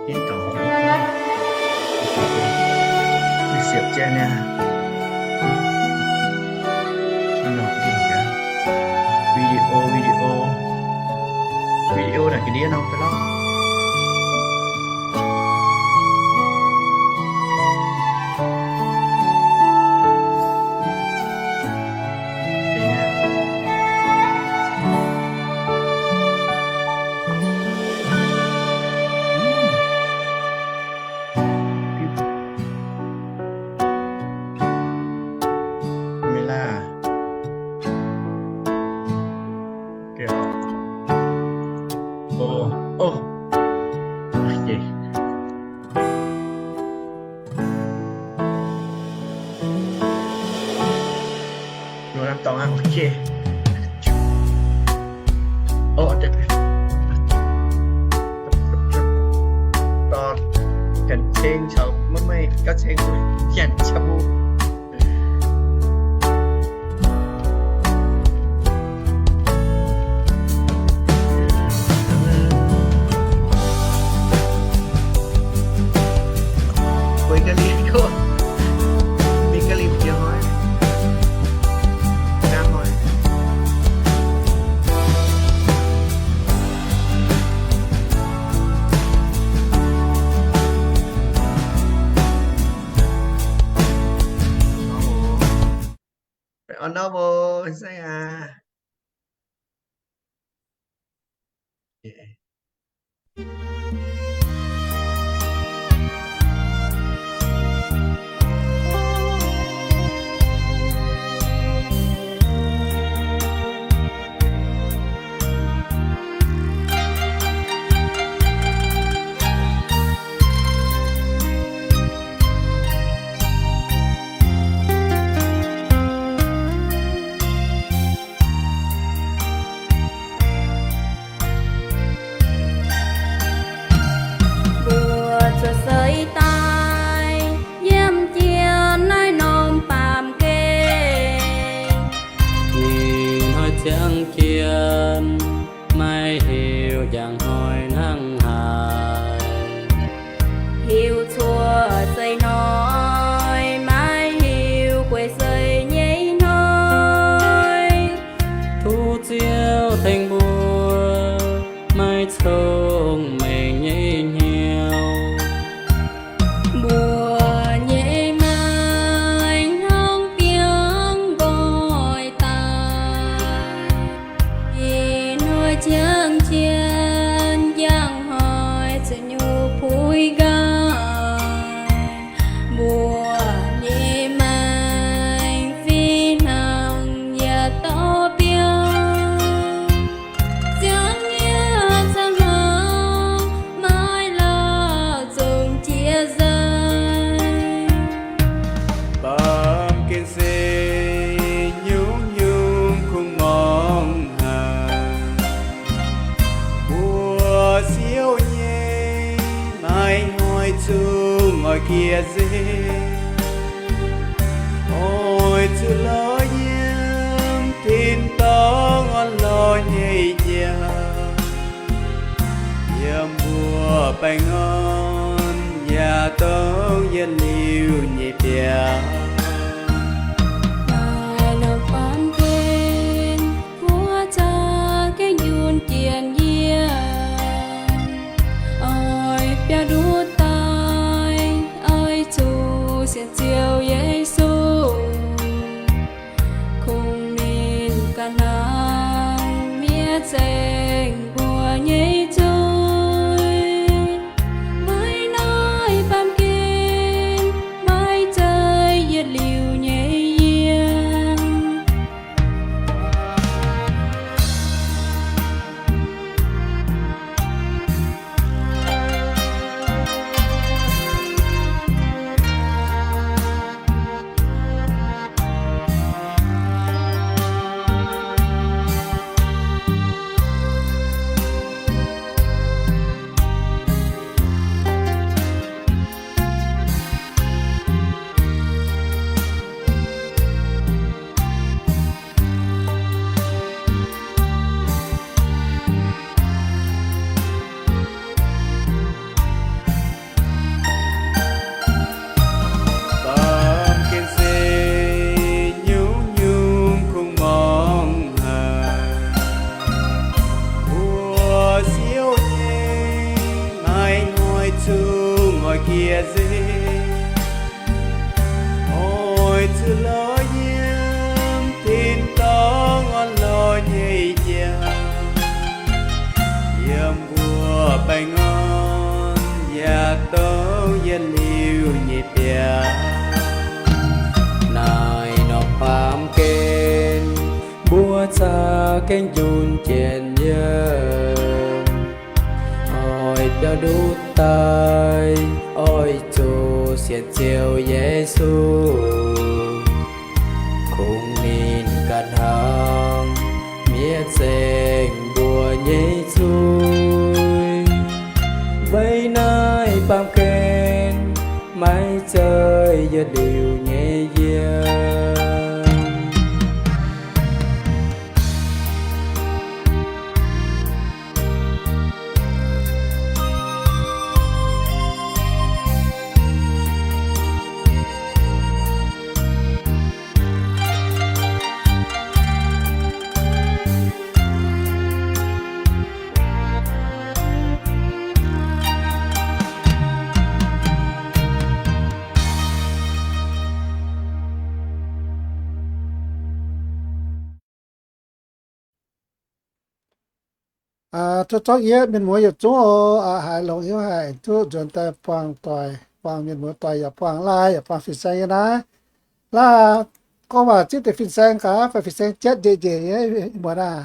Ninh dorngc, ninh siepv jienv niaa. Video, video, video naaic ga'ndiev norm ga'lauv. Camera. Ôh, ôh. Nor hnamv dorngx aqv, ok. Dorh janx ceng caux maiv maaih gauh ceng mbuo janx caux mbuo. Mbuo ga'lipc, mingh ga'lipc jiex hnoi, nqaang hnoi. Baengh orn nor mbuo se aac. Mbuo zuqc seix daaih yiem jien naaiv norm baamh gen. Ih hnoi ziangh jien maiv hiuv njang hnoi hnangv haaix. Hiuv cuotv seix hnoi, maiv hiuv guei seix nyei hnoi. Tov Ziouv tengx mbuo maiv cong-mengh nyei hnyouv. Mbuo nyei maengc hnangv biangh nqoi daaih. Ih hnoi ziangh jien njang hnoi zuqc nyungc puix nqaai. Mbuo nyei maengc fih hnangv yietc dauh biauv. Ziangh nyeic ziangh hlauv maiv lauh zungv jiex nzengc. Baamh gen se nyungc-nyungc kungx mangc haic. Mbuo siouv nyei maiv hnoi zungv oix jiex nzengc. Oix zuqc lorz yiem tin-dorngh orn lorz nyei jauv. Yiem mbuo baengh orn yaac dongh yietc liuz nyei biauv. Naaiv norm baamh gen, mbuo za'gengh nyunc jiex yiem. Oix biauv nduqc daaih, oix zuqc sienx Ziouv Yesu. Kungx ninh ganh hnangv mi'aqv zengc mbuo nyei zuiz. Maiv naaiv baamh gen, maiv zeiz yie Oix gieh nzengc, oix zuqc lorz yiem tin-dorngh orn-lorqc nyei jauv, yiem mbuo baengh orn yaac dongh yietc liuz nyei biauv. Naaiv norm baamh gen mbuo caux gengh njunh jienv yiem. Oix biaux ndutv daaih, oix zuqc sienx Ziouv Yesu, kungx ninh ganh hnamv mienh zengc mbuo nyei zuiz. Weic naaiv baamh gen maiv zeiz yietc liuz nyei yiem. Tov zorqv yie mienh muoz yietc zungv oc, haiz longx hnyouv haic, duqv nzuonx daaih buangh doic, buangh mienh muoz doic, yaac buangh laai, yaac buangh fin-saeng yiem naaiv. Laai, gorngv waac zipv deix fin-saeng gaax fai fin-saeng jatv njiec njiec nyei, muoz aah?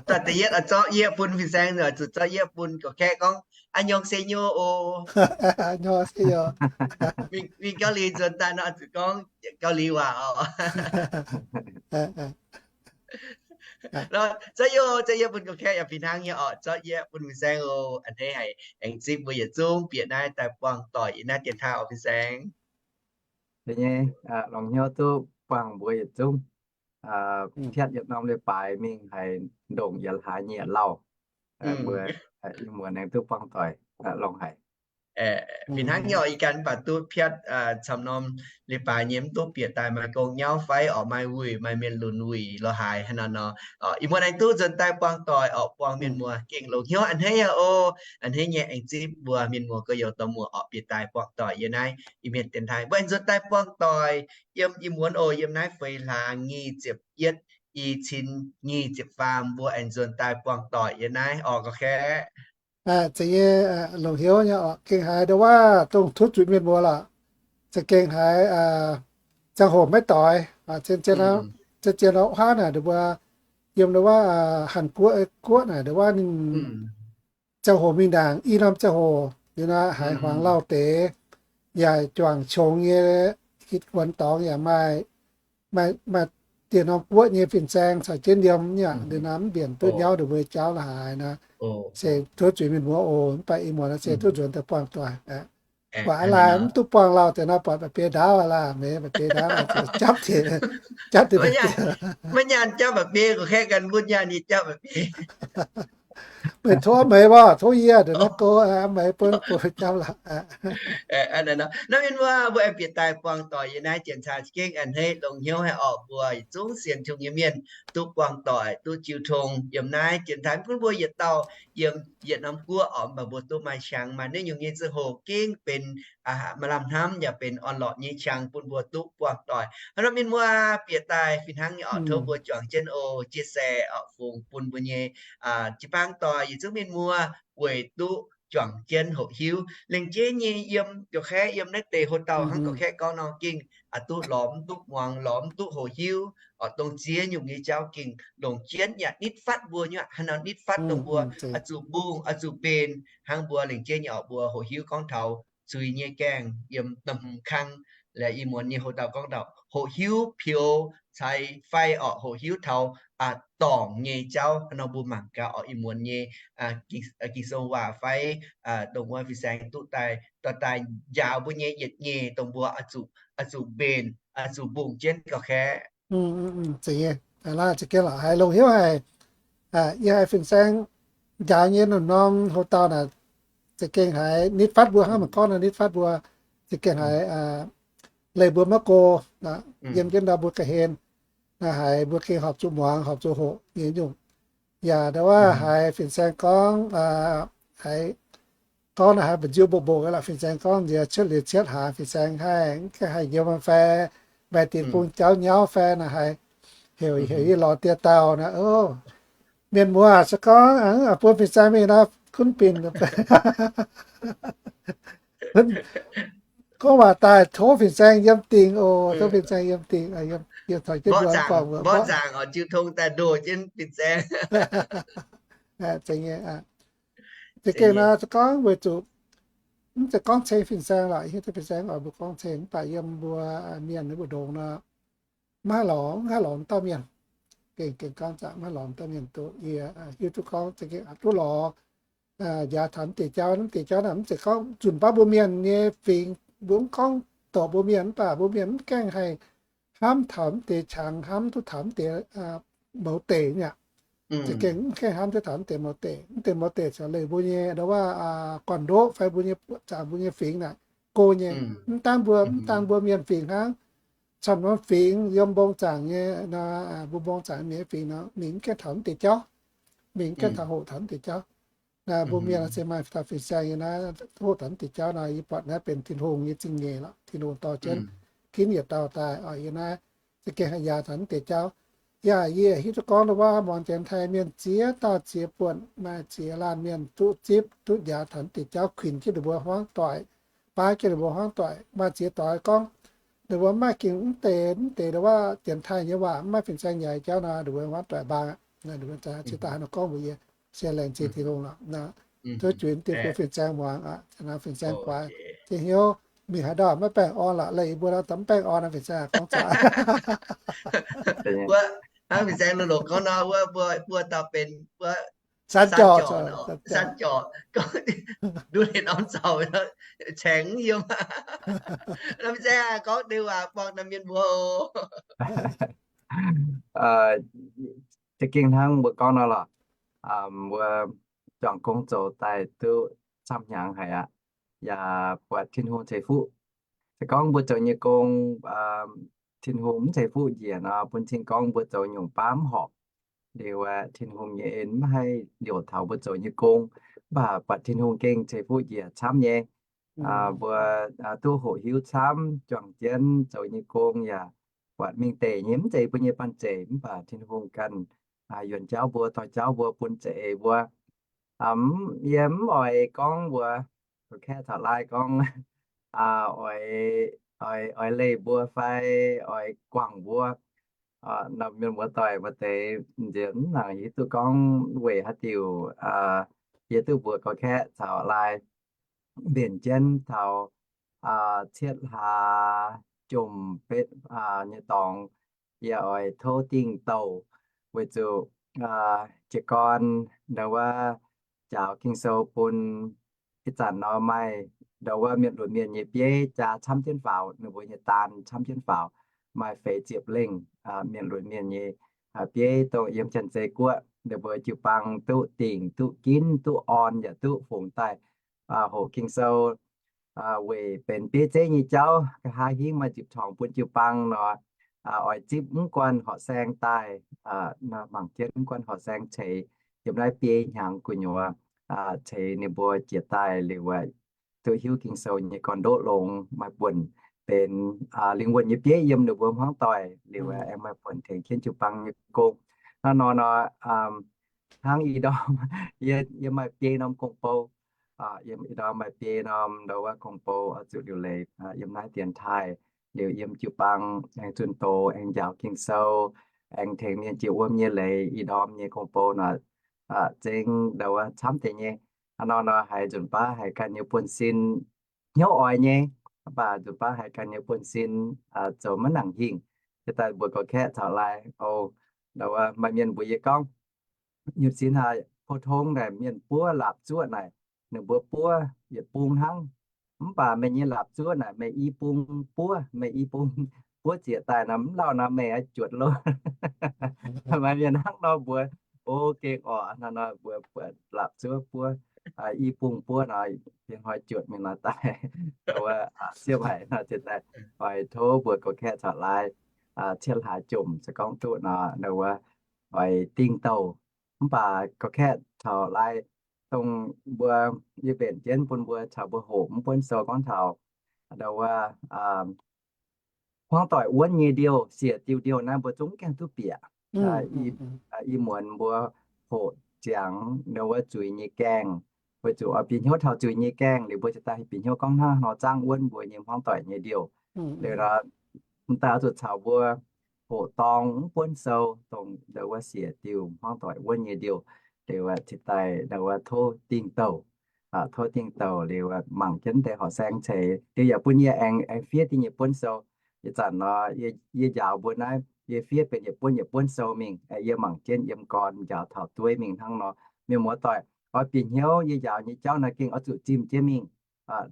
Daaih da'yietv oix zorqv yie bun fin-saeng, zuqc zorqv yie bun gorqv-kaeqv gorngv, อันยองเซโย oc. อันยองเซโย. Mingh Gauv Liz nzuonx daaih nor zuqc gorngv Gauv Liz waac oc. Zorqv yie, zorqv yie bun gorqv-kaeqv yaac fih hnangv nyei oc. Zorqv yie bun fin-saeng oc. A'hneiv haiz aengx zipv mbuo yietc zungv bieqc naaiv daaih buangh doic yiem naaiv dienx taaih oc fin-saeng. Nyei, longx hnyouv duqv buangh mbuo yietc zungv. Piatv yietc norm leiz-baaix mingh haiz ndongc yietc hlaax nyei yietc lauh. Mbuo ih muonz aengx duqv buangh doic, longx haic. Fih hnangv nyei oc, ih ganh mv baac duqv piatv camv norm leiz-baaix nyei mv duqv bieqc daaih maaih gong nyauv fai oc, maaih wuic, maaih mienh lunx wuic lorz haaix haaix nor nor. Ih muonz aengx duqv nzuonx daaih buangh doic oc, buangh mienh muoz gengh longx hnyouv a'hneiv aqv oc. A'hneiv nyei aengx zipv mbuo mienh muoz gorx-youz dorh muoz oc bieqc daaih buangh doic yiem naaiv Iu-Mienh dienx taaih. Mbuo aengx nzuonx daaih buangh doic yiem ih muonz oc, yiem naaiv feix hlaax nyic ziepc yietv, i cin nyic ziepc faam, mbuo aengx nzuonx daaih buangh doic yiem naaiv oc gorqv-kaeqv. Zeiz nyei, longx hnyouv nyei oc. Gengh haiz ndo wuov dongh tov zuiz mienh muoz lorqc, za'gengh haiz ziangh hoc maiv doix, zien zien, zien zien ndo wuov naaic ndo mbuo yiem ndo wuov Hàn Quốc, Quốc naaic ndo wuov ninh ziangh hoc mingh ndaangc i norm ziangh hoc liuz nor haiz huaang lauh deix, yaac juangc qongx nyei hitv wuonx dorngx yaac maaih, maaih dieh norm guoqv nyei fin-saeng caux jienv yiem yaac liuz nor mv mbienc duqv nyauv ndo mbuo jauv la'haaix nor. Se tov zuiz mienh muoz oc, mv baac ih muonz se duqv nzuonx daaih buangh doic. Buatc aav laai mv duqv buangh lauh deix nor buatc mba'biei ndaauv aav laai, meix mba'biei ndaauv aav, japv deix, japv deix mba'biei. Maiv nyaanh japv mba'biei, gorqv-kaeqv ganh mbuo nyaanh nyei japv mba'biei. Meih tov meix mborqv, tov yie ndongc naaiv go, meix bun go japv lorqc. Naaiv mienh muoz, mbuo aengx bieqc daaih buangh doic yiem naaiv dienx taaih za'gengh a'hneiv longx hnyouv haic oc. Mbuo yietc zungv sienx Tin-Hungh nyei mienh duqv buangh doic, duqv jiu tong yiem naaiv dienx taaih. Mv gunv mbuo yietc dauh yiem yietc norm guoqv oc, mv baac mbuo duqv maaih qangx maaih naaiv nyungc nyei ziangh hoc gengh benx maaih lamh hnamv yaac benx orn-lorqc nyei qangx bun mbuo duqv buangh doic. Hnangv nor mienh muoz, bieqc daaih fih hnangv nyei oc, tov mbuo juangc jienv oc, chia sẻ oc, fungx bun mbuo nyei jiu-baang doic yietc zungv mienh muoz weic duqv juangc jienv hoqc hiuv. Lengc jeiv nyei yiem gorqv-kaeqv, yiem naaiv deix hoc dauh hnangv gorqv-kaeqv gorngv nor gengh duqv lorz mv duqv muangx, lorz mv duqv hoqc hiuv oc. Dongh ziex nyungc nyei jauv gengh longc jienv yaac nitv fatv mbuo nyei, hnangv nor nitv fatv dongh mbuo oix zuqc mbungh, oix zuqc mbenc hnangv mbuo lengc jeiv nyei oc. Mbuo hoqc hiuv gorngv taux zuiz nyei gaengh yiem da'hmz kang. Laaix ih muonz nyei hoc dauh gorngv taux hoqc hiuv peux cai fai oc, hoqc hiuv taux dorngc nyei jauv. Hnangv nor mbuo mangc gaax oc, ih muonz nyei Ging-Sou waac fai dongh wuov fin-saeng duqv daaih, dorh daaih njaaux mbuo nyei yietc nyeic dongh mbuo oix zuqc mbenc, oix zuqc mbungh jienv gorqv-kaeqv. Zeiz nyei, laaix za'gengh lorqc haiz longx hnyouv haic. Yie haiz fin-saeng njaaux nyei norm-norm hoc dauh naaic, za'gengh haiz nitv fatv mbuo hnangv mangc gorngv nor, nitv fatv mbuo, za'gengh haiz leih mbuo maiv go, yiem jienv ndau mbuo ga'hlen, haiz mbuo gengh horpc zuqc muangx, horpc zuqc hoqc nyei nyungc. Yaac ndo wuov haiz fin-saeng gorngv haiz gorngv naaiv haaix mbu'nziu mbu'mbongc lorqc. Fin-saeng gorngv nziex cietv liuz cietv hlaax, fin-saeng haih mv gaengh haih yiem fai, maaih dinc bung jauv nyauv fai naaic haiz heuc heuc yie lorz dieh dauh naaic, o, mienh muoz se gorngv bun fin-saeng mingh naaiv gunv binc gorngv waac daaih tov fin-saeng yiem dingc oc, tov fin-saeng yiem dingc, yiem taux jienv mbuo guangc wuov mborqv nzaangc oc, jiu tong daaih ndoh jienv fin-saeng. Za'gengh naaiv se gorngv weic zuqc mv zeiz gorngv ceng fin-saeng lorqc, hiuv duqv fin-saeng oix mbuo gorngv ceng, mv baac yiem mbuo mienh nyei mbu'ndongx nor, maiv haih lorz, maiv haih lorz dauh mienh. Gengh, gengh gorngv zanc maiv haih lorz dauh mienh duqv. Yie hiuv duqv gorngv za'gengh aqc duqv lorz njaaux taux mv deix jauv. Mv deix jauv naaic mv zeiz gorngv zunc baav mbuo mienh nyei fingx, mbuo mv gorngv doqc mbuo mienh, mv baac mbuo mienh mv gaengh haih hnamv taux mv deix qangx, hnamv duqv taux mv deix mouz deic nyei aqv. Za'gengh mv gaengh hnamv duqv taux mv deix mouz deic. Mv deix mouz deic caux leih mbuo nyei ndo wuov gorn-ndoqv fai mbuo nyei buoqc zaangc, mbuo nyei fingx naaic go nyei. Mv daan mbuo, mv daan mbuo mienh fingx hnangv, camv norm fingx yiem mbong zaangc nyei nor, mbuo mbong zaangc mienh fingx nor, mingh mv gaengh taux mv deix jauv. Mingh mv gaengh taux hoqc taux mv deix jauv. Mbuo mienh se maaih taux fin-saeng nyei naaiv, hoqc taux mv deix jauv nor, yie buatc naaiv benx Tin-Hungh nyei zingh nyeic lorqc. Tin-Hungh dorh jienv ginv yietc dauh daaih oc. Yie naaiv za'gengh haih njaaux taux mv deix jauv. Yaac yie hiuv duqv gorngv ndo wuov muangx Janx-Taiv mienh ziex dauh ziex buonc, maaih ziex laanh mienh duqv zipv, duqv njaaux taux mv deix jauv, kuinx jienv ninh mbuo hmuangv doic, baav jienv ninh mbuo hmuangv doic. Maaih ziex doix gorngv ninh mbuo mv maaih gengh mv deix, mv deix ndo wuov Janx-Taiv nyei waac, mv maaih fin-saeng njaaux jauv nor, ninh mbuo hmuangv doic mbaang aqv. Ninh mbuo ziex dauh haaix nor gorngv mbuox yie, se laengz zingh Tin-Hungh lorqc. Tov juix dieh mbuo fin-saeng muangx aqv, fin-saeng guaax, ziex hnyouv mingh haaix ndau maiv baengh orn lorqc. Leih yie mbuo nor, mv baengh orn nor, fin-saeng gorngv zaqc. Wuov, hnangv fin-saeng loz-loz gorngv nor, wuov mbuo, mbuo dauh benx wuov San Jorc, San Jorc, gorngv duqv ninh norm zaux caengx yiem. Nor fin-saeng gorngv deix waac buangh naaiv mienh mbuo oc. Za'gengh hnangv mbuo gorngv nor lorqc, mbuo juangc gong zoux daaih duqv camv hnyangx haic aqv, yaac buatc Tin-Hungh ceix fuqv. Se gorngv mbuo zoux nyei gong, Tin-Hungh mv ceix fuqv njiec nor, bun cing gorngv mbuo zoux nyungc baav mv horpc. Liuz aeqv, Tin-Hungh nyei en mv haih liouc taux mbuo zoux nyei gong, mv baac buatc Tin-Hungh gengh ceix fuqv njiec camv nyei. Mbuo duqv hoqc hiuv camv, juangc jienv zoux nyei gong yaac buatc mingh deic nyei, mv zeiz mbuo nyei banh zeic, mv baac Tin-Hungh ganh yuonx jauv mbuo, dorh jauv mbuo, bun za'eix mbuo. Yie mv oix gorngv mbuox kaeqv caux laai gorngv oix, oix leih mbuo fai oix guangc mbuo. Norm mienh muoz-doic maaih deix nziex mv nangc hiuv duqv gorngv weic haaix diuc yie duqv mbuox gorx-kaeqv caux laai mbenc jienv taux cietv hlaax jomc betv nyei dorngx, yie oix tov dingh douh weic zuqc jiez gorn ndo wuov njaaux Ging-Sou bun ih zanc nor maaih ndo wuov mienh lunx mienh nyei bieiv jaa camv jienv faaux, ninh mbuo nyei daan camv jienv faaux, maaih feix ziepc lengh mienh lunx mienh nyei bieiv dongh yiem Janx-Zei Guoqv ninh mbuo jiu-baang duqv dingc, duqv ginv, duqv orn, yaac duqv fungx daaih hoqc Ging-Sou weic benx bieiv zeiv nyei jauv. Nqa'haav hingv maaih nzipc torngx bun jiu-baang nor, oix zipv mv guanh horqc saeng daaih, mangc jienv mv guanh horqc saeng ceix yiem naaiv biei hnyangx gu'nyuoz, ceix ninh mbuo jiex daaih liuz, duqv hiuv Ging-Sou nyei gorn-ndoqv longx, maaih buonc benx lingh wuonh nyei bieiv yiem ninh mbuo hmuangv doic liuz, aengx maaih buonc tengx jienv jiu-baang nyei gong. Hnangv nor nor, hnangv ih ndorm yie maaih biei norm gong-bou, yie ih ndorm maaih biei norm ndo wuov gong-bou oix zuqc liuc leiz yiem naaiv dienx taaih, liuz yiem jiu-baang aengx zunh doz, aengx njaaux Ging-Sou, aengx tengx mienh jiex wuom nyei leiz. Ih ndorm nyei gong-bou nor, zengx ndo wuov camv deix nyei. Hnangv nor nor haiz nzunc baav haiz ganh nyei buonv-sin hnyouv oix nyei, mv baac nzunc baav haiz ganh nyei buonv-sin zoux maiv nangc hingh. Jiex daaih mbuox gorx-kaeqv caux laai, o, ndo wuov maaih mienh mbuox yie gorngv, nyutc sin haic, pou-tong naaic mienh buov laapc zuoqv naaic, ninh mbuo buov yietc bung hnangv. Mv baac meih nyei laapc zuoqv naaic meih i bung buov, meih i bung buov zieqc daaih nor, mv lauh nor meih oix juotc loh. Maaih mienh hnangv nor mbuox, o, gengh orqc, hnangv nor mbuo buatc laapc zuoqv buov i bung buov nor, bienh hnoi juotc mingh nor daaih, wuov siepv haic nor, jiex daaih oix tov mbuox gorx-kaeqv caux laai, cietv hlaax jomc se gorngv duqv nor, wuov oix dingh douh. Mv baac gorx-kaeqv caux laai dongh mbuo, yie mbenc jienv bun mbuo caux mbuo hoqc mv buonv sou gorngv taux ndau wuov hmuangv doic wuonv nyei ndiouh, siec diuh ndiouh naaiv mbuo zungv gaengh duqv bieqc. Ih muonz mbuo hoqc ziangx ndau wuov zuiz nyei gaengh, weic zuqc oix bieqc hnyouv taux zuiz nyei gaengh liuz mbuo ziouc daaih bieqc hnyouv gorngv hnangv nor zaangv wuonv mbuo nyei hmuangv doic nyei ndiouh. Liuz nor, m'daaih oix zuqc caux mbuo hoqc dorng mv buonv sou dongh ndau wuov siec diuh hmuangv doic wuonv nyei ndiouh. Liuz cingx daaih ndau wuov tov dingh douh, tov dingh douh liuz mangc jienv deix horqc saeng ceix liuz yaac bun yie aengx, aengx fiev dingh yietc buonv sou. Ih zanc nor, yie njaaux mbuo naaiv, yie fiev benx yietc buonv yietc buonv sou mingh, yie mangc jienv yiem gorn njaaux taux dueiv mingh hnangv nor. Mienh muoz-doic, oix bieqc hnyouv yie njaaux nyei jauv naaiv gengh oix zuqc zimh jienv mingh.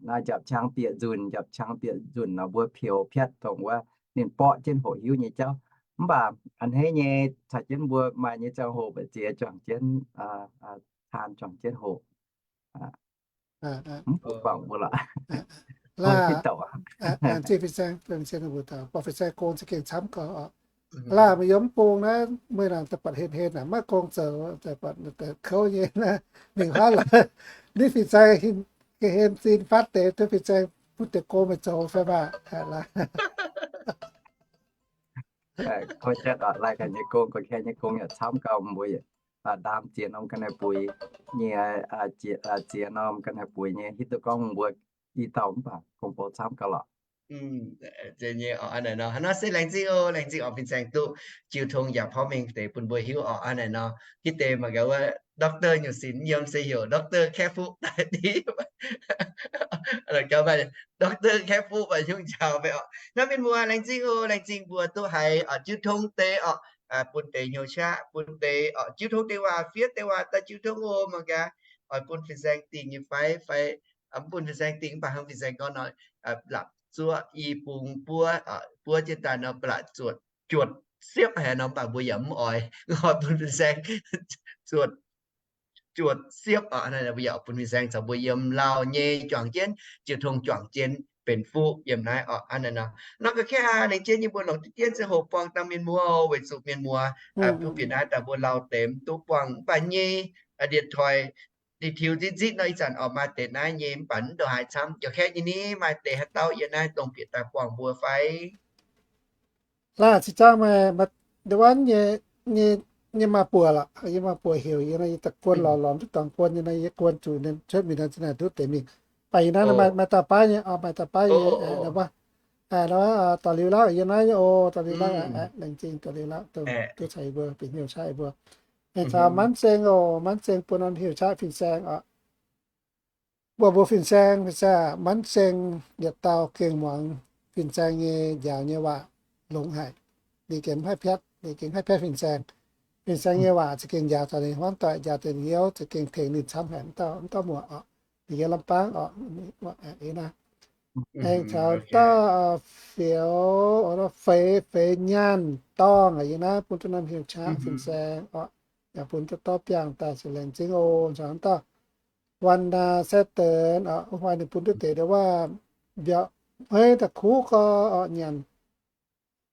Naaiv njapc qang bieqc nzunc, njapc qang bieqc nzunc nor mbuo peux piatv dongh wuov ninh borqv jienv hoqc hiuv nyei jauv. Mv baac a'hneiv nyei caux jienv mbuo maaih nyei ziangh hoc mbu'ziex juangc jienv, taan juangc jienv hoqc. Mv baac mbuo lorqc, laengz zingh fin-saeng, fin-saeng gong za'gengh camv gau oc. Laanh meih yiem mv bung naaiv, meih laanh daaih buatc hen hen aac, maiv gong zoux, daaih buatc kouv nyei naaiv, mingh huaav lorqc. Ninh fin-saeng ga'hlen zinh fatv deix, duqv fin-saeng butv deix gong meih zoux fai maah. Lai-Ganh nyei gong, Gong-Kaeqv nyei gong yaac camv gau, mbuo ndaam ziex norm ga'naaiv-buix nyei, ziex norm ga'naaiv-buix nyei, hiuv duqv gorngv mbuo i dauh mv baac gong-bou camv gau lorqc. Hnangv nor se laengz zingh oc, laengz zingh oc, fin-saeng duqv jiu tong yaac porv mengh deix bun mbuo hiuv oc. Hnangv naaic nor, hitv deix mangc gaax wuov doctor nyungc sinx yiem se heuc Doctor Kaeqv Fuqv daaih div. Doctor Kaeqv Fuqv maaih nyungc njaaux mv bei oc. Hnangv mienh muoz, laengz zingh oc, laengz zingh mbuo duqv haiz oc jiu tong deix oc, bun deix hnyouv qaqv, bun deix oc jiu tong deix waac, fiev deix waac daaih jiu tong oc. Mangc gaax oix bun fin-saeng dingh nyei fai, fai mv bun fin-saeng dingh mv baac hnangv fin-saeng gorngv nor, ba'laqc zuoqv i bung buov, buov jienv daaih nor ba'laqc zuotc, zuotc siepv haic nor mv baac mbuo yaac mv oix, oix bun fin-saeng zuotc, zuotc siepv oc. Mbuo yaac bun fin-saeng caux mbuo yiem lauh nyei juangc jienv, jiu tong juangc jienv benx fuqv yiem naaiv oc. Hnangv naaic nor, nor ga'kengx aac, laengz zingh nyei mbuo longc diqv jienv ziangh hoc buangh dangh mienh muoz oc, weic zuqc mienh muoz duqv bieqc naaiv daaih mbuo lauh deix mv duqv buangh mv baac nyei điện thoại, ninh tiux nzitv nzitv nor ih zanc oc maaih deix naaiv nyei mv baac mv ndongc haaix camv. Jauv-kaeqv nyei ni maaih deix haaix dauh yiem naaiv dongh bieqc daaih buangh mbuo fai? Laah, cing zaangv meih, ndau wuov nyei, nyei maaih buoc lorqc, yie maaih buoc heuc yie nor, yie daaih guon lorz lorz duqv dorngx guon nyei nor, yie guon zuqc ninh cuotv mingh nor, zinh naaic nduqv deix mingh. Mv baac ih naaiv maaih da'baav nyei, maaih da'baav nyei, wuov, dorh liuz lauh yie naaiv nyei oc, dorh liuz lauh, laengz zingh dorh liuz lauh, duqv caux yie mbuo bieqc hnyouv qaqv yie mbuo. Aengx caux Manv Seng oc, Manv Seng bun norm hnyouv qaqv fin-saeng oc. Mbuo mbuo fin-saeng, fin-saeng, Manv Seng yietc dauh gengh muangx fin-saeng nyei njaaux nyei waac longx haic. Ninh gengh mv haih piatv, ninh gengh mv haih piatv fin-saeng. Fin-saeng nyei waac za'gengh njaaux taux ninh hmuangv doic, njaaux taux ninh hnyouv, za'gengh tengx ninh camv haic, mv dauh, mv dauh muoc oc. Ninh yiem Lamh Baang oc, ih naaiv. Aengx caux dauh Fioux, Feix, Feix Nyaanh Dorngh ih naaiv bun duqv norm hnyouv qaqv fin-saeng oc. Yaac bun duqv dorv biangh daaih se laengz zingh oc. Caux dauh Wan Naa Sai Deix oc, wuov hnoi ninh bun duqv deix ndau wuov mbiauz hmeiv daaih kuv gau oc, nyanc.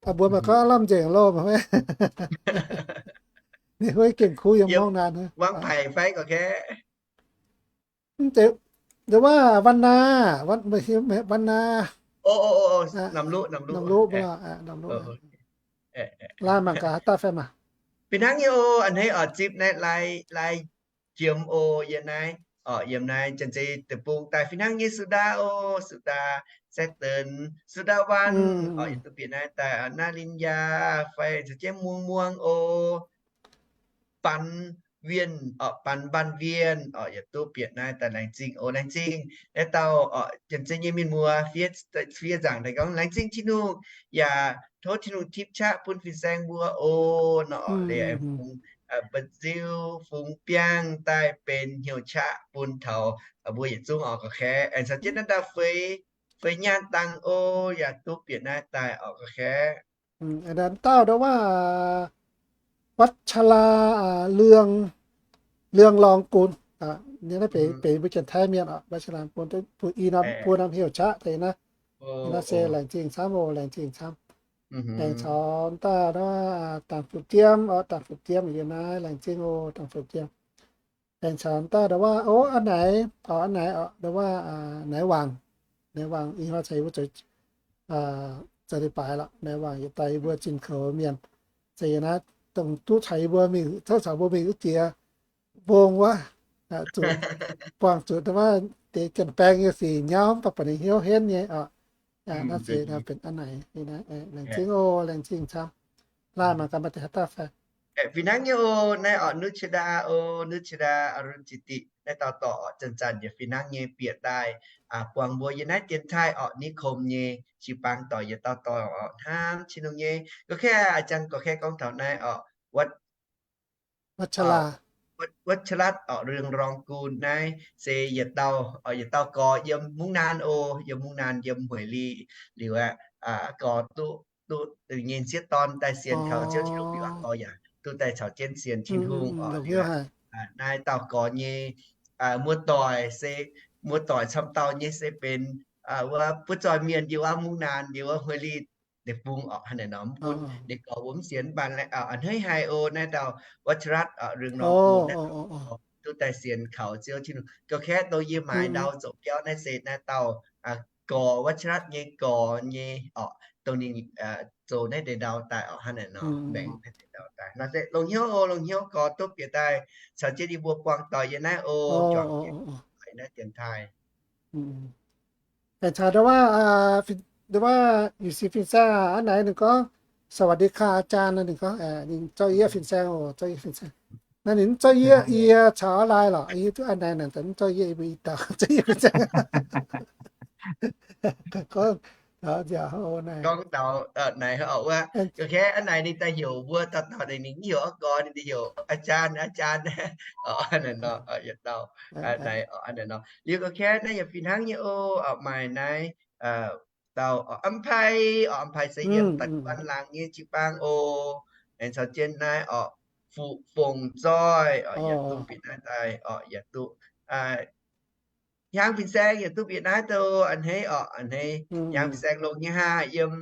Mbuo maaih gorngv lamh nzengc loh, ninh hueiv gengh kuv yiem ngongh naanc. Mv deix, ndau wuov Wan Naa, Wan Naa, Namv Luqv, Namv Luqv, Namv Luqv. Laanh mangc gaax haaix dauh fai maah. Fih hnangv nyei oc, a'hneiv oc, zipv naaiv lai, lai jiem oc, yiem naaiv, oc, yiem naaiv Janx-Zei deic-bung daaih fih hnangv nyei, Su Ndaa oc, Su Ndaa, Sai Deix, Su Ndaa Wan, oc, yie duqv bieqc naaiv daaih, Naa Lin Yaa, fai caux jienv Muong Muong oc, Ban Wienh oc, Ban Ban Wienh oc, yaac duqv bieqc naaiv daaih, laengz zingh oc, laengz zingh. Naaiv dauh oc, Janx-Zei nyei mienh muoz, fiev, fiev nzaangc daaih gorngv laengz zingh Tin-Hungh, yaac tov Tin-Hungh tipv qaqv bun fin-saeng mbuo oc. Nor oc, liuz fungx mba'nziu, fungx biangh daaih benx hnyouv qaqv bun taux mbuo yietc zungv oc, ga'kaeqv. Aengx caux jienv naaiv dauh Feix, Feix Nyaanh Dangh oc, yaac duqv bieqc naaiv daaih oc, ga'kaeqv. Dauh ndau wuov วัชรา เรือง เรืองรองกูล naaiv benx, benx mbuo Janx-Taiv mienh oc, วัชรา กูล bun i norm, bun norm hnyouv qaqv deix naaiv. Naaiv se laengz zingh camv oc, laengz zingh camv. Aengx caux dauh naaiv Dangh Fu'jiem oc, Dangh Fu'jiem yiem naaiv, laengz zingh oc, Dangh Fu'jiem. Aengx caux dauh nda'waav, o, a'naix, o, a'naix, nda'waav, naaiv wangc, naaiv wangc ih hnoi caux yie mbuo zoux leiz-baaix lorqc. Naaiv wangc yietc dauh yie mbuo zinh-koux mienh, zeiz yie naaiv dongh duqv caux yie mbuo mingh, caux mbuo mingh wuov jiex mbong wuov, zuqc buangh zuqc nda'waav deix janx-baeng nyei sic nyauv, mv baac buatc ninh hnyouv henv nyei oc. Naaiv se benx a'naix. Laengz zingh oc, laengz zingh camv. Laanh mangc gaax maaih deix haaix dauh fai. Fih hnangv nyei oc. Naaiv oc, Nuqv Qiex Ndaa oc, Nuqv Qiex Ndaa, Arun Citi, naaiv dauh dorh oc, zanc-zanc yaac fih hnangv nyei bieqc daaih buangh mbuo yiem naaiv dienx taaih oc, นิคม nyei jiu-baang dorh yietc dauh dorh oc, hnamv cin-nongh nyei. Ga'naaiv a'jang ga'naaiv gorngv taux naaiv oc, วัชระ oc, เรืองรองกูล naaiv se yietc dauh, yietc dauh gorx yiem มุงนาน oc, yiem มุงนาน yiem Hueix Lic liuz aqv. Gorx duqv, duqv nyei sieqv dorn daaih sienx kaux Ziouv Tin-Hungh liuz aqv, gorx yaac duqv daaih caux jienv sienx Tin-Hungh oc. Naaiv dauh gorx nyei muoz-doic se, muoz-doic camv dauh nyei se benx wuov buov zoih mienh yiem wuov มุงนาน yiem wuov Hueix Lic deic-bung oc, hnangv naaiv nor. Mv bun ninh gorx mbuo mv sienx, mv baac a'hneiv haic oc, naaiv dauh วัชระ เรืองรองกูล naaiv dauh duqv daaih sienx kaux Ziouv Tin-Hungh. Ga'naaiv dongh yie maaiz ndau zoux biauv naaiv se naaiv dauh gorx, วัชระ nyei gorx nyei oc, dongh ninh zoux naaiv deix ndau daaih oc, hnangv naaiv nor, mbaengx naaiv deix ndau daaih. Nor se longx hnyouv oc, longx hnyouv gorx duqv bieqc daaih caux jienv yie mbuo buangh doic yiem naaiv oc, juangc jienv naaiv dienx taaih. Aengx caux nda'waav, nda'waav อยู่ศรี fin-saeng aqv, a'naix ninh gorngv สวัสดีค่ะอาจารย์ nor, ninh gorngv ninh zorqv yie fin-saeng oc, zorqv yie fin-saeng. Naaiv ninh mv zorqv yie, yie caux a'laai lorqc, yie duqv a'naix naaic, mv zorqv yie, yie mbuo i dauh zorqv yie fin-saeng. Gorngv, gorngv daux naaic wuov, ga'naaiv ninh daaih heuc mbuo dauh dauh, ninh mv heuc orv gorx, ninh daaih heuc อาจารย์ อาจารย์ naaiv nor, yietc dauh naaiv nor. Liuz ga'naaiv naaiv yaac fih hnangv nyei oc, maaih naaiv dauh อำไพ oc, อำไพ se yiem ตัดควัน laangz nyei jiu-baang oc. Aengx caux jienv naaiv oc, Fu Fong Zoih oc, yaac duqv bieqc naaiv daaih oc, yaac duqv Hiaang fin-saeng yaac duqv bieqc naaiv daaih a'hneiv oc, a'hneiv. Hiaang fin-saeng longx nyei haah, yiem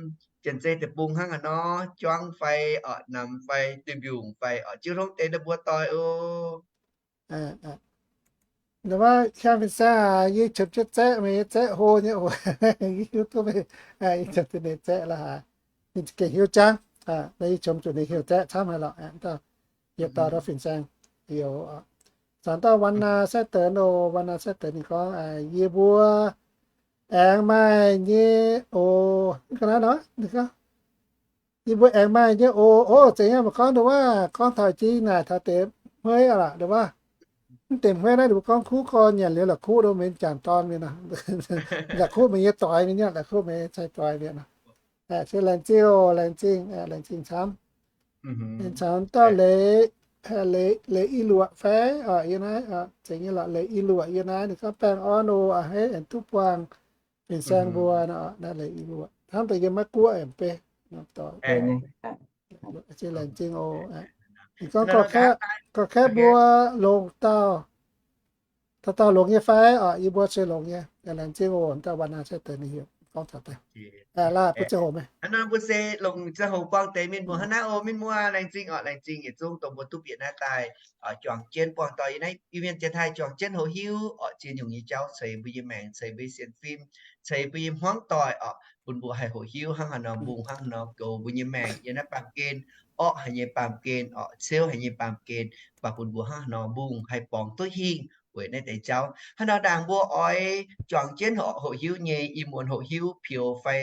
Janx-Zei deic-bung hnangv haaix nor, juangv fai oc, namx fai, duih mbiungc fai oc, jiu hlongv deix ninh mbuo doic oc. Hiaang fin-saeng aac, yie qiemx jienv zaeqv meih nyei zaeqv hlo nyei oc. Yie hiuv duqv meih, yie qiemx jienv meih zaeqv la'haaix. Ninh gengh hiuv jangv. Yie qiemx zuqc ninh heuc zaeqv camv haic lorqc. Yietc dauh nda'waav fin-saeng, youz, zanc dauh วันนา แซ่เติน oc, วันนา แซ่เติน ninh gorngv, yie mbuo aengx maaih nyei oc. Ga'naaiv nor ninh gorngv, yie mbuo aengx maaih nyei oc. Ov, zeiz nyei, mv gorngv nda'waav, gorngv taux jiex naaic taux deix hmueiv aqv lorqc nda'waav. Mv deix hmueiv naaiv ninh mbuo gorngv kuv gorn nyanc liuz la'kuqv nor, meih jangc dorn mienh nor, la'kuqv meih nyei doix mienh, la'kuqv meih nyei cai-doix mienh nor. Se laengz zingh oc, laengz zingh, laengz zingh camv. Ninh caux dauh Leiz, Leiz I Luoqc fai oc, yie naaiv, zeiz nyei lorqc, Leiz I Luoqc yie naaiv, ninh gorngv baengh orn oc, a'hneiv aengx duqv buangh fin-saeng mbuo nor, naaiv Leiz I Luoqc hnamv deix yiem Meiv Guoqv aeqv, beiv se laengz zingh oc. Ninh gorngv, gorqv-kaeqv mbuo longc dauh, dauh dauh longx nyei fai oc, yie mbuo se longx nyei. Laengz zingh oc, dauh วันนา แซ่เติน ninh heuc gorngv taux daaih. Laaih bun ziangh hoc meih. Hnangv nor mbuo se longc ziangh hoc buangh deix mienh muoz hnangv naaiv oc. Mienh muoz laengz zingh oc, laengz zingh yietc zungv dongh mbuo duqv bieqc naaiv daaih juangc jienv buangh doic yiem naaiv Iu-Mienh dienx taaih, juangc jienv hoqc hiuv oix ziex nyungc nyei jauv ceix mbuo nyei maengc, ceix mbuo nyei sienx fim, ceix mbuo nyei hmuangv doic oc, bun mbuo haih hoqc hiuv hnangv haaix nor mbungh, hnangv haaix nor goux mbuo nyei maengc yiem naaiv baamh gen, orqv haic nyei baamh gen oc, ciouv haic nyei baamh gen, baac bun mbuo hnangv haaix nor mbungh haih borngz duqv hingh weic naaiv deix jauv. Hnangv nor ndaangc mbuo oix juangc jienv hoqc hiuv nyei, ih muonz hoqc hiuv pioux fai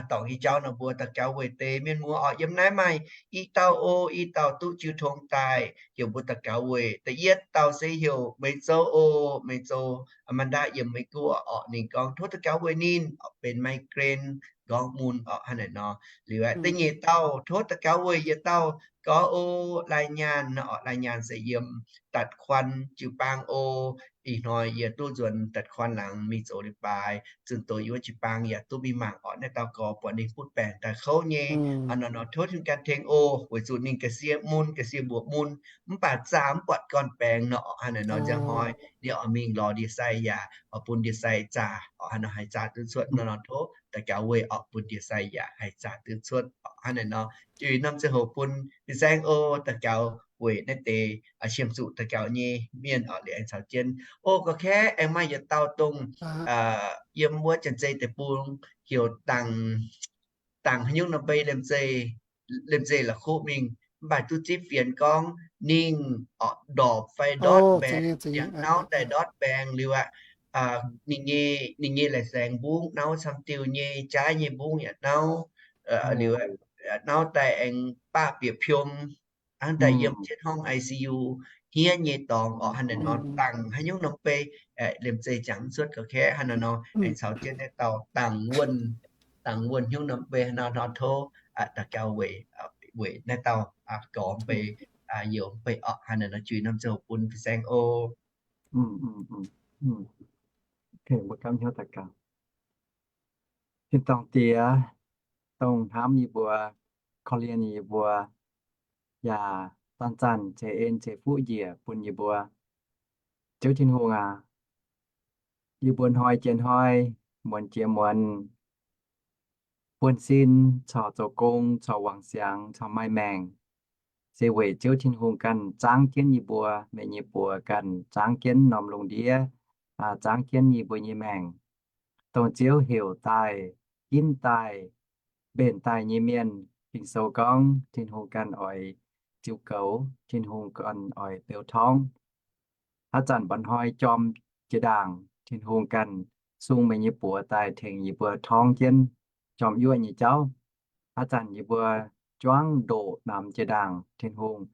dorngc nyei jauv nor, mbuo daux gaux weic deix mienh muoz oc. Yiem naaiv maaih i dauh oc, i dauh duqv jiu tong daaih, heuc mbuo daux gaux weic. Da'yietv dauh se heuc Meiz Zou oc, Meiz Zou, Amanda yiem Meiv Guoqv oc. Ninh gorngv tov daux gaux weic ninh oc, benx migraine, nqorngv mun oc, hnangv naaic nor. Liuz da'nyeic dauh tov daux gaux weic yietc dauh gorx oc, Lai Nyaanh nor oc. Lai Nyaanh se yiem Datc Kuan jiu-baang oc. Ih hnoi yie duqv nzuonx Datc Kuan laangz mingh zoux leiz-baaix, zunh doz yiem wuov jiu-baang yaac duqv mingh mangc oc. Naaiv dauh gorx buatc ninh butv baengc daaih kouv nyei. Hnangv naaic nor tov Tin-Hungh gan tengx oc, weic zuqc ninh ga'sie mun, ga'sie mbuoqc mun, mv baac zaah mv buatc gorn-baengx nor oc. Hnangv naaic nor nziang hnoi ninh oix mingh lorz ndie-sai yaac oix bun ndie-sai zaah oc. Hnangv nor haih zaah duqv cuotv nor, nor tov daux gaux weic oc, bun ndie-sai yaac haih zaah duqv cuotv oc. Hnangv naaic nor, juix norm ziangh hoc bun fin-saeng oc, daux gaux weic naaiv deix siemv zuqc daux gaux nyei mienh oc. Liuz aengx caux jienv, o, ga'kaeqv aengx maaih yietc dauh dongh yiem wuov Janx-Zei deic-bung heuc Dangc, Dangc haaix nyungc norm bei, liemh zeih, liemh zeih la'kuqv mingh, mv baac duqv zipv fienx gorngv ninh orqc ndorpc fai ndortv mbaengx, yaac nauv daaih ndortv mbaengx liuz aqv. Ninh nyei, ninh nyei lai-saeng mbungv nauv, camv diuh nyei jaaiv nyei mbungv yaac nauv, liuz nauv daaih aengx baav bieqc piom, hnangv daaih yiem jienv horngh I C U hniev nyei dorngx orqc. Hnangv naaiv nor, Dangc haaix nyungc norm bei, liemh zeih jangx mv cuotv ga'kaeqv. Hnangv naaiv nor aengx caux jienv naaiv dauh Dangc Wuonh, Dangc Wuonh haaix nyungc norm bei, hnangv naaiv nor tov daux gaux weic, weic naaiv dauh gorx mv bei, youz mv bei orqc. Hnangv naaiv nor juix norm ziangh hoc bun fin-saeng oc. Tin-dorngh Diex, dongh hnamv yie mbuo, korv-lienh yie mbuo, yaac zanc-zanc ceix en ceix fuqv njiec bun yie mbuo. Ziouv Tin-Hungh aac, yie mbuo hnoi jiex hnoi, muonz jiex muonz, buonv-sin corc zoux gong, corc wangc siangx, corc maaih maengc, se weic Ziouv Tin-Hungh ganh zaangv jienv yie mbuo, meih nyei buoz ganh zaangv jienv norm lungh ndiev, zaangv jienv yie mbuo nyei maengc. Dongh Ziouv heuc daaih, ginv daaih, mbenc daaih nyei mienh, Ging-Sou gorngv Tin-Hungh ganh oix ziux goux, Tin-Hungh ganh oix beu torngv. Haaix zanc mba'hnoi jorm jiex ndaangc, Tin-Hungh ganh sung meih nyei buoz daaih tengx yie mbuo torngv jienv jorm yuoqv nyei jauv. Haaix zanc yie mbuo juangv ndoqc namx jiex ndaangc, Tin-Hungh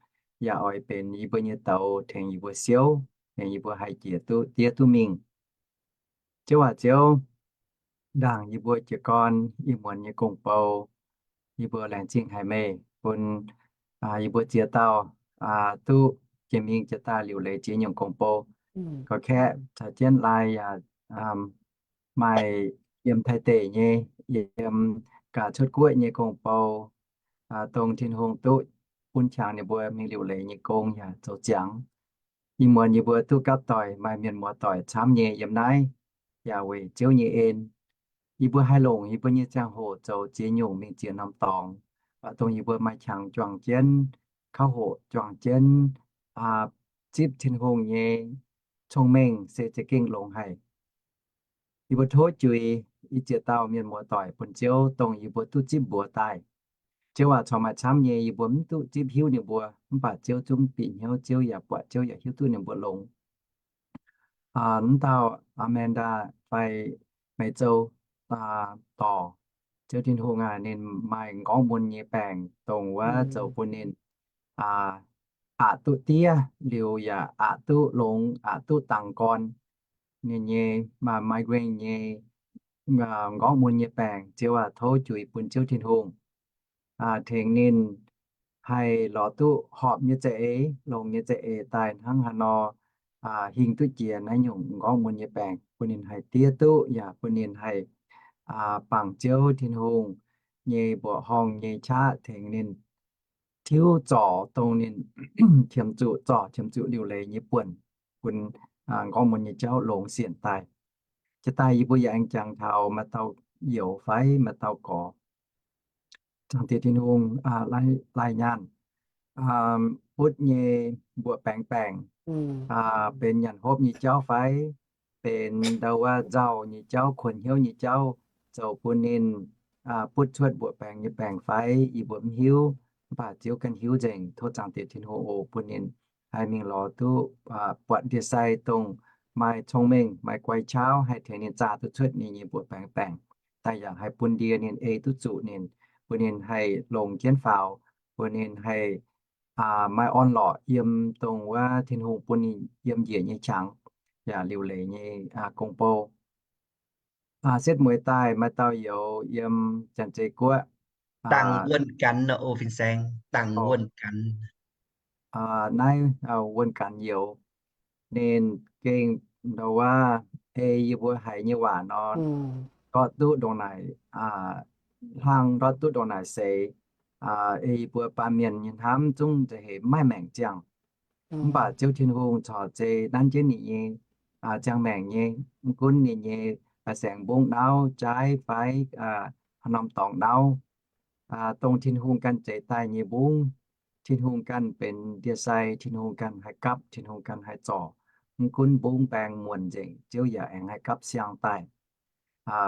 yaac oix benx yie mbuo nyei douz tengx yie mbuo siouv, tengx yie mbuo haih jiex duqv diev duqv mingh. Ziouv aac Ziouv, ndaangc yie mbuo jiez gorn ih muonz nyei gong-bou, yie mbuo laengz zingh haic meih bun yie mbuo ziex dauh duqv jiex mingh jiex daaih liuc leiz ziex nyungc gong-bou. Gorx-kaeqv caux jienv lai yaac maaih yiem Taiv deic nyei, yiem gaax cuotv guoqv nyei gong-bou, dongh Tin-Hungh duqv bun qangx ninh mbuo mingh liuc leiz nyei gong yaac zoux ziangx. Ih muonz yie mbuo duqv gapv doic maaih mienh muoz doic camv nyei yiem naaiv, yaac weic Ziouv nyei en. Yie mbuo haih longc yie mbuo nyei ziangh hoc zoux ziex nyungc mingh ziex norm dorngx, dongh yie mbuo maaih qangx juangc jienv, kauv hoqc juangc jienv, zipv Tin-Hungh nyei cong-mengh se za'gengh longx haic. Yie mbuo tov juix ih ziex dauh mienh muoz doic bun Ziouv, dongh yie mbuo duqv zipv mbuox daaih. Ziouv aac, corc maaih camv nyei yie mbuo mv duqv zipv hiuv ninh mbuo, mv baac Ziouv zungv bieqc hnyouv, Ziouv yaac buatc, Ziouv yaac hiuv duqv ninh mbuo longx. Mv dauh Amanda fai Meiv Zou dorc, Ziouv Tin-Hungh aac, ninh maaih nqorngv mun nyei baengc, dongh wuov zoux bun ninh aqc duqv diev liuz yaac aqc duqv longx, aqc duqv dangx gorn. Ninh nyei migraine nyei nqorngv mun nyei baengc, Ziouv aac, tov juix bun Ziouv Tin-Hungh tengx ninh haih lorz duqv horpc nyei za'eix, longx nyei za'eix daaih hnangv haaix nor hingh duqv jiex naaiv nyungc nqorngv mun nyei baengc, bun ninh haih diev duqv, yaac bun ninh haih bangc Ziouv Tin-Hungh nyei mbuoqc horngh nyei qaqv tengx ninh tiuv zorc dongh ninh qiemx zuqc zorc, qiemx zuqc liuc leiz nyei buonc, bun nqorngv mun nyei jauv longx sienc daaih. Jiex daaih yie mbuo yaac aengx jangx taux maaih dauh youz fai maaih dauh gorx. Zaangc Diex Tin-Hungh, lai nyaanh butv nyei mbuoqc baengx baengc, benx nyanc hopv nyei jauv fai, benx ndau wuov nzauh nyei jauv, kuonx hnyouv nyei jauv, zoux bun ninh butv cuotv mbuoqc baengx nyei baengc fai, yie mbuo mv hiuv. Mv baac Ziouv ganh hiuv nzengc. Tov Zaangc Diex Tin-Hungh oc bun ninh haih mingh lorz duqv buatc ndie-sai dongh maaih cong-mengh, maaih guai qaqv, haih tengx ninh zaah duqv cuotv ninh nyei mbuoqc baengx baengc, daaih yaac haih bun ndie ninh ei duqv zuqc ninh, bun ninh haih longx jienv faaux, bun ninh haih maaih orn-lorqc yiem dongh wuov Tin-Hungh bun ninh yiem njiec nyei qangx, yaac liuc leiz nyei gong-bou. Setv mueiz daaih maaih dauh youz yiem Janx-Zei Guoqv, Dangc Wuonh Ganx, Dangc Wuonh Ganx. Naaiv Wuonh Ganx youz, ninh gengh ndau wuov ei yie mbuo haiz nyei waac nor, ndortv duqv ndongc naaic, hlang ndortv duqv ndongc naaic seix, ei yie mbuo baamh mienh nyei hnamv zungv nza'heix maiv maengc ziangh. Mv baac Ziouv Tin-Hungh corc zei nanv jienv ninh nyei ziangh maengc nyei, mv gunv ninh nyei saeng-mbungv nauv, jaaiv fai haaix norm dorngx nauv, dongh Tin-Hungh ganh zeix daaih nyei mbungv, Tin-Hungh ganh benx ndie-sai, Tin-Hungh ganh haih gapv, Tin-Hungh ganh haih zorc. Mv gunv mbungv baeng muonc nzengc, Ziouv yaac aengx haih gapv siang daaih.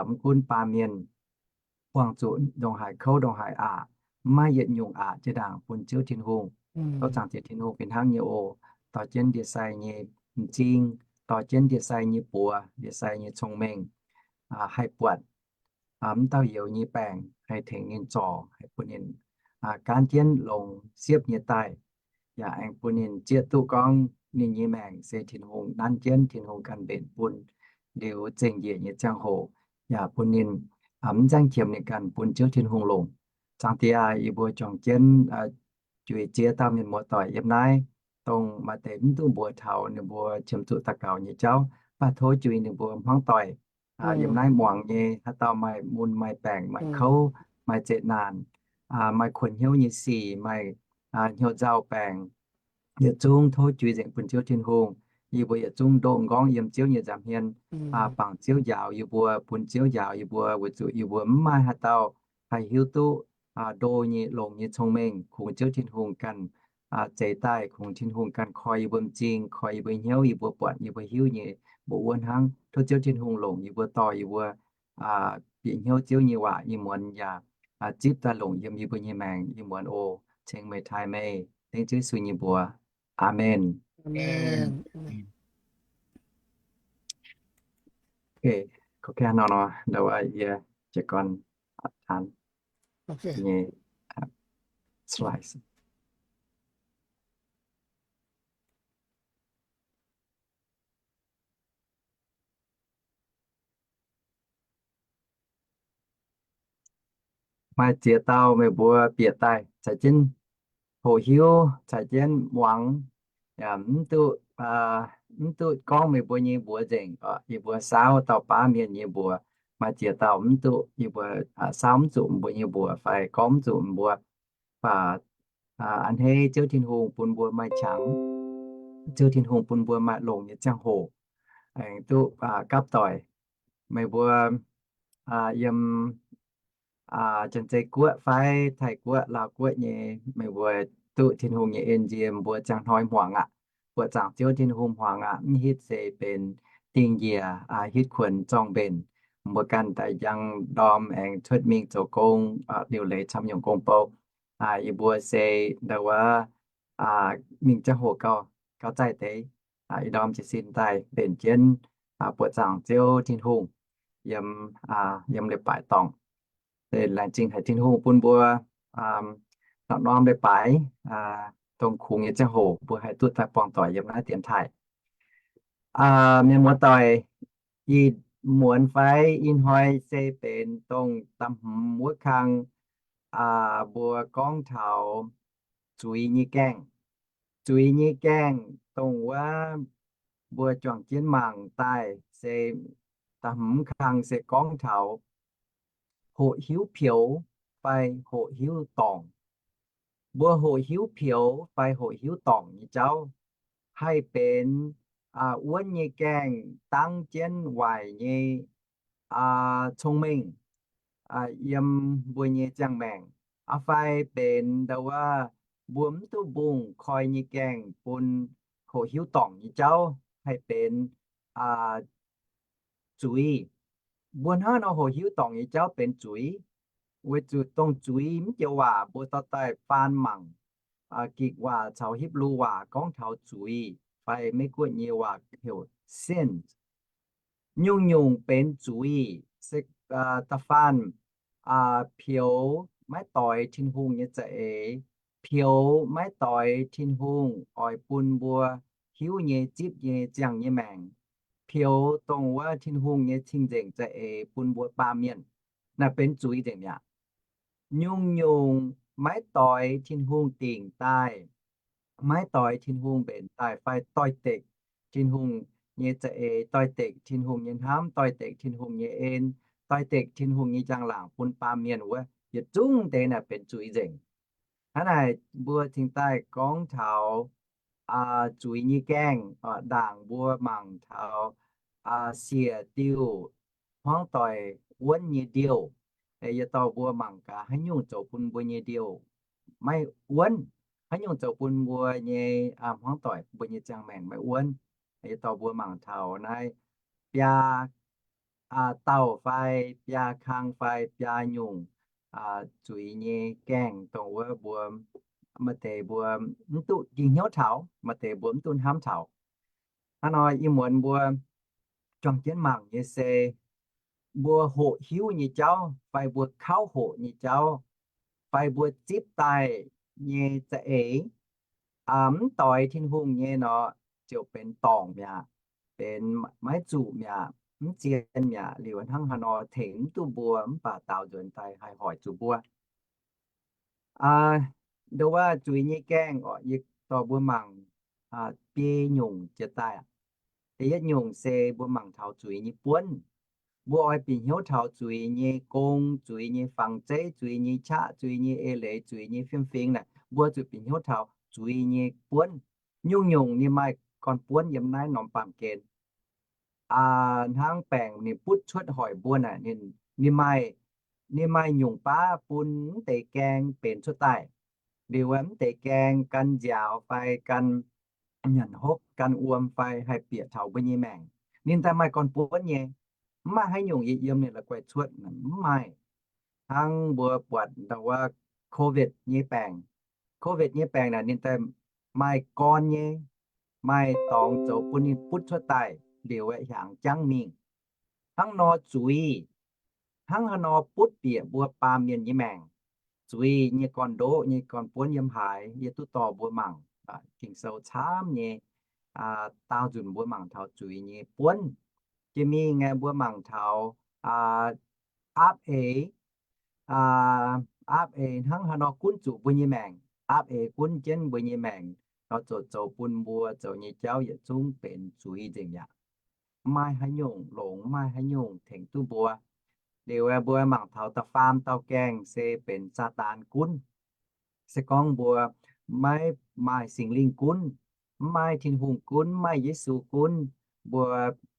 Mv gunv baamh mienh buangh zuqc ndongc haaix kouv ndongc haaix aqc, mv maaih yietc nyungc aqc jiex ndaangc bun Ziouv Tin-Hungh. Tov zaangc Diex Tin-Hungh fih hnangv nyei oc. Dorh jienv ndie-sai nyei m'zing, dorh jienv ndie-sai nyei buoz, ndie-sai nyei cong-mengh, haih buatc mv dauh youz nyei baengc, haih tengx ninh zorc, haih bun ninh gaanv jienv longx siepv nyei daaih, yaac aengx bun ninh zieqv duqv gorngv ninh nyei maengc se Tin-Hungh nanv jienv, Tin-Hungh ganh mbenc bun liuz zengc njiec nyei ziangh hoc, yaac bun ninh mv nzaengv qiemx ninh ganh bun Ziouv Tin-Hungh longc. Zaangc Diex aah, yie mbuo juangc jienv juix ziex dauh mienh muoz-doic yiem naaiv, dongh maaih deix mv duqv mbuox taux ninh mbuo qiemx zuqc daux gaux nyei jauv, mv baac tov juix ninh mbuo hmuangv doic yiem naaiv muangx nyei, haaix dauh maaih mun maaih baengc, maaih kouv, maaih zeqc naanc, maaih kuonx hnyouv nyei sic, maaih hnyouv nzauh baengc, yietc zungv tov juix nzengc bun Ziouv Tin-Hungh. Yie mbuo yietc zungv ndoqv m'nqorngv yiem Ziouv nyei nza'hmien, bangc Ziouv njaaux yie mbuo, bun Ziouv njaaux yie mbuo, weic zuqc yie mbuo mv maaih haaix dauh haih hiuv duqv ndo nyei, longx nyei cong-mengh, kungx Ziouv Tin-Hungh ganh zeix daaih, kungx Tin-Hungh ganh koi yie mbuo m'zing, koi yie mbuo hnyouv, yie mbuo buatc, yie mbuo hiuv nyei mbuo wuov hnangv. Tov Ziouv Tin-Hungh longc yie mbuo, dorh yie mbuo bieqc hnyouv Ziouv nyei waac nyei muonz yaac zipv daaih longc yiem yie mbuo nyei maengc nyei muonz oc. Ceng meih taaih meih, dengv Ziouv Yesu nyei mbuox. Aamen. Maaih ziex dauh meih mbuo bieqc daaih caux jienv hoqc hiuv, caux jienv muangx, mv duqv, mv duqv gorngv meih mbuo nyei mbuox nzengc. Yie mbuo saauv dauh baav mienh nyei mbuox, maaih ziex dauh mv duqv, yie mbuo saauv mv zuqc mbuo nyei mbuox fai gorngv mv zuqc mbuo. Mv baac a'hneiv Ziouv Tin-Hungh bun mbuo maaih qangx, Ziouv Tin-Hungh bun mbuo maaih longx nyei ziangh hoc aengx duqv gapv doic. Meih mbuo yiem Janx-Zei Guoqv fai Taiv Guoqv, Laauv Guoqv nyei, meih mbuo duqv Tin-Hungh nyei en nziex mbuo ziangh hnoi hmuangx aqv. Buoqc zaangc Ziouv Tin-Hungh hmuangx aqv. Mv hitv se benx dingh njiec, hitv kuonx zorng mbenc, mbuo ganh daaih njang ndorm aengx cuotv mingh zoux gong, liuc leiz camv nyungc gong-bou. Yie mbuo se ndau wuov mingh ziangh hoc gauh, gauh zaih deix, ih ndorm jiez sin daaih mbenc jienv buoqc zaangc Ziouv Tin-Hungh yiem, yiem leiz-baaix dorngc. Laengz zingh haic Tin-Hungh bun mbuo norm-norm leiz-baaix dongh kungx nyei ziangh hoc mbuo haih duqv daaih buangh doic yiem naaiv dienx taaih. Mienh muoz-doic, ih muonz fai ih hnoi se benx dongh da'hmz wuov kang, mbuo gorngv taux zuiz nyei gaengh. Zuiz nyei gaengh dongh wuov mbuo juangc jienv mangc daaih se da'hmz kang se gorngv taux hoqc hiuv pioux fai hoqc hiuv dorngc. Mbuo hoqc hiuv pioux fai hoqc hiuv dorngc nyei jauv haih benx wuonv nyei gaengh dangv jienv waaic nyei cong-mengh yiem mbuo nyei ziangh maengc, fai benx ndau wuov mbuo mv duqv mbungh koi nyei gaengh bun hoqc hiuv dorngc nyei jauv haih benx zuiz. Mbuo hnangv nor hoqc hiuv dorngc nyei jauv benx zuiz, weic zuqc dongh zuiz mv joux waac mbuo dorh daaih faan mangc Gikc waac caux Hipv^lu waac gorngv taux zuiz, fai Meiv Guoqv nyei waac heuc sin. Nyungc-nyungc benx zuiz se da'faanh pioux maiv doix Tin-Hungh nyei za'eix, pioux maiv doix Tin-Hungh oix bun mbuo hiuv nyei, zipv nyei, ziangh nyei maengc, pioux dongh wuov Tin-Hungh nyei cing-nzengc za'eix bun mbuo baamh mienh. Naaiv benx zuiz nzengc mi'aqv. Nyungc-nyungc maiv doix Tin-Hungh dingc daaih, maiv doix Tin-Hungh mbenc daaih fai doix-dekc Tin-Hungh nyei za'eix, doix-dekc Tin-Hungh nyei hnamv, doix-dekc Tin-Hungh nyei en, doix-dekc Tin-Hungh nyei njang-laangc bun baamh mienh wuov, yietc zungv deix naaic benx zuiz nzengc. Hnangv naaic mbuo cingx daaih gorngv taux zuiz nyei gaengh, ndaangc mbuo mangc taux siec diuh hmuangv doic wuonv nyei ndiouh. Yie dorh mbuo mangc gaax haaix nyungc zoux bun mbuo nyei ndiouh maiv wuonv. haaix nyungc zoux bun mbuo nyei hmuangv doic, mbuo nyei ziangh maengc maiv wuonv. Yie dorh mbuo mangc taux naaiv biaa dauh fai biaa kang fai biaa nyungc zuiz nyei gaengh, dongh wuov mbuo maaih deix mbuo mv duqv ging hnyouv taux, maaih deix mbuo mv duqv hnamv taux. Hnangv nor ih muonz mbuo juangc jienv mangc nyei se mbuo hoqc hiuv nyei jauv fai mbuo kauv hoqc nyei jauv fai mbuo zipv daaih nyei za'eix, mv doix Tin-Hungh nyei nor, ziouc benx dorngc mi'aqv, benx maiv zuqc mi'aqv, mv zien mi'aqv. Liuz hnangv haaix nor tengx mv duqv mbuo mv baac daaux nzuonx daaih haih hoic zuqc mbuo. Ndo wuov zuiz nyei gaengh oc, yie dorh mbuo mangc biei nyungc jiex daaih. Da'yietv nyungc se mbuo mangc taux zuiz nyei buonv. Mbuo oix bieqc hnyouv taux zuiz nyei gong, zuiz nyei fangx zeiv, zuiz nyei qaqv, zuiz nyei eix leiz, zuiz nyei fiem-fingx naaic, mbuo zuqc bieqc hnyouv taux zuiz nyei buonv. Nyungc-nyungc ninh maaih gorn-buonv yiem naaiv norm baamh gen. Hnangv baengc ninh butv cuotv hoic mbuo naaic, ninh, ninh maaih, ninh maaih nyungc baav bun mv deix gaeng benx cuotv daaih. Liuz mv deix gaeng gan nziaaux fai gan nyanc hopv, gan wuom fai haih bieqc taux mbuo nyei maengc, ninh daaih maaih gorn-buonv nyei. Mv maaih haaix nyungc yie yiem ninh la'guaih cuotv, mv maaih. Hnangv mbuo buatc ndau wuov COVID nyei baengc. COVID nyei baengc naaic ninh daaih maaih gorn nyei, maaih dorngx zoux bun ninh butv cuotv daaih liuz aeqv, hiaangx jangv mingh. Hnangv nor zuiz, hnangv haaix nor butv bieqc mbuo baamh mienh nyei maengc. Zuiz nyei gorn-ndoqv nyei gorn-buonv yiem haaix, yie duqv dorh mbuo mangc. Ging-Sou camv nyei daauh nzunc mbuo mangc taux zuiz nyei buonv. Jiex mingh aeqv, mbuo mangc taux aapv eix, aapv eix hnangv haaix nor gunv zuqc mbuo nyei maengc, aapv eix gunv jienv mbuo nyei maengc, nor zoux, zoux bun mbuo zoux nyei jauv yietc zungv benx zuiz nzengc mi'aqv. Mv maaih haaix nyungc longx, mv maaih haaix nyungc tengx duqv mbuo. Liuz mbuo mangc taux da'faam dauh gaengh se benx Saadaan gunv. Se gorngv mbuo maiv maaih Singx Lingh gunv, mv maaih Tin-Hungh gunv, mv maaih Yesu gunv, mbuo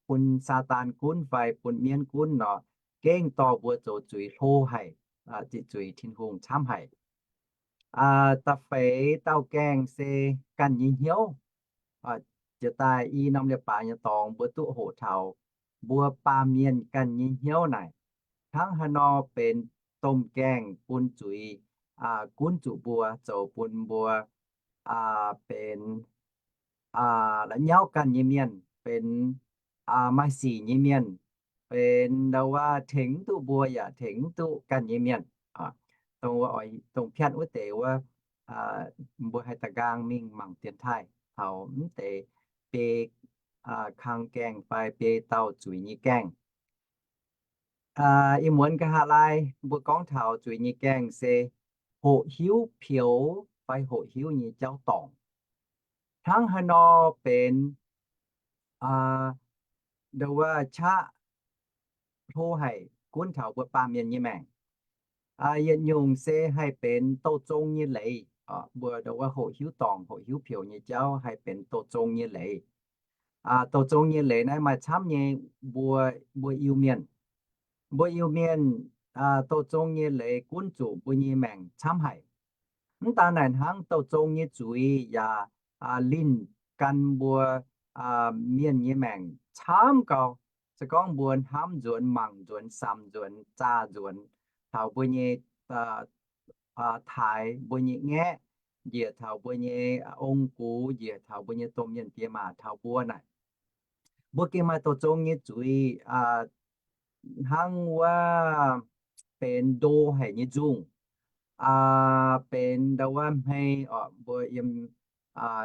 bun Saadaan gunv fai bun mienv gunv nor, gengh dorh mbuo zoux zuiz hlo haic, ziqc zuiz Tin-Hungh camv haic. Da'feix dauh gaengh se ganh nyei hnyouv. Jiex daaih i norm leiz-baaix nyei dorngx mbuo duqv hoqc taux mbuo baamh mienh ganh nyei hnyouv naaic, hnangv haaix nor benx domh gaengh bun zuiz gunv zuqc mbuo, zoux bun mbuo benx la'nyauv ganh nyei mienh, benx maaih sic nyei mienh, benx ndau wuov tengx mv duqv mbuo yaac tengx mv duqv ganh nyei mienh. Dongh wuov, dongh piatv wuov deix wuov, mbuo haih da'nqaang mingh mangc dienx taaih taux mv deix biei kang gaengh fai biei dauh zuiz nyei gaengh. Ih muonz nqa'haav laai mbuo gorngv taux zuiz nyei gaengh se hoqc hiuv peux fai hoqc hiuv nyei jauv dorngc. Hnangv haaix nor benx ndau wuov qaqv hlo haic gunv taux mbuo baamh mienh nyei maengc. Yietc nyungc se haih benx douh zong nyei leiz, mbuo ndau wuov hoqc hiuv dorngc, hoqc hiuv peux nyei jauv haih benx douh zong nyei leiz. Douh zong nyei leiz naaiv maaih camv nyei mbuo, mbuo Iu-Mienh. Mbuo Iu-Mienh douh zong nyei leiz gunv zuqc mbuo nyei maengc camv haic. Mv daan naaic hnangv, douh zong nyei zuiz yaac linh gan mbuo mienh nyei maengc camv gau. Se gorngv mbuo hnamv nzuonx, mangc nzuonx, samx nzuonx, zaah nzuonx taux mbuo nyei taaix, mbuo nyei ngaeqv, njiec taux mbuo nyei ong-gux, njiec taux mbuo nyei domh mienh diex maac taux mbuo naaic, mbuo gengh maaih douh zong nyei zuiz, hnangv wuov benx ndo haic nyei nzungh, benx ndau wuov hmei oc, mbuo yiem,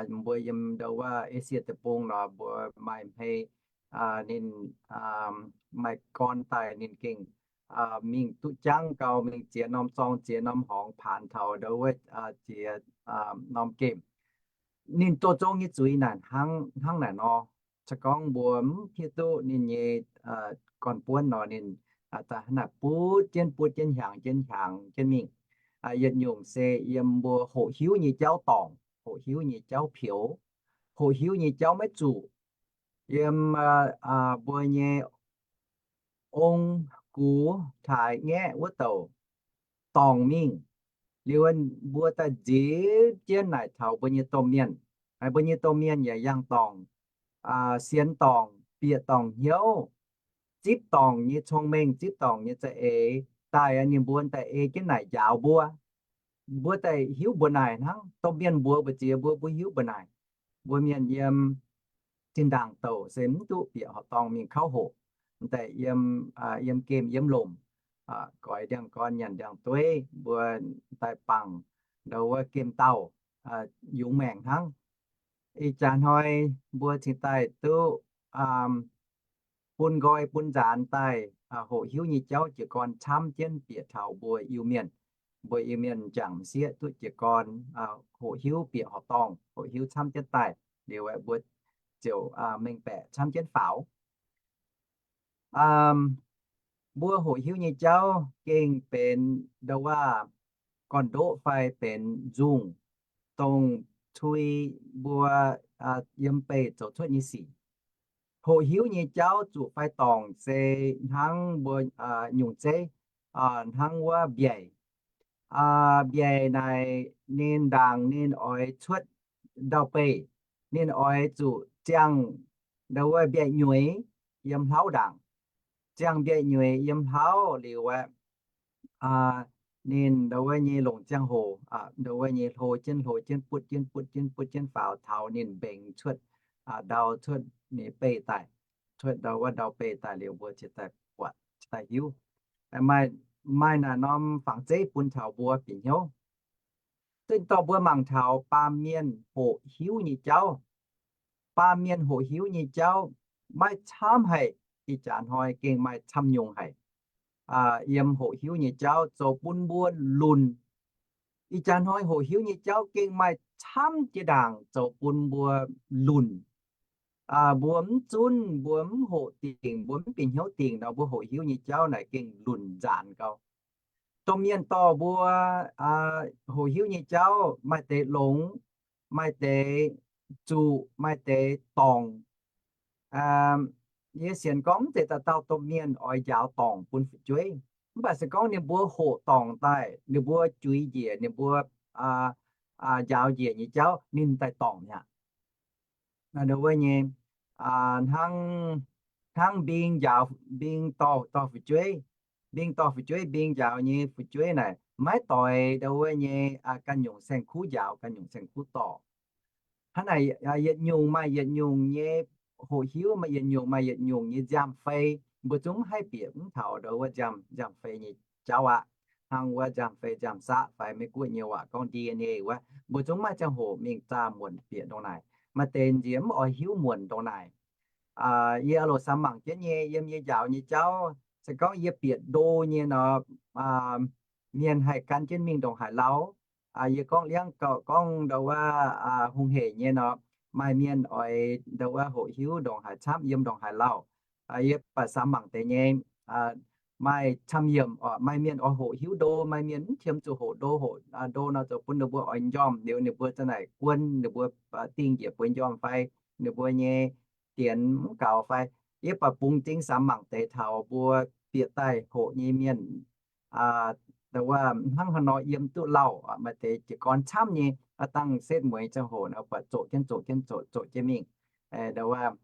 mbuo yiem ndau wuov Esie Deic-Bung nor, mbuo maaih hmei, ninh maaih gorn daaih ninh gengh mingh duqv jangv gau, mingh ziex norm zorng, ziex norm horngz, paanx taux ndau wuov ziex norm gemh. Ninh douh zong nyei zuiz naaic hnangv, hnangv naaic nor. Se gorngv mbuo mv hiuv duqv ninh nyei gorn-buonv nor, ninh daaih hnangv naaic butv jienv, butv jienv, hiaangx jienv, hiaangx jienv mingh. Yietc nyungc se yiem mbuo hoqc hiuv nyei jauv dorngc, hoqc hiuv nyei jauv peux, hoqc hiuv nyei jauv maiv zuqc. Yiem mbuo nyei ong-gux, taaix, ngaeqv wuov douc dorngc mingh. Liuz mbuo daaih nzipc jienv naaic taux mbuo nyei domh mienh. Mbuo nyei domh mienh yaac yangh dorngc, sienx dorngc, bieqc dorngc hnyouv, zipv dorngc nyei cong-mengh, zipv dorngc nyei za'eix daaih, ninh mbuo daaih ei jienv naaic njaaux mbuo. Mbuo daaih hiuv mbuo naaic hnangv. Domh mienh mbuox mbu'ziex mbuo, mbuo hiuv mbuo naaic. Mbuo mienh yiem zinh ndaangc douc se mv duqv bieqc horqc dorngh mingh kauv hoqc. M'daaih yiem, yiem gemh yiem lomc, goix ndiangx-gorn nyanc ndiangx-dueiv, mbuo daaih bangc ndau wuov gemh dauh yungz maengc hnangv. Ih jaax hnoi mbuo cingx daaih duqv bun nqoi bun nzaanx daaih, hoqc hiuv nyei jauv jiez gorn camv jienv bieqc taux mbuo Iu-Mienh. Mbuo Iu-Mienh m'jangc m'sieqv duqv jiez gorn hoqc hiuv bieqc horqc dorngh, hoqc hiuv camv jienv daaih. Liuz mbuo ziouc mengh baeqc camv jienv faaux. Mbuo hoqc hiuv nyei jauv gengh benx ndau wuov gorn-ndoqv fai benx nzungh, dongh cui mbuo yiem beih zoux cuotv nyei sic. Hoqc hiuv nyei jauv zuqc fai dorngc se hnangv mbuo nyungc zeiv, hnangv wuov mbiaec. Mbiaec naaic ninh ndaangc ninh oix cuotv ndau-beih, ninh oix zuqc ziangh ndau wuov mbiaec-nyueiz yiem hlauv ndaangc. Ziangh mbiaec-nyueiz yiem hlauv liuz aeqv, ninh ndau wuov nyei longc ziangh hoc ndau wuov nyei hlo jienv hlo jienv butv jienv butv jienv butv jienv faaux taux ninh mbengx cuotv ndau cuotv nyei beih daaih, cuotv ndau wuov ndau-beih daaih liuz mbuo cingx daaih buatc cingx daaih hiuv. Maaih naaic norm fangx zeiv bun taux mbuo bieqc hnyouv. Zinh dorh mbuo mangc taux baamh mienh hoqc hiuv nyei jauv. Baamh mienh hoqc hiuv nyei jauv maiv camv haic. Ih jaax hnoi gengh maaih camv nyungc haic. Yiem hoqc hiuv nyei jauv zoux bun mbuo lunc. Ih jaax hnoi hoqc hiuv nyei jauv gengh maaih camv jiex ndaangc zoux bun mbuo lunc. Mbuo mv zunv, mbuo mv hoqc dingc, mbuo mv bieqc hnyouv dingc nor, mbuo hoqc hiuv nyei jauv naaic gengh lunc nzaanx gau. Domh mienh dorh mbuo hoqc hiuv nyei jauv maaih deix longx, maaih deix zuqc, maaih deix dorngc. Yie sienx gorngv mv zeiz dauh dauh domh mienh oix njaaux dorngc bun fu'jueiv. Mv baac se gorngv ninh mbuo hoqc dorngc daaih, ninh mbuo juix njiec, ninh mbuo njaaux njiec nyei jauv ninh daaih dorngc mi'aqv. Wuov nyei, hnangv, hnangv mbing njaaux, mbing dorh, dorh fu'jueiv, mbing dorh fu'jueiv, mbing njaaux nyei fu'jueiv naaic maiv doix ndau wuov nyei ganh nyungc saeng-kuv njaaux, ganh nyungc saeng-kuv dorh. Hnangv naaic, yietc nyungc maaih yietc nyungc nyei hoqc hiuv, maaih yietc nyungc maaih yietc nyungc nyei nziaamv-fei. Mbuo zungv mv haih bieqc mv taux ndau wuov nziaamv, nziaamv-fei nyei jauv aqv. Hnangv wuov nziaamv-fei, nziaamv-saqv fai Meiv-Guoqv nyei waac gorngv D N A wuov, mbuo zungv maiv ziangh hoc mingh zaah muonc bieqc ndongc naaic. Maaih deix nziex mv oix hiuv muonc ndongc naaic. Yie loz samx mangc jienv nyei, yiem yie njaaux nyei jauv, se gorngv yie bieqc ndo nyei nor, mienh haih gan jienv mingh ndongc haaix lauh. Yie gorngv liangv gauh gorngv ndau wuov hungh heic nyei nor, maaih mienh oix ndau wuov hoqc hiuv ndongc haaix camv yiem ndongc haaix lauh. Yie baac samx mangc deix nyei, maaih camv yiemc oc, maaih mienh oix hoqc hiuv ndo, maaih mienh mv qiemx zuqc hoqc ndo, hoqc ndo nor zoux bun ninh mbuo oix njormh liuz ninh mbuo za'naaic guon ninh mbuo dingh njiec bueix njormh fai ninh mbuo nyei dienx mv gaux fai. Yie baac bungx zingh samx mangc deix taux mbuo bieqc daaih hoqc nyei mienh, ndau wuov hnangv haaix nor yiem duqv lauh, maaih deix jiez gorn camv nyei, dangh setv mueiz ziangh hoc nor buatc zoqc jienv zoqc jienv zoqc, zoqc jienv mingh. Ndau wuov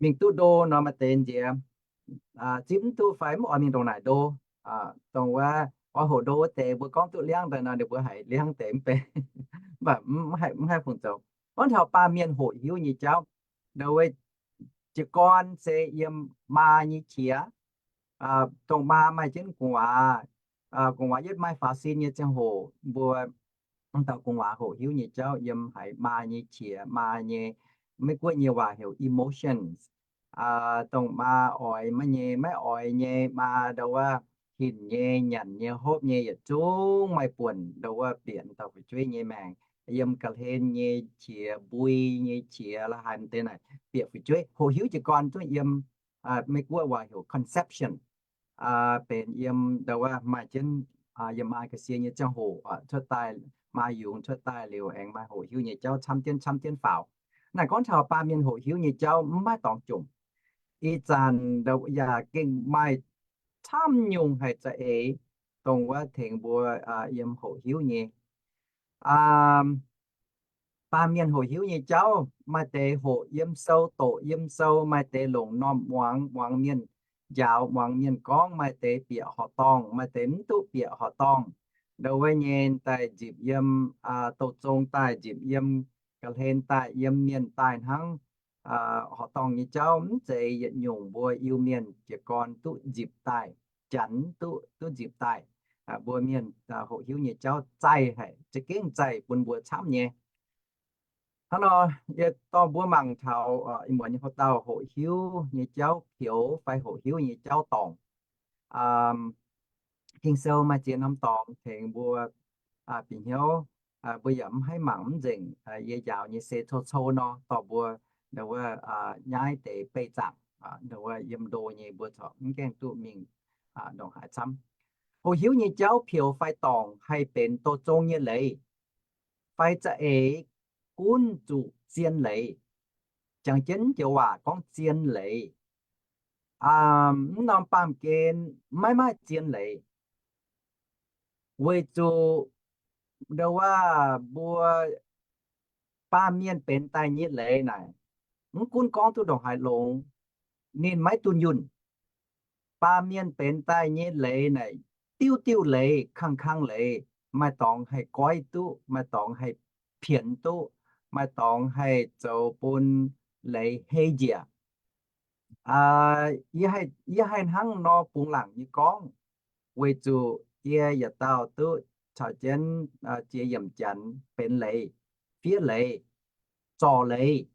mingh duqv ndo nor maaih deix nziex zipv mv duqv fai mv oix mingh ndongc naaic ndo. Dongh wuov oix hoqc ndo wuov deix mbuo gorngv duqv liangv daaih nor ninh mbuo haiz liangv deix mv benx, mv baac mv haih fungc zoux. Gorngv taux baamh mienh hoqc hiuv nyei jauv, ndau wuov jiez gorn se yiem maa nyei qiex, dongh maa maaih jienv gu'nguaaz, gu'nguaaz yietv maaih faaux sin nyei ziangh hoc mbuo dauh gu'nguaaz hoqc hiuv nyei jauv yiem haiz maa nyei qiex, maa nyei, Meiv-Guoqv nyei waac heuc emotions. Dongh maa oix maiv nyei, maiv oix nyei, maa ndau wuov hinc nyei, nyanc nyei, hopv nyei, yietc zungv maaih buonc ndau wuov bieqc dauh fu'jueiv nyei maengc. Yiem ga'hlen nyei qiex, mbui nyei qiex, la'haaix deix naaic bieqc fu'jueiv. Hoqc hiuv jiez gorn zungv yiem Meiv-Guoqv waac heuc conception, benx yiem ndau wuov maaih jienv yiem maa ga'sie nyei ziangh hoc cuotv daaih, maa yungz cuotv daaih liuz aengx maaih hoqc hiuv nyei jauv camv jienv camv jienv faaux. Naaic gorngv taux baamh mienh hoqc hiuv nyei jauv mv maaih dorngx jomc. Ih zanc yaac gengh maaih camv nyungc haic za'eix. dongh wuov tengx mbuo yiem hoqc hiuv nyei. Baamh mienh hoqc hiuv nyei jauv, maaih deix hoqc yiem sou, doqc yiem sou, maaih deix longc norm muangx, muangx mienh njaaux, muangx mienh gorngv, maaih deix bieqc horqc dorngh, maaih deix mv duqv bieqc horqc dorngh. Ndau wuov nyei daaih nzipc yiem, douz zong daaih, nzipc yiem ga'hlen daaih, yiem mienh daaih hnangv. Horqc dorngh nyei jauv mv zeiz yietc nyungc mbuo Iu-Mienh jiez gorn duqv nzipc daaih, janx duqv, duqv nzipc daaih. Mbuo mienh hoqc hiuv nyei jauv zaih haic, za'gengh zaih bun mbuo camv nyei. Hnangv nor, yie dorh mbuo mangc taux ih muonz nyei houx-dauh hoqc hiuv nyei jauv pioux fai hoqc hiuv nyei jauv dorngc. Ging-Sou maaih ziex norm dorngx tengx mbuo bieqc hnyouv. Mbuo yaac mv haih mangc mv nzengc. Yie njaaux nyei se cou-cou nor dorh mbuo ndau wuov nyaiv deix beih zaangc, ndau wuov yiem ndo nyei mbuo corc mv gaengh duqv mingh ndongc haaix camv. Hoqc hiuv nyei jauv pioux fai dorngc haih benx douz zong nyei leiz, fai za'eix gunv zuqc zien leiz. Jangx jienv joux waac gorngv zien leiz. Mv norm baamh gen maiv maaih zien leiz, weic zuqc ndau wuov mbuo baamh mienh benx daaih nyei leiz naaic, mv gunv gorngv duqv ndongc haaix longx, ninh maiv dunh yunh. Baamh mienh benx daaih nyei leiz naaic, diuv diuv leiz, kang kang leiz, maaih dorngx haih goiv duqv, maaih dorngx haih pienx duqv, maaih dorngx haih zoux bun leiz hei njiec. Yie haih hnangv nor bungx laangc nyei gorngv, weic zuqc yie yietc dauh duqv caux jienv ziex yiemc janx benx leiz, fiev leiz, zorc leiz,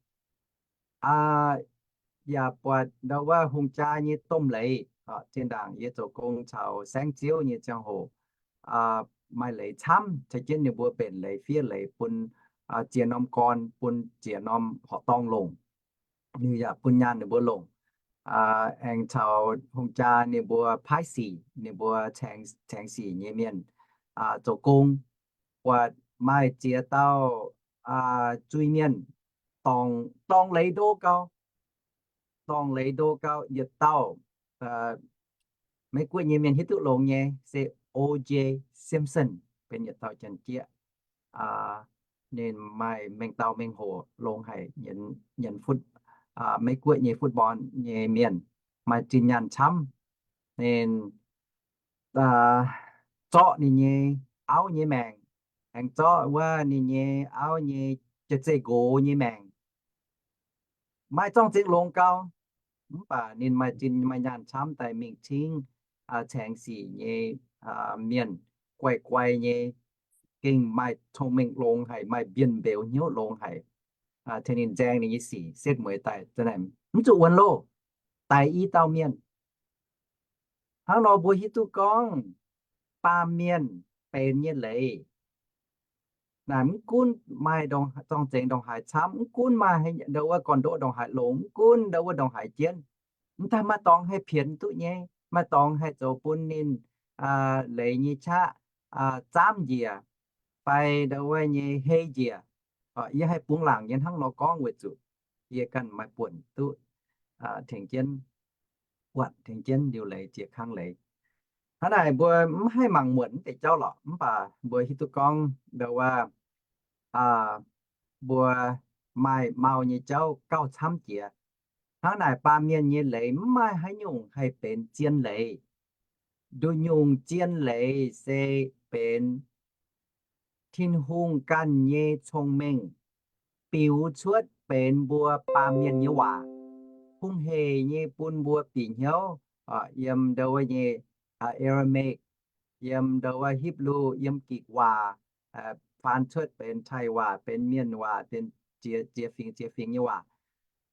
yaac buatc ndau wuov hungh jaa nyei domh leiz. Zinh ndaangc yie zoux gong caux saengv ziouv nyei ziangh hoc, maaih leiz camv, caux jienv ninh mbuo mbenc leiz fiev leiz bun ziex norm gorn, bun ziex norm horqc dorngh longc. Ninh yaac bun nyaanh ninh mbuo longc, aengx caux hungh jaa ninh mbuo paaiv sic, ninh mbuo caengx sic nyei mienh zoux gong. Buatc maaih ziex dauh zuiz-mienh dorngc, dorngc leiz ndo gau, dorngc leiz ndo gau yietc dauh, Meiv-Guoqv nyei mienh hiuv duqv longx nyei se O J Simpson, benx yietc dauh janx-jieqv. Ninh maaih mengh dauh mengh hoc longx haic, nyienz, Meiv-Guoqv nyei football nyei mienh, maaih zinh nyaanh camv. Ninh zorqv ninh nyei auv nyei maengc, aengx zorqv wuov ninh nyei auv nyei jaav-zeih nqox nyei maengc. Maaih zorng-zengx longx gau, mv baac ninh maaih zinh maaih nyaanh camv daaih mingh cingv caengx sic nyei mienh, guai guai nyei, gengh maaih cong-mengh longx haic, maaih mbienh mbeux hnyouv longx haic. Tengx ninh nzaeng ninh nyei sic setv mueiz daaih, mv zuqc wuonx loh, daic i dauh mienh. Hnangv nor mbuo hiuv duqv gorngv baamh mienh benx nyei leiz naaic, mv gunv maaih zorng-zengx ndongc haaix camv, mv gunv maaih ndau wuov gorn-ndoqv ndongc haaix longx, mv gunv ndau wuov ndongc haaix jienv, mv daaih maaih dorngx haih pienx duqv nyei, maaih dorngx haih zoux bun ninh leiz nyei qaqv zaamv njiec, fai ndau wuov nyei hei njiec. Yie haih bungx laangc nyei hnangv nor gorngv weic zuqc yie ganh maaih buonc duqv tengx jienv, buatc tengx jienv liuz leiz jiex kang leiz. Hnangv naaic mbuo mv haih mangc muonc mv deix jauv lorqc, mv baac mbuo hiuv duqv gorngv ndau wuov mbuo maaih mau nyei jauv gauh camv jiex. Hnangv naaic baamh mienh nyei leiz mv maaih haaix nyungc haih benx zien leiz. Nduqc nyungc zien leiz se benx Tin-Hungh ganh nyei cong-mengh biux cuotv benx mbuo baamh mienh nyei waac, hungh heic nyei bun mbuo bieqc hnyouv, yiem ndau wuov nyei Aramaic, yiem ndau wuov Hipv^lu, yiem Gikc waac faan cuotv benx Taiv waac, benx Mienh waac, benx ziex, ziex fingx, ziex fingx nyei waac.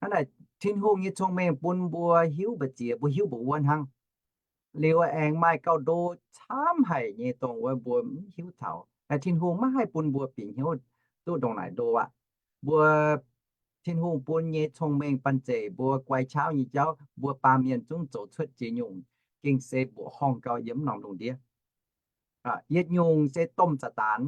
Hnangv naaic, Tin-Hungh nyei cong-mengh bun mbuo hiuv mbu'ziex, mbuo hiuv mbu'wuov hnangv. Liuz aengx maaih gauh ndo camv haic nyei dongh wuov mbuo mv hiuv taux. Tin-Hungh maiv haih bun mbuo bieqc hnyouv duqv ndongc naaic ndo aqv. Mbuo, Tin-Hungh bun nyei cong-mengh banh zeic mbuo guai qaqv nyei jauv, mbuo baamh mienh zungv zoux cuotv ziex nyungc, gengh se mbuoqc horngh gau yiem mv norm lungh ndiev. Yietc nyungc se domh Saadaan.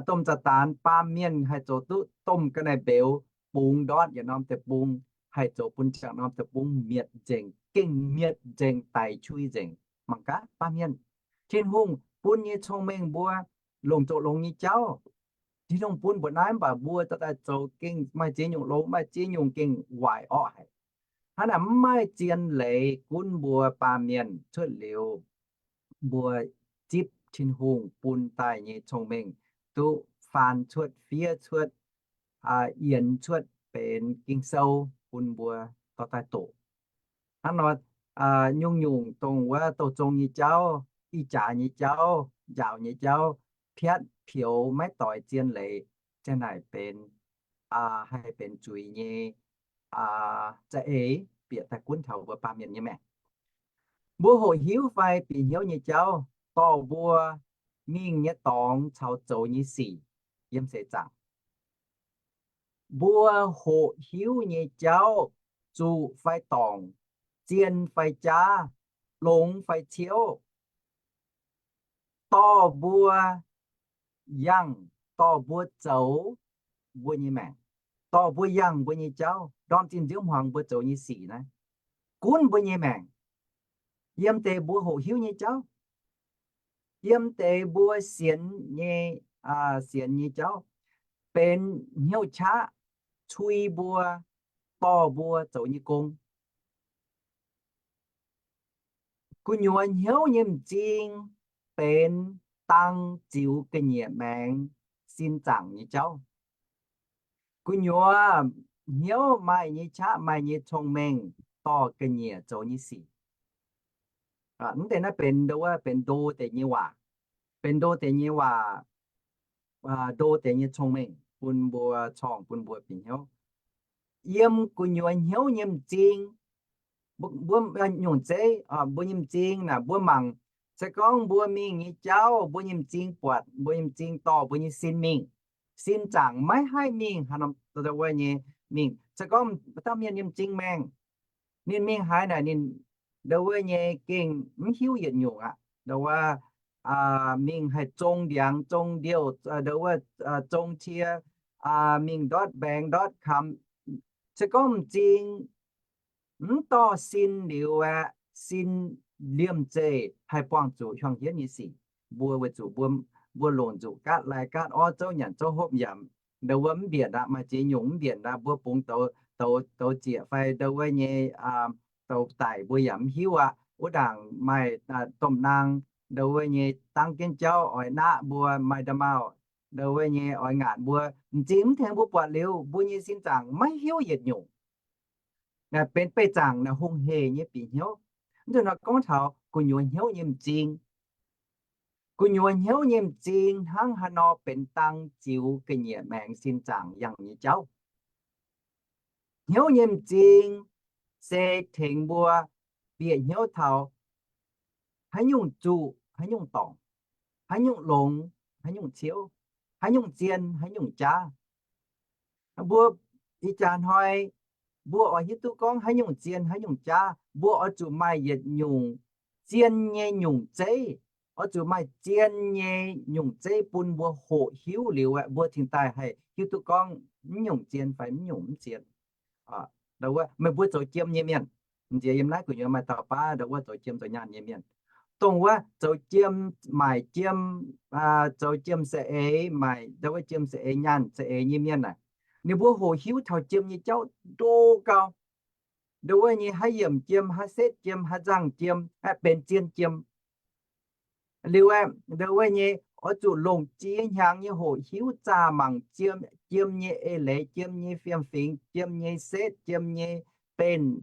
Domh Saadaan, baamh mienh haih zoux duqv domh ga'naaiv-mbeux bungx ndortv yietc norm deic-bung, haih zoux bun ziangh norm deic-bung mietc nzengc, gengh mietc nzengc, daic qui nzengc. Mangc gaax baamh mienh. Tin-Hungh bun nyei cong-mengh mbuo longc zoux longx nyei jauv. Tin-Hungh bun mbuo naaiv, mv baac mbuo dorh daaih zoux gengh maaih ziex nyungc longx, maaih ziex nyungc gengh waaic orqv haic. Hnangv naaic mv maaih zien leiz gunv mbuo baamh mienh cuotv liuz, mbuo zipv Tin-Hungh bun daaih nyei cong-mengh duqv faan cuotv, fiev cuotv, yienx cuotv benx Ging-Sou bun mbuo dorh daaih doqc. Hnangv nor, nyungc-nyungc dongh wuov douh zong nyei jauv, ih jaax nyei jauv, njaaux nyei jauv, piatv pioux maiv doix zien leiz, ziang naaic benx, haih benx zuiz nyei za'eix bieqc daaih gunv taux mbuo baamh mienh nyei maengc. Mbuo hoqc hiuv fai bieqc hnyouv nyei jauv dorh mbuo mingh nyei dorngx caux zoux nyei sic yiem seix zaangc. Mbuo hoqc hiuv nyei jauv, zuqc fai dorngc, zien fai jaav, longx fai ciouv, dorh mbuo yangh, dorh mbuo zoux mbuo nyei maengc, dorh mbuo yangh mbuo nyei jauv, ndorm zinh nziouv hmuangx mbuo zoux nyei sic naaiv, gunv mbuo nyei maengc, yiem deix mbuo hoqc hiuv nyei jauv, yiem deix mbuo sienx nyei, sienx nyei jauv, benx hnyouv qaqv cui mbuo, dorh mbuo zoux nyei gong. Gu'nyuoz hnyouv nyei m'zing benx dang ziux ga'nyiec maengx sin zaangc nyei jauv. Gu'nyuoz hnyouv maaih nyei qaqv, maaih nyei cong-mengh dorh ga'nyiec zoux nyei sic. Mv deix naaiv benx ndo wuov, benx ndo deix nyei waac, benx ndo deix nyei waac, ndo deix nyei cong-mengh bun mbuo, corngh bun mbuo bieqc hnyouv. Yiem gu'nyuoz hnyouv nyei m'zing, mbuo nyungc zeiv, mbuo nyei m'zing naaic mbuo mangc, se gorngv mbuo mingh nyei jauv, mbuo nyei m'zing buatc, mbuo nyei m'zing dorh mbuo nyei sin mingh, sin zaangc maiv haih mingh, ndo wuov nyei mingh, se gorngv dauh mienh nyei m'zing maengh, ninh mingh haaix naaic ninh ndo wuov nyei gengh mv hiuv yietc nyungc aqv. Ndo wuov mingh haih zong ndiangx, zong ndiouh, ndo wuov zong cie, mingh ndortv mbaengx ndortv kamx. Se gorngv m'zing mv dorh sin liuz aeqv, sin liemh zeih haih buangh zuqc hiuang hienv nyei sic. Mbuo weic zuqc mbuo, mbuo longc zuqc gaatv lai gaatv orv, zouv nyanc zouv hopv yaac ndo wuov mv mbienc aqv, maaih ziex nyungc mv mbienc aqv, mbuo bungx douz, douz zieqc fai ndo wuov nyei douz daic mbuo yaac mv hiuv aqv. Wuov ndaangc maaih domh naang ndo wuov nyei dangv jienv jauv oix naqv mbuo, maaih nda'maauh ndo wuov nyei oix ngaatc mbuo. M'zing mv tengx mbuo buatc liuz, mbuo nyei sin zaangc maiv hiuv yietc nyungc. Naaic benx beih zaangc naaic hungh hec nyei bieqc hnyouv. Mv deix nor gorngv taux gu'nyuoz hnyouv nyei m'zing. Gu'nyuoz hnyouv nyei m'zing hnangv haaix nor benx dang ziux ga'nyiec maengx sin zaangc yangh nyei jauv. Hnyouv nyei m'zing se tengx mbuo bieqc hnyouv taux haaix nyungc zuqc, haaix nyungc dorngc, haaix nyungc longx, haaix nyungc ciouv, haaix nyungc zien, haaix nyungc jaav. Mbuo ih jaax hnoi mbuo oix hiuv duqv gorngv haaix nyungc zien, haaix nyungc jaav, mbuo oix zuqc maaih yietc nyungc zien nyei nyungc zeiv, oix zuqc maaih zien nyei nyungc zeiv bun mbuo hoqc hiuv liuz aeqv, mbuo cingx daaih haih hiuv duqv gorngv mv nyungc zien fai mv nyungc mv zien. Meih mbuo zoux jiem nyei mienh, nziex yiem naaiv gu'nyuoz maaih dauh baav ndo wuov zoux jiem zoux nyaanh nyei mienh. Dongh wuov zoux jiem, maaic jiem, zoux jiem za'eix, maaic ndo wuov jiem za'eix, nyaanh za'eix nyei mienh naaic, ninh mbuo hoqc hiuv taux jiem nyei jauv ndo gau. Ndo wuov nyei haaix yiemc jiem, haaix setv jiem, haaix nzangh jiem, aeqv, benx zien jiem. Liuz aeqv, ndo wuov nyei oix zuqc longc ziex hnyangx nyei hoqc hiuv zaah mangc jiem, jiem nyei eix leiz, jiem nyei fiem-fingx, jiem nyei setv, jiem nyei benx,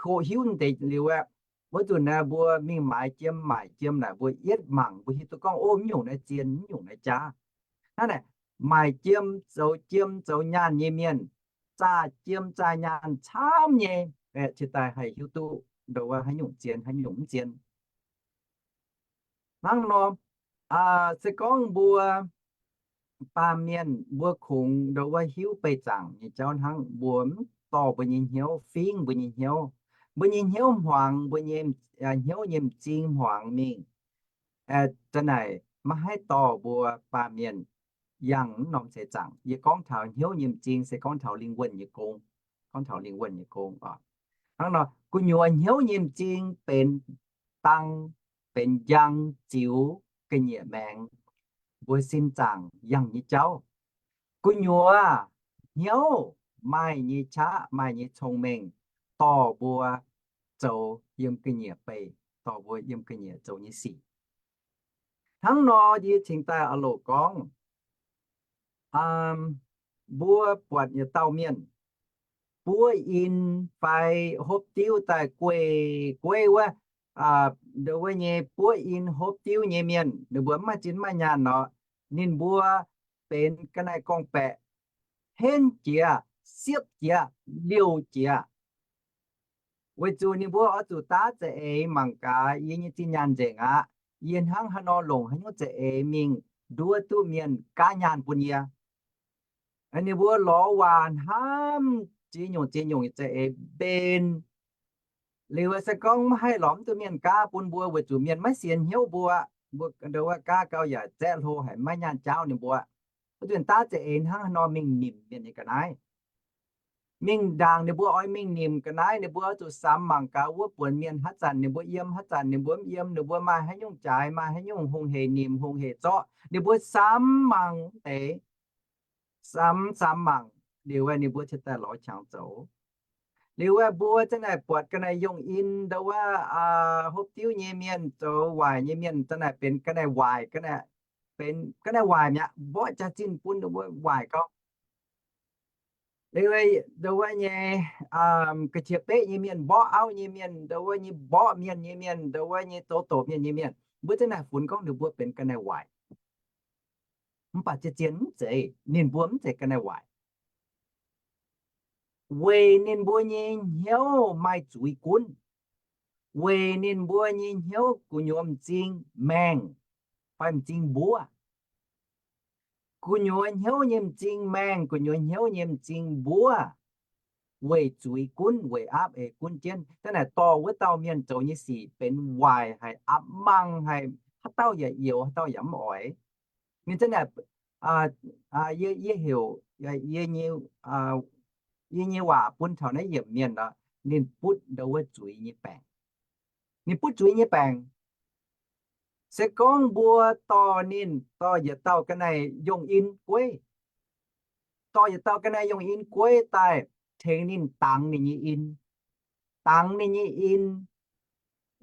hoqc hiuv deix liuz aeqv, wuov nzunc naaiv mbuo mingh maaiz jiem maaic jiem naaic, mbuo yietv mangc mbuo hiuv duqv gorngv, o, mv nyungc naaiv zien, mv nyungc naaiv jaav. Hnangv naaic, maaic jiem, zoux jiem, zoux nyaanh nyei mienh, zaah jiem zaah nyaanh camv nyei, cingx daaih haih hiuv duqv ndo wuov haaix nyungc zien, haaix nyungc mv zien. Hnangv nor, se gorngv mbuo baamh mienh mbuo kungx ndo wuov hiuv beih zaangc nyei jauv hnangv, mbuo mv dorh mbuo nyei hnyouv fingv mbuo nyei hnyouv, mbuo nyei hnyouv hmuangx, mbuo nyei hnyouv nyei m'zing hmuangx mingh, za'naaic maiv haih dorh mbuo baamh mienh yangh mv norm seix zaangc. Yie gorngv taux hnyouv nyei m'zing se gorngv taux lingh wuonh nyei gong, gorngv taux lingh wuonh nyei gong oc. Hnangv nor, gu'nyuoz hnyouv nyei m'zing benx dang benx njang ziux ga'nyiec maengx mbuo sin zaangc yangh nyei jauv. Gu'nyuoz hnyouv maaih nyei qaqv, maaih nyei cong-mengh dorh mbuo zoux yiem ga'nyiec beih, dorh mbuo yiem ga'nyiec zoux nyei sic. Hnangv nor yie cingx daaih a'loc gorngv, mbuo buatc yietc dauh mienh buov in fai hopv diuv daaih gueiv gueiv wuov, ndo wuov nyei buov in hopv diuv nyei mienh, ninh mbuo mv maaih zinh mv maaih nyaanh nor, ninh mbuo benx ga'naaiv gorngv-baeqc henv jiex, siepv jiex, liouh jiex. Weic zuqc ninh mbuo oix zuqc daav za'eix mangc gaax yie nyei zinh nyaanh nzengc aqv. Yie hnangv haaix nor longc haaix nyungc za'eix mingh nduov duqv mienh gaav nyaanh bun yie. Ninh mbuo lorz waac hnamv ziex nyungc ziex nyungc za'eix mbenc. Liuz se gorngv maiv haih lorz mv duqv mienh gaav bun mbuo weic zuqc mienh maiv sienx hnyouv mbuo, mbuo ndo wuov gaav gauh yaac zaeqv hlo haic, maiv nyaanh jaauv ninh mbuo. Wuov zanc daav za'eix hnangv haaix nor mingh nimc mienh nyei ga'naaiv. Mingh ndaangc ninh mbuo oix mingh nimc ga'naaiv, ninh mbuo oix zuqc samx mangc gaax wuov buonc mienh haaix zanc ninh mbuo yiem, haaix zanc ninh mbuo mv yiem, ninh mbuo maaih haaix nyungc jaaix, maaih haaix nyungc hungh hec nimc, hungh hec zorqv, ninh mbuo samx mangc mv deix. Samx samx mangc liuz, ninh mbuo cingx daaih lorz qangx zoux. Liuz aeqv, mbuo zanc naaic buatc ga'naaiv yongh in ndo wuov hopv diuv nyei mienh, zoux waaic nyei mienh, zanc naaic benx ga'naaiv waaic, benx ga'naaiv waaic mi'aqv, mborqv jaax-zinh bun ndo wuov waaic gauh. Liuz ndo wuov nyei ga'qiex beqv nyei mienh, mborqv auv nyei mienh, ndo wuov nyei mborqv mienh nyei mienh, ndo wuov nyei zoux doqc mienh nyei mienh, mbuo zanc naaic funx gorngv ninh mbuo benx ga'naaiv waaic. Mv baac zien-zien mv zeiz, ninh mbuo mv zeiz ga'naaiv waaic. Weic ninh mbuo nyei hnyouv maaih zuiz gunv, weic ninh mbuo nyei hnyouv gu'nyuoz m'zing maengh fai m'zing mbuov. Gu'nyuoz hnyouv nyei m'zing maengh, gu'nyuoz hnyouv nyei m'zing mbuov, weic zuiz gunv, weic aapv eix gunv jienv. Zanc naaic dorh wuov dauh mienh zoux nyei sic benx waaic haic, a'mangc haic, haaix dauh yaac youx, haaix dauh yaac mv oix. Ninh zanc naaic, yie heuc, yie nyei waac bun taux naaiv yiemc mienh nor, ninh butv ndo wuov zuiz nyei baengc. Ninh butv zuiz nyei baengc. Se gorngv mbuo dorh ninh, dorh yietc dauh ga'naaiv yongh in gueiv, dorh yietc dauh ga'naaiv yongh in gueiv daaih tengx ninh dangx ninh nyei in, dangx ninh nyei in,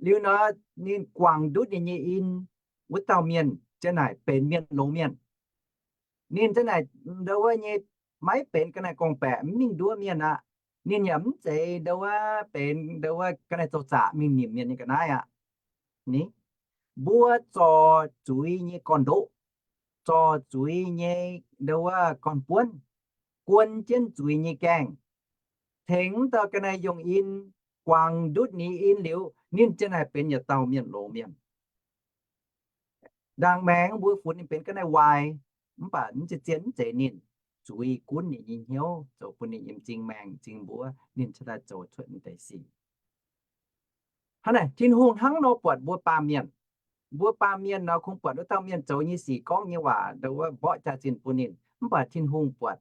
liuz nor ninh guangc ndutv ninh nyei in, wuov dauh mienh zanc naaic benx mienh longx mienh. Ninh zanc naaic ndo wuov nyei maiv benx ga'naaiv gorngv-baeqc, mv mingh nduov mienh aqv. Ninh yaac mv zeiz ndo wuov benx ndo wuov ga'naaiv zoux zaqc mingh nimc mienh nyei ga'naaiv aqv. Ni, mbuo zorc zuiz nyei gorn-ndoqv, zorc zuiz nyei ndo wuov gorn-buonv, guon jienv zuiz nyei gaengh, tengx dauh ga'naaiv yongh in, guangc ndutv ninh in liuz, ninh zanc naaic benx yietc dauh mienh longx mienh. Ndaangc maengx mbuo funx ninh benx ga'naaiv waaic, mv baac mv zeiz zien, mv zeiz ninh, zuiz gunv ninh nyei hnyouv zoux bun ninh nyei m'zing maengh m'zing mbuov ninh cingx daaih zoux cuotv m'deix sic. Hnangv naaic Tin-Hungh hnangv nor buatc mbuo baamh mienh. Mbuo baamh mienh nor kungx buatc wuov dauh mienh zoux nyei sic, gorngv nyei waac ndo wuov mborqv jaax-zinh bun ninh, mv baac Tin-Hungh buatc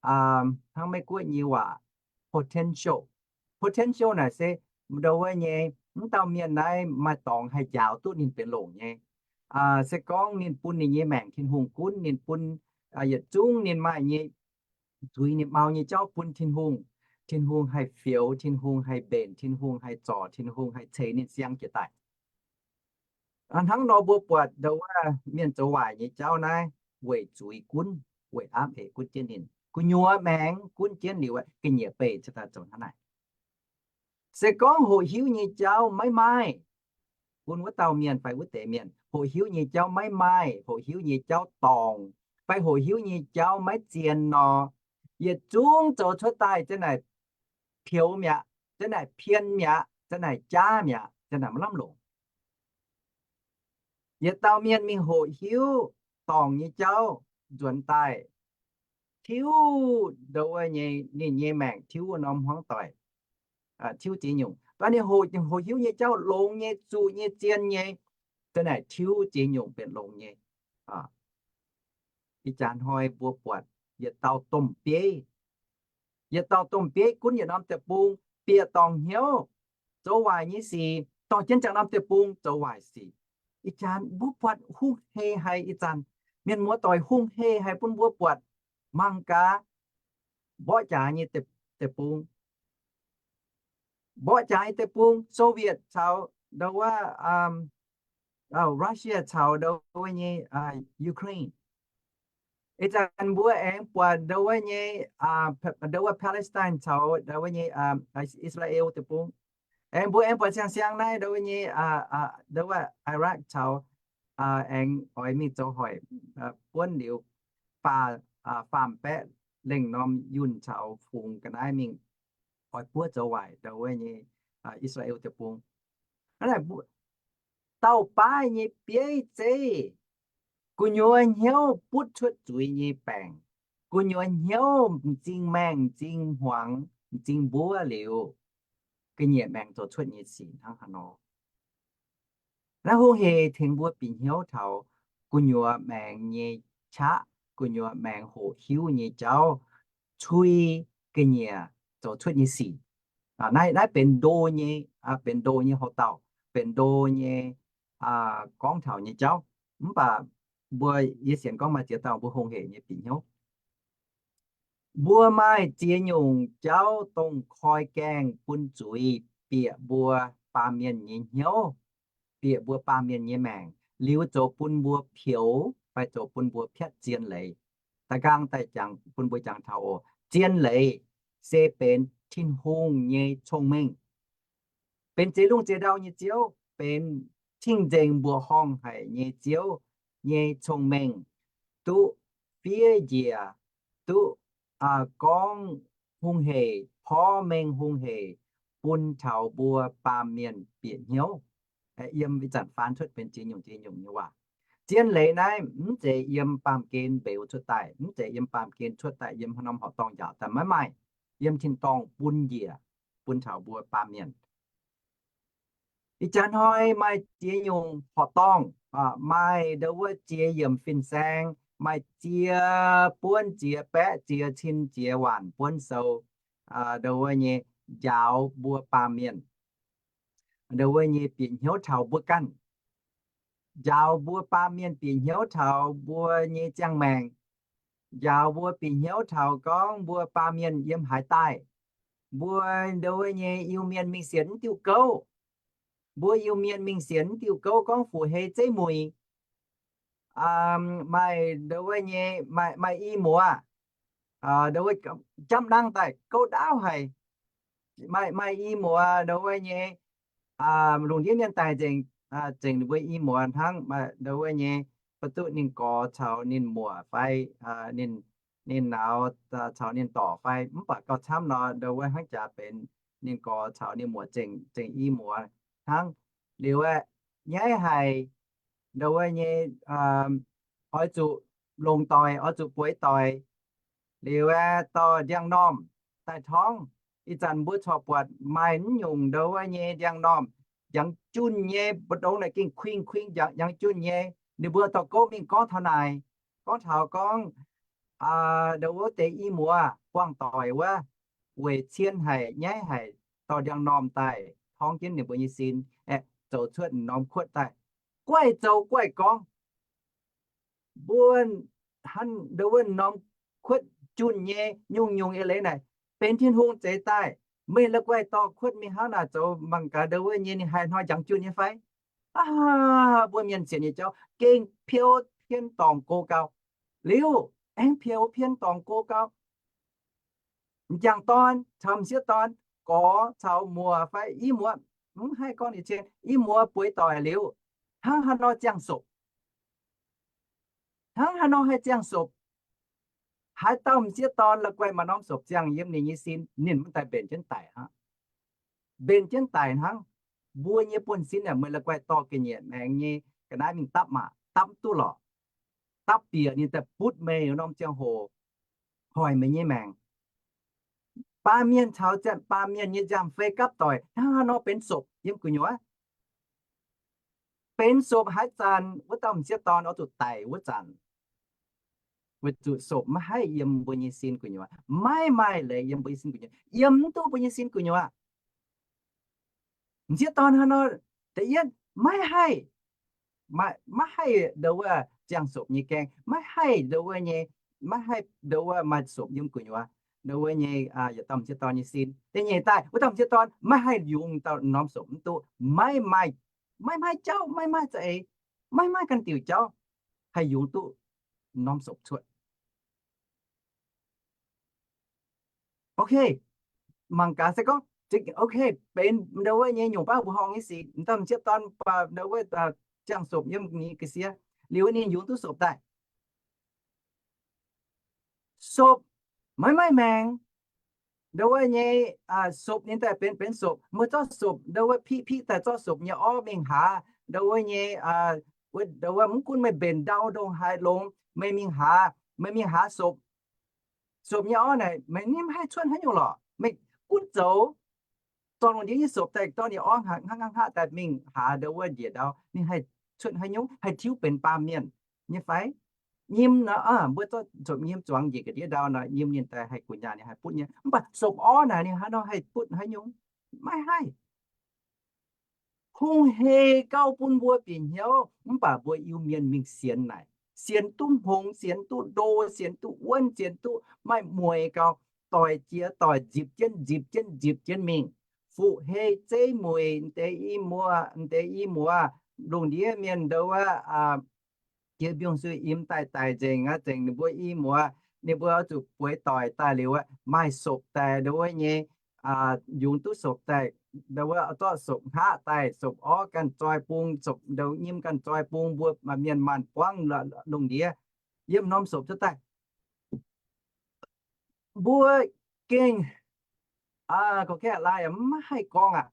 hnangv Meiv-Guoqv nyei waac potential. Potential naaic se ndo wuov nyei, mv dauh mienh naaiv maaih dorngx haih njaaux duqv ninh benx longc nyei. Se gorngv ninh bun ninh nyei maengc Tin-Hungh gunv, ninh bun yietc zungv ninh maaih nyei zuiz ninh mau nyei jauv bun Tin-Hungh, Tin-Hungh haih fioux, Tin-Hungh haih mbenc, Tin-Hungh haih zorc, Tin-Hungh haih ceix ninh siang jiez daaih. Hnangv nor mbuo buatc ndo wuov mienh zoux waaic nyei jauv naaiv weic zuiz gunv, weic aapv eix gunv jienv ninh, gu'nyuoz maengx gunv jienv liuz, ga'nyiec beih cingx daaih zoux hnangv naaic. Se gorngv hoqc hiuv nyei jauv maiv maaih, bun wuov dauh mienh fai wuov deix mienh hoqc hiuv nyei jauv maiv maaih, hoqc hiuv nyei jauv dorngc, fai hoqc hiuv nyei jauv maiv zien nor, yietc zungv zoux cuotv daaih zanc naaic pioux mi'aqv, zanc naaic pien mi'aqv, zanc naaic jaav mi'aqv, zanc naaic maiv lamh longc. Yietc dauh mienh mingh hoqc hiuv dorngc nyei jauv nzuonx daaih, tiuv ndo wuov nyei, ninh nyei maengc tiuv wuov norm hmuangv doic, tiuv ziex nyungc. Daaih ninh hoqc, hoqc hiuv nyei jauv longx nyei, zuqc nyei, zien nyei, zanc naaic tiuv ziex nyungc benx longx nyei. Ih jaax hnoi mbuo buatc yietc dauh domh bieiv, yietc dauh domh bieiv gunv yietc norm deic-bung, bieqc dorngc hnyouv, zoux waaic nyei sic, dorh jienv ziangh norm deic-bung zoux waaic sic. Ih zanc mbuo buatc hungh hec haic, ih zanc mienh muoz-doic hungh hec haic bun mbuo buatc. Mangc gaax mborqv jaax nyei deic-bung, mborqv jaax nyei deic-bung, Soviet caux ndo wuov, Russia caux ndo wuov nyei Ukraine. Ih zanc mbuo aengx buatc ndo wuov nyei, ndo wuov Palestine caux ndo wuov nyei Israel deic-bung. Aengx mbuo aengx buatc siang-siang naaiv ndo wuov nyei, ndo wuov Iraq caux, aengx oix mingh zoux hoic, buonv liuz faam, faam baeqv lengh norm yunh caux fungx ga'naaiv mingh oix buov zoux waaic ndo wuov nyei Israel deic-bung. Dauh baav nyei bieiv zeiv, gu'nyuoz hnyouv butv cuotv zuiz nyei baengc, gu'nyuoz hnyouv m'zing maengh, m'zing hmuangx, m'zing mbuov liuz, ga'nyiec maengx zoux cuotv nyei sic hnangv haaix nor. Naaiv hungh hec tengx mbuo bieqc hnyouv taux gu'nyuoz maengx nyei qaqv, gu'nyuoz maengx hoqc hiuv nyei jauv, cui ga'nyiec zoux cuotv nyei sic. Naaiv, naaiv benx ndo nyei, benx ndo nyei houx-dauh, benx ndo nyei gorngv taux nyei jauv. Mv baac mbuo, yie sienx gorngv maaih ziex dauh mbuo hungh hec nyei bieqc hnyouv. Mbuo maaih ziex nyungc jauv dongh koi gaengh bun zuiz bieqc mbuo baamh mienh nyei hnyouv, bieqc mbuo baamh mienh nyei maengc, liuz zoux bun mbuo peux fai zoux bun mbuo piatv zien leiz. Da'nqaang daaih bun mbuo jangx taux oc, zien leiz se benx Tin-Hungh nyei cong-mengh, benx zeix lungh zeix ndau nyei Ziouv, benx cing-nzengc mbuoqc horngh haic nyei Ziouv nyei cong-mengh, duqv fiev njiec, duqv gorngv hungh hec, porv mengh hungh hec bun taux mbuo baamh mienh bieqc hnyouv. Yiem ih zanc faan cuotv benx ziex nyungc ziex nyungc nyei waac. Zien leiz naaiv mv zeiz yiem baamh gen mbeux cuotv daaih, mv zeiz yiem baamh gen cuotv daaih yiem haaix norm horqc dorngh njaaux daaih, maiv maaih. Yiem tin-dorngh bun njiec bun taux mbuo baamh mienh. Ih jaax hnoi maaih ziex nyungc horqc dorngh, maaih ndo wuov ziex yiemc fin-saeng, maaih ziex buonv ziex baeqv ziex cin ziex waanc buonv sou, ndo wuov nyei njaaux mbuo baamh mienh, ndo wuov nyei bieqc hnyouv taux mbuo ganh, njaaux mbuo baamh mienh bieqc hnyouv taux mbuo nyei ziangh maengc, njaaux mbuo bieqc hnyouv taux gorngv mbuo baamh mienh yiem haaix daaih, mbuo ndo wuov nyei Iu-Mienh mingh sienx mv diuh gouv, mbuo Iu-Mienh mingh sienx mv diuh gouv gorngv fu-hei zeiv muic, maaih ndo wuov nyei, maaih i muoz, ndo wuov jamv nangv daaih gouv ndaauv haic, maaih i muoz ndo wuov nyei, lungh ndiev mienh daaih nzengc, zengc ninh mbuo i muoz hnangv, ndo wuov nyei, mv duqv ninh gorx caux ninh muoc fai ninh, ninh nauz caux ninh dorc fai, mv baac gauh camv nor ndo wuov hnangv jaax benx ninh gorx caux ninh muoc zengc, zengc i muoz hnangv. Liuz aeqv, nyaiv haic ndo wuov nyei, oix zuqc longc doic, oix zuqc bueix doic. Liuz aeqv, dorh ndiangx-normh daaih torngv. Ih zanc mbuo corc buatc maaih mv nyungc ndo wuov nyei ndiangx-normh, njangx junh nyei, mbu'ndongx naaic gengh kuing-kuing njangx junh nyei. Ninh mbuo dorh gouv mingh gorngv taux naaic, gorngv taux gorngv ndo wuov deix i muoz buangh doic wuov, weic cien haic nyaiv haic, dorh ndiangx-normh daaih torngv jienv ninh mbuo nyei sin, aeqv, zoux cuotv norm kuotv daaih, guaih zoux guaih gorngv. Mbuo hnangv ndo wuov norm kuotv junh nyei nyungc-nyungc eix leiz naaic, benx Tin-Hungh zeix daaih. Meih la'guaih dorh kuotv mingh hnangv naaic zoux mangc gaax ndo wuov nyei ninh haih hnoi njangx junh nyei fai? Aa, mbuo mienh sienx nyei jauv gengh piou pien dorngc go gau. Liuz aengx piou pien dorngc go gau. M'jangc dorn caux m'sieqv dorn, gorx caux muoc fai i muoz, mv haih gorngv ninh cien, i muoz bueix doic liuz, hnangv haaix nor ziangh sopc? Hnangv haaix nor haih ziangh sopc? Haaix dauh m'sieqv dorn la'guaih maaih norm sopc ziangh yiem ninh nyei sin, ninh mv daaih mbenc jienv daic hnangv. Mbenc jienv daic hnangv. Mbuo nyei buonv-sin aeqv, meih la'guaih dorh ga'nyiec maengx nyei ga'naaiv mingh dapv maah? Dapv mv duqv lorqc. Dapv bieqc ninh daaih butv meih norm ziangh hoc, hoic meih nyei maengc. Baamh mienh caux baamh mienh nyei nziaamv-fei gapv doic hnangv haaix nor benx sopc yiem gu'nyuoz? Benx sopc haaix zanc wuov dauh m'sieqv dorn oix zuqc daic wuov zanc. Weic zuqc sopc maiv haih yiem mbuo nyei sin gu'nyuoz, maiv maaih leiz yiem mbuo nyei sin gu'nyuoz, yiem mv duqv mbuo nyei sin gu'nyuoz. M'sieqv dorn haaix nor, da'yietv maiv haih, maiv haih ndo wuov ziangh sopc nyei gaeng, maiv haih ndo wuov nyei, maiv haih ndo wuov maaih sopc yiem gu'nyuoz ndo wuov nyei yietc dauh m'sieqv dorn nyei sin. Da'nyeic daaih wuov dauh m'sieqv dorn maiv haih yungz dauh norm sopc mv duqv, maiv maaih, maiv maaih jauv, maiv maaih za'eix, maiv maaih ganh diuc jauv haih yungz duqv norm sopc cuotv. Ok, mangc gaax se gorngv, ok, benx ndo wuov nyei nyungc baav mbuoqc horngh nyei sic, dauh m'sieqv dorn baac ndo wuov ziangh sopc yiem ninh ga'sie, liuz ninh yungz duqv sopc daaih. Sopc maiv maaih maengc. Ndo wuov nyei sopc ninh daaih benx, benx sopc, meih zorqv sopc ndo wuov piqv, piqv daaih zorqv sopc nyei orv mingh haaz ndo wuov nyei, ndo wuov mv gunv meih mbenc ndau ndongc haaix longx, meih mingh haaz, meih mingh haaz sopc, sopc nyei orv naaic meih ninh maiv haih cuotv haaix nyungc lorqc. Meih gunv zoux zorqv lungh ndiev nyei sopc daaih dorh ninh orv hngaqv hngaqv hngaqv daaih mingh haaz ndo wuov njiec ndau, ninh haih cuotv haaix nyungc, haih tiuv benx baamh mienh nyei fai? Nyim nor, mbuo zorqv sopc nyim zuangx njiec ga'ndiev ndau nor, nyim ninh daaih haih gu'nyaah ninh haih butv nyei. Mv baac sopc orv naaic ninh haaix nor haih butv haaix nyungc? Maiv haih. Hungh hec gauh bun mbuo bieqc hnyouv, mv baac mbuo Iu-Mienh mingh sienx naaic, sienx duqv hngongx, sienx duqv ndo, sienx duqv wuonv, sienx duqv maaih mueiz gauh, doic jiex doic, nzipc jienv nzipc jienv nzipc jienv mingh. Fuqv-hei zeiv mueic, m'deix i muoz, m'deix i muoz, lungh ndiev mienh ndo wuov jiex mbiungc-suiv imx daaih daic nzengc aqv, zengc ninh mbuo i muoz, ninh mbuo oix zuqc bueix doic daaih liuz, maaih sopc daaih ndo wuov nyei, yungz duqv sopc daaih, ndo wuov zorqv sopc hngaqv daaih, sopc orv ganh zoi bung, sopc ndo nyim ganh zoi bung, mbuo mienh maanh buangv lungh ndiev yiem norm sopc cuotv daaih. Mbuo gengh gorngv kaav laaih maiv haih gorngv aqv.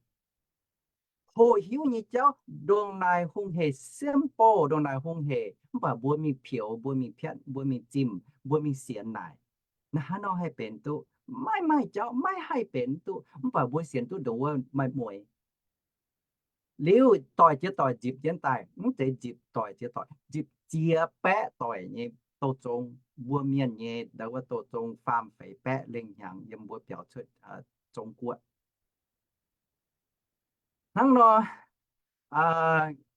Hoqc hiuv nyei jauv ndongc naaic hungh hec, simple ndongc naaic hungh hec, mv baac mbuo mingh pioux, mbuo mingh piatv, mbuo mingh zimh, mbuo mingh sienx naaic, naaiv haaix nor haih benx duqv? Maiv maaih jauv maiv haih benx duqv. Mv baac mbuo sienx duqv ndongc wuov maaih mueiz. Liuz doic jiex doic nzipc jienv daaih, mv zeiz nzipc doic jiex doic, nzipc ziex baeqv doic nyei douz zong, mbuo mienh nyei ndo wuov douz zong faam feix baeqv lengh hnyangx yiem mbuo biaux cuotv Zong-Guoqv. Hnangv nor,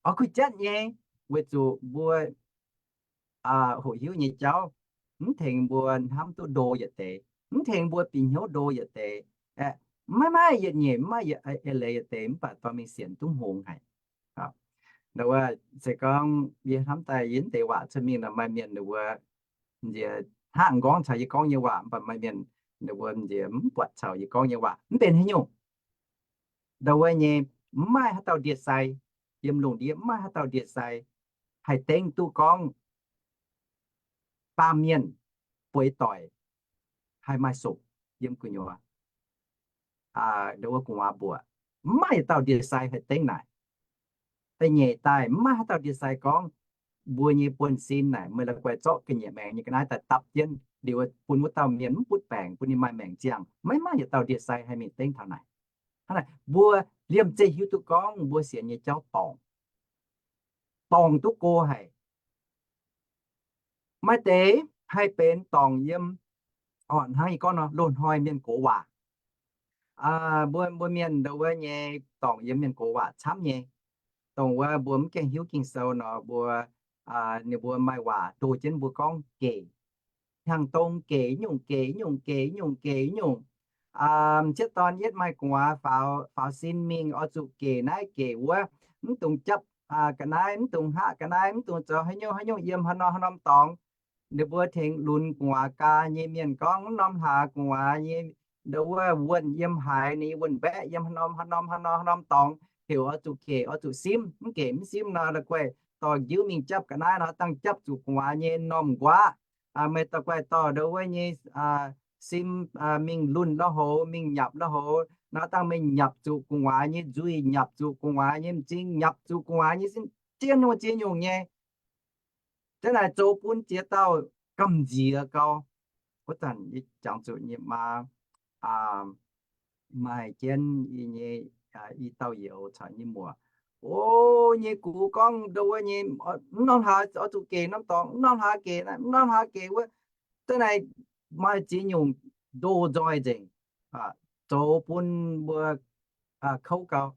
oix kuh jatv nyei, weic zuqc mbuo hoqc hiuv nyei jauv mv tengx mbuo hnamv duqv ndo yietc deix, mv tengx mbuo bieqc hnyouv ndo yietc deix. Maiv maaih yietc nyeic, maiv maaih yietc eix leiz yietc deix, mv baac dorh mingh sienx duqv hngongx haic. Ndo wuov se gorngv yie hnamv daaih yie mv deix waac cuotv mingh nor, maaih mienh ninh mbuo nziex hnangv nqorngv caux yie gorngv nyei waac, mv baac maaih mienh ninh mbuo nziex mv buatc caux yie gorngv nyei waac, mv benx haaix nyungc. Ndo wuov nyei, mv maaih haaix dauh ndie-sai, yiem lungh ndiev mv maaih haaix dauh ndie-sai haih dengv duqv gorngv baamh mienh bueix doic haih maaih sopc yiem gu'nyuoz, ndo wuov gu'nguaaz mbuoqc. Mv maaih yietc dauh ndie-sai haih dengv naaic. Da'nyeic daaih mv maaih haaix dauh ndie-sai gorngv mbuo nyei buonv-sin naaic meih la'guaih zorqv ga'nyiec maengx nyei ga'naaiv daaih dapv jienv liuz bun wuov dauh mienh mv butv baengc, bun ninh maaih maengc ziangh. Maiv maaih yietc dauh ndie-sai haih mingh dengv taux naaic. Hnangv naaic mbuo liemh zeih hiuv duqv gorngv mbuo sienx nyei jauv dorngc, dorngc duqv go haic. Maaih deix haih benx dorngc yiem, orqc, hnangv yie gorngv nor, loz-hnoi mienh gox waac. Mbuo, mbuo mienh ndo wuov nyei dorngc yiem mienh gox waac camv nyei. Dongh wuov mbuo mv gaengh hiuv Ging-Sou nor, mbuo, ninh mbuo maaih waac ndo jienv mbuo gorngv gec, hnyangx-dong gec nyungc, gec nyungc, gec nyungc, gec nyungc. M'sieqv dorn yietv maaih gu'nguaaz faaux, faaux sin mingh oix zuqc gec naaiv gec wuov, mv dungx japv ga'naaiv, mv dungx hngaqv ga'naaiv, mv dungx zoux haaix nyungc haaix nyungc yiem haaix norm haaix norm dorngx. Ninh mbuo tengx lunx gu'nguaaz gaa nyei mienh gorngv, mv norm hlaax gu'nguaaz nyei ndo wuov wuonh yiem haaix, ninh nyei wuonh-mbaeqc yiem haaix norm haaix norm haaix norm haaix norm dorngx, heuc oix zuqc gec oix zuqc simv. Mv gec mv simv nor, la'guaih dorh njiuv mingh japv ga'naaiv nor, dangh japv zuqc gu'nguaaz nyei m'normh nquaqv. Meih da'guaih dorh ndo wuov nyei sim mingh lunh la'houx, mingh nyapc la'houx nor, dangh meih nyapc zuqc gu'nguaaz nyei nzuih, nyapc zuqc gu'nguaaz nyei m'zing, nyapc zuqc gu'nguaaz nyei sin, ziex nyungc ziex nyungc nyei. Hnangv naaic zoux bun ziex dauh gamh nziex gau. Wuov zanc yie jangx zuqc nyei maa, maaih jienv yie nyei i dauh youz caux nyei muoc, o, nyei gux gorngv ndo wuov nyei, mv norm hlaax oix zuqc gec norm dorngx, mv norm hlaax gec, mv norm hlaax gec wuov. Hnangv naaic maaih ziex nyungc ndo nzoih nzengc, zoux bun mbuo kouv gau.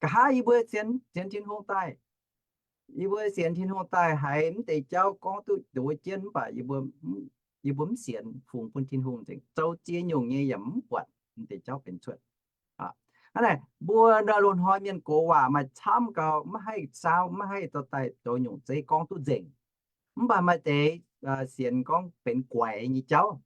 Nqa'haav yie mbuo sienx, sienx Tin-Hungh daaih, Yie mbuo sienx Tin-Hungh daaih haiz mv deix jauv gorngv duqv nduov jienv mv baac yie mbuo mv sienx, fungx bun Tin-Hungh nzengc. Zoux ziex nyungc nyei yaac mv buatc mv deix jauv benx cuotv. Hnangv naaic, mbuo loz-hnoi mienh gox waac maaih camv gau, maiv haih saauv, maiv haih dorh daaih zoux nyungc zeiv gorngv duqv nzengc. Mv baac maaih deix sienx gorngv benx guaix nyei jauv.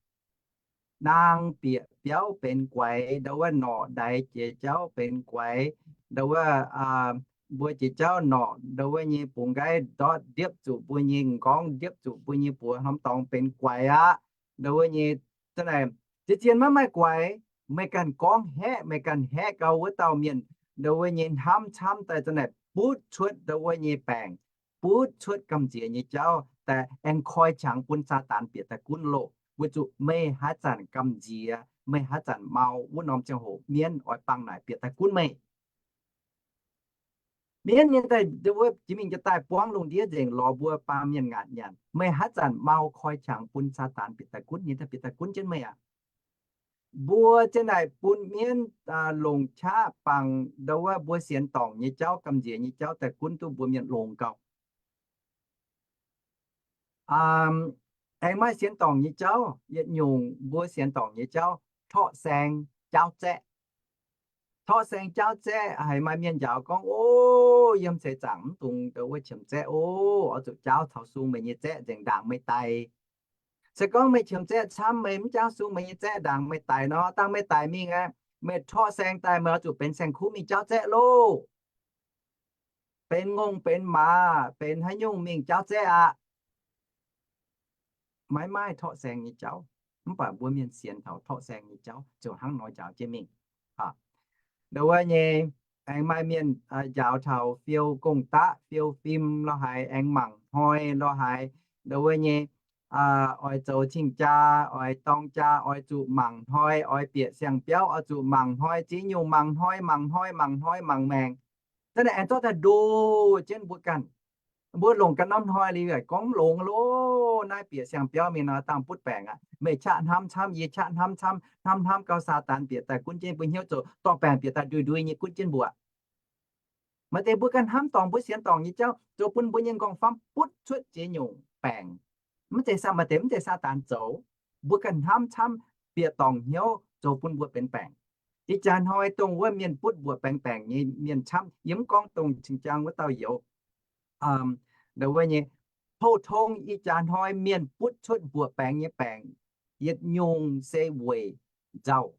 Naang bieqc biauv benx guaix, ndau wuov norqc ndaix jiex jauv benx guaix, ndau wuov mbuo jiex jauv norqc, ndau wuov nyei bungx nqaiv ndortv ndiepv zuqc mbuo nyei m'nqorngv, ndiepv zuqc mbuo nyei buoz hnamv dorngx benx guaix aqv. Ndau wuov nyei, za'naaic, ziex ziex maiv maaih guaix, meih ganh gorngv haeqv, meih ganh haeqv gau wuov dauh mienh, ndau wuov nyei hnamv camv daaih za'naaic butv cuotv ndau wuov nyei baengc, butv cuotv gamh nziex nyei jauv daaih aengx koi qangx bun Saadaan bieqc daaih gunv loh, weic zuqc meih haaix zanc gamh nziex, meih haaix zanc mau, wuov norm ziangh hoc mienv oix bangc naaic bieqc daaih gunv meih. Mienv nyei daaih, ndau wuov jiex mingh jiex daaih buangv lungh ndiev nzengc lorz mbuo baamh mienh ngaatc nyanc. Meih haaix zanc mau koi qangx bun Saadaan bieqc daaih gunv, ninh daaih bieqc daaih gunv jienv meih aqv. Mbuo jienv naaic bun mienv longc qaqv bangc ndau wuov mbuo sienx dorngc nyei jauv, gamh nziex nyei jauv daaih gunv duqv mbuo mienh longx gau. Aengx maaih sienx dorngc nyei jauv, yietc nyungc mbuo sienx dorngc nyei jauv, torqv saeng jaauv zaeqv. Torqv saeng jaauv zaeqv haiz maaih mienh njaaux gorngv, O, yiem seix zaangc mv dungx ndau wuov qiemx zaeqv o, oix zuqc jaauv taux sung meih nyei zaeqv nzengc ndaangc meih daic. Se gorngv meih qiemx zaeqv camv, meih mv jaauv sung meih nyei zaeqv ndaangc meih daic nor, dangh meih daic mingh aqv, meih torqv saeng daaih meih oix zuqc benx saeng-kuv mingh jaauv zaeqv loh. Benx ngongh benx maaz benx haaix nyungc mingh jaauv zaeqv aqv. Maiv maaih torqv saeng nyei jauv. Mv baac mbuo mienh sienx taux torqv saeng nyei jauv ziouc hnangv nor njaaux jienv mingh. Ndau wuov nyei, aengx maaih mienh njaaux taux fiou gong-daqv, fiou fim lo haaix, aengx mangc hnoi lo haaix. Ndau wuov nyei, oix zoux cing-jaa, oix dorng jaa, oix zuqc mangc hnoi, oix bieqc siang-biauv, oix zuqc mangc hnoi, ziex nyungc mangc hnoi, mangc hnoi, mangc hnoi, mangc maengc. Da'naaiv aengx zorqv daaih ndoh jienv mbuo ganh. Mbuo longc ganh norm hnoi liuz gorngv mv longx loh, naaiv bieqc siang-biauv mingh nor dangh butv baengc aqv. Meih qaqv hnamv camv, yie qaqv hnamv camv, hnamv hnamv gau, Saadaan bieqc daaih gunv jienv mbuo hnyouv, zoux dorh baengc bieqc daaih ndui-ndui nyei gunv jienv mbuo. Maaih deix mbuo ganh hnamv dorngc, mbuo sienx dorngc nyei jauv zoux bun mbuo nyei nqorngv-famv butv cuotv ziex nyungc baengc. Mv zeiz Saa, maaih deix mv zeiz Saadaan zoux. Mbuo ganh hnamv camv, bieqc dorngc hnyouv zoux bun mbuo benx baengc. Ih jaax hnoi dongh wuov mienh butv mbuoqc baengx baengc nyei mienh camv. Yie mv gorngv dongh cing-jang wuov dauh youz. Ndau wuov nyei, pou-tong ih jaax hnoi mienh butv cuotv mbuoqc baengx nyei baengc yietc nyungc se weic nzauh,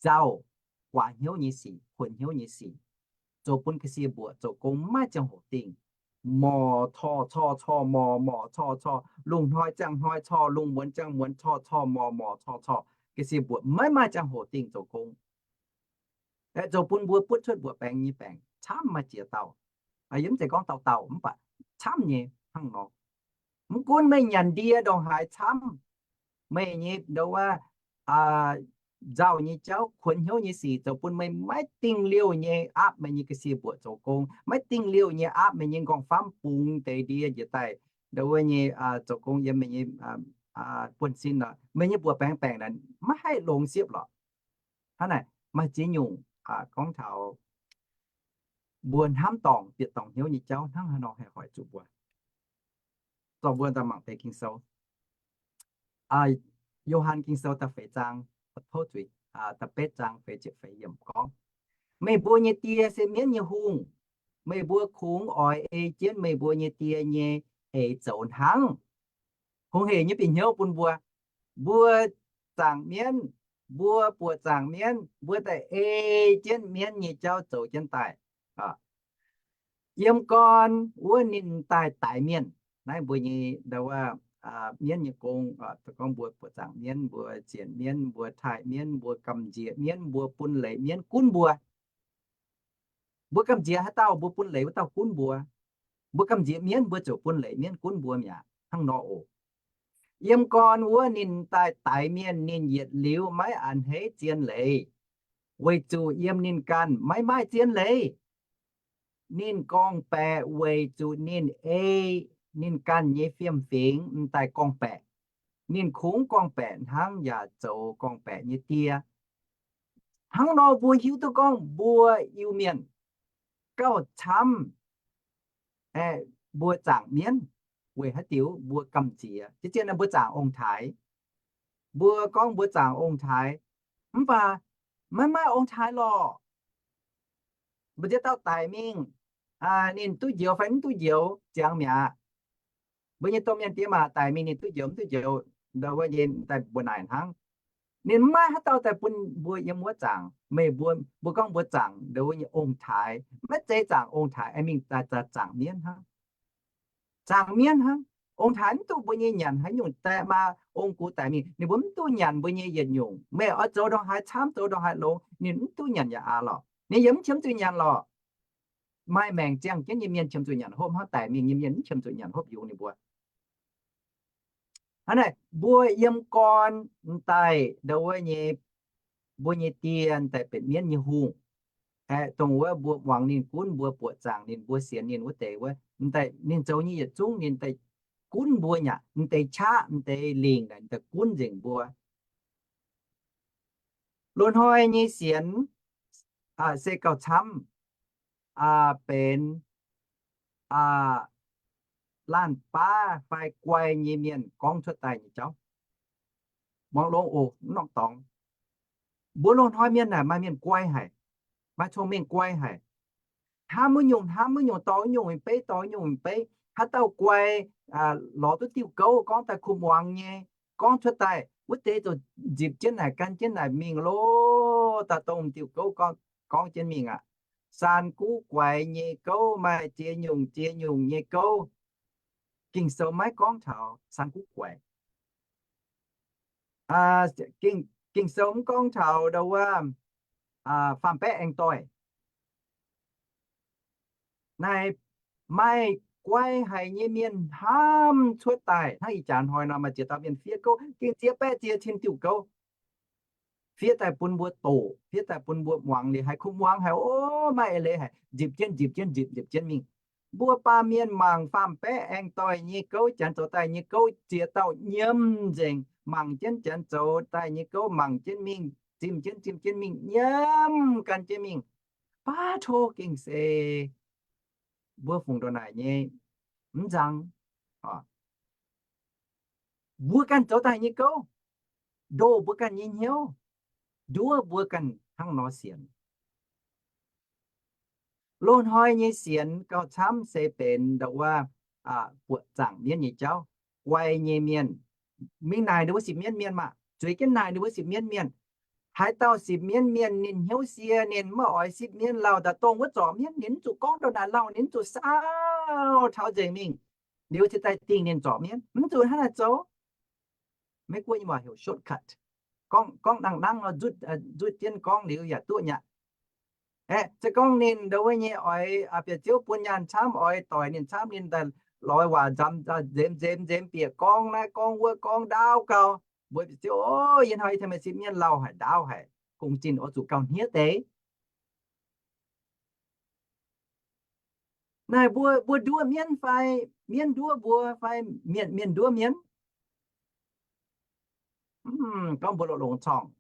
nzauh, guaax hnyouv nyei sic, kuonx hnyouv nyei sic, zoux bun ga'sie mbuoqc zoux gong maiv ziangh hoc dingh. Morc corc corc corc morc, morc corc corc, lungh hnoi ziangh hnoi corc, lungh muonz ziangh muonz corc corc morc, morc corc corc, ga'sie mbuoqc maiv maaih ziangh hoc dingh zoux gong. Aeqv, zoux bun mbuo butv cuotv mbuoqc baengx nyei baengc camv maaih ziex dauh. Yie mv zeiz gorngv dauh dauh mv baac camv nyei hnangv nor. Mv gunv meih nyanc ndie ndongc haaix camv, meih nyei ndau wuov nzauh nyei jauv, kuonx hnyouv nyei sic zoux bun meih maiv dingh liouh nyei aapv meih nyei ga'sie mbuoqc zoux gong, maiv dingh liouh nyei aapv meih nyei nqorngv-famv bungx deix ndie njiec daaih ndau wuov nyei zoux gong yiem meih nyei buonv-sin nor, meih nyei mbuoqc baengx baengc naaic maiv haih longx siepv lorqc. Hnangv naaic maaih ziex nyungc gorngv taux mbuo hnamv dorngc, bieqc dorngc hnyouv nyei jauv hnangv haaix nor haih hoic zuqc mbuo. Zorqv mbuo daaih mangc deix Ging-Sou. Yo^han Ging-Sou da'feix zaang, tov zuiz, da'betv zaang feix ziepc feix yiemc gorngv, meih mbuo nyei die se mienv nyei hungh. Meih mbuo kungx oix ei jienv meih mbuo nyei die nyei eix zoux hnangv. Kungx hec nyei bieqc hnyouv bun mbuo. Mbuo zaangc mienv, mbuo buoqc zaangc mienv, mbuo daaih ei jienv mienv nyei jauv zoux jienv daaih. Yiem gorn wuov ninh daaih daix mienh. Naaiv mbuo nyei ndau wuov mienv nyei gong, gorngv mbuo buoqc zaangc mienv, mbuo zienc mienv, mbuo taaih mienv, mbuo gamh nziex mienv, mbuo bun leiz mienv gunv mbuo. Mbuo gamh nziex haaix dauh, mbuo bun leiz wuov dauh gunv mbuo. Mbuo gamh nziex mienv, mbuo ziouc bun leiz mienv gunv mbuo mi'aqv. Hnangv nor oc. Yiem gorn wuov ninh daaih daix mienh, ninh yietc liuz maiv a'hneiv zien leiz, weic zuqc yiem ninh ganh maiv maaih zien leiz. Ninh gorngv-baeqc weic zuqc ninh ei ninh ganh nyei fiem-fingx m'daaih gorngv-baeqc. Ninh kungx gorngv-baeqc hnangv yaac zoux gorngv-baeqc nyei die. Hnangv nor mbuo hiuv duqv gorngv mbuo Iu-Mienh gauh camv, aeqv, mbuo zaangc mienv weic haaix diuc mbuo gamh nziex. Zien-zien naaiv mbuo zaangc ong-taaix. Mbuo gorngv mbuo zaangc ong-taaix, mv baac maiv maaih ong-taaix lorqc. Mbuo ziex dauh daic mingh, ninh duqv njoux fai mv duqv njoux ziangx mi'aqv. Mbuo nyei domh mienh diex maac daic mingh ninh duqv njoux mv duqv njoux, wuov nyei daaih mbuo naaic hnangv. Ninh maiv maaih haaix dauh daaih bun mbuo yiem wuov zaangc. Meih mbuo, mbuo gorngv mbuo zaangc ndo wuov nyei ong-taaix, maiv zeiz zaangc ong-taaix, aengx mingh daaih zaangc mienv hnangv. Zaangc mienv hnangv. Ong-taaix mv duqv mbuo nyei nyanc haaix nyungc daaih maa ong-gux daic mingh, ninh mbuo mv duqv nyanc mbuo nyei yietc nyungc. Meih oix zoux ndongc haaix camv, zoux ndongc haaix longx, ninh mv duqv nyanc yaac aqv lorqc. Ninh yiem mv qiemx zuqc nyanc lorqc. Maaih maengc ziangh jienv nyei mienh qiemx zuqc nyanc hopv, hnangv daic mingh nyei mienh mv qiemx zuqc nyanc hopv yungz ninh mbuo. Hnangv naaic, mbuo yiem gorn m'daaih ndo wuov nyei, mbuo nyei dieh m'daaih benx mienv nyei hungh. Aeqv, dongh wuov mbuo muangx ninh gunv, mbuo buoqc zaangc ninh, mbuo sienx ninh wuov deix wuov, m'daaih ninh zoux nyei yietc zungv ninh daaih gunv mbuo nyei aqv. M'deix qaqv, m'deix lingc naaic daaih gunv nzengc mbuo. Loz-hnoi nyei sienx se gauh camv, benx laanh baav fai guai nyei mienh gorngv cuotv daaih nyei jauv. Muangx longx oc, mv norm dorngx. Mbuo loz-hnoi mienh naaic maaih mienh guai haic, maaih cong-mengh guai haic. Hnamv wuov nyungc hnamv wuov nyungc, dorh wuov nyungc mingh beiv, dorh wuov nyungc mingh beiv. Haaix dauh guai, lorz duqv diuh gouv gorngv daaih kuh muangx nyei, gorngv cuotv daaih wuov deix ziouc nzipc jienv naaic gan jienv naaic mingh loh. Daaih dongh diuh gouv gorngv jienv mingh aqv. Saan guv guaix nyei gouv, maaih ziex nyungc ziex nyungc nyei gouv. Ging-Sou maiv gorngv taux saan guv guaix. Ging-Sou mv gorngv taux ndo wuov faam-baeqv aengx doic. Naaic maaih guai haic nyei mienh hnamv cuotv daaih. Hnangv ih jaax hnoi nor maaih ziex dauh mienh fiev gouv, ging ziex baeqv ziex cin diuh gouv, fiev daaih bun mbuo doqc, fiev daaih bun mbuo muangx liuz haih kuh muangx haic, o, maaih eix leiz haic, nzipc jienv nzipc jienv nzipc nzipc jienv mingh. Mbuo baamh mienh mangc faam-baeqv aengx doic nyei gouv, janx zoux daaih nyei gouv, ziex dauh nyiemv nzengc, mangc jienv janx zoux daaih nyei gouv, mangc jienv mingh, zimh jienv zimh jienv mingh, nyiemv gan jienv mingh. Baav tov gengh se mbuo fungc ndongc naaic nyei mv nzang. Mbuo ganh zoux daaih nyei gouv, ndoh mbuo ganh nyei hnyouv, nduov mbuo ganh hnangv nor sienx. Loz-hnoi nyei sienx gauh camv se benx ndo wuov buoqc zaangc mienv nyei jauv. Guai nyei mienh mingh naaic ninh mbuo sipv mienv mienh maah, zueiz jienv naaic ninh mbuo sipv mienv mienh. Haaix dauh sipv mienv mienh ninh hnyouv sie, ninh maiv oix sipv mienv lauh, daaih dongh wuov zorc mienv, ninh mv zuqc gorngv ndongc naaic lauh, ninh mv zuqc saauv taux nzengc mingh, liuz cingx daaih dingh ninh zorc mienv. Mv zuqc hnangv naaic zoux. Meiv Guoqv nyei waac heuc shortcut. Gorngv, gorngv dangh dangv nor, nzutv jienv gorngv liuz yaac duqv nyei aqv. Aeqv, se gorngv ninh ndo wuov nyei oix bieqc ziouv bun nyaanh camv, oix doic ninh camv, ninh daaih lorz waac nzamz nzemx nzemx nzemx bieqc gorngv naaiv gorngv wuov gorngv ndaauv gau. Mbuo bieqc ziouv, o, yie hnoi yie tengx meih sipv mienv lauh haic, ndaauv haic, gong-zinh oix zuqc gauh hniev deix. Naaic mbuo, mbuo nduov mienv fai mienv nduov mbuo fai mienh, mienh nduov mienv? Gorngv mbuo longx-longx corngh.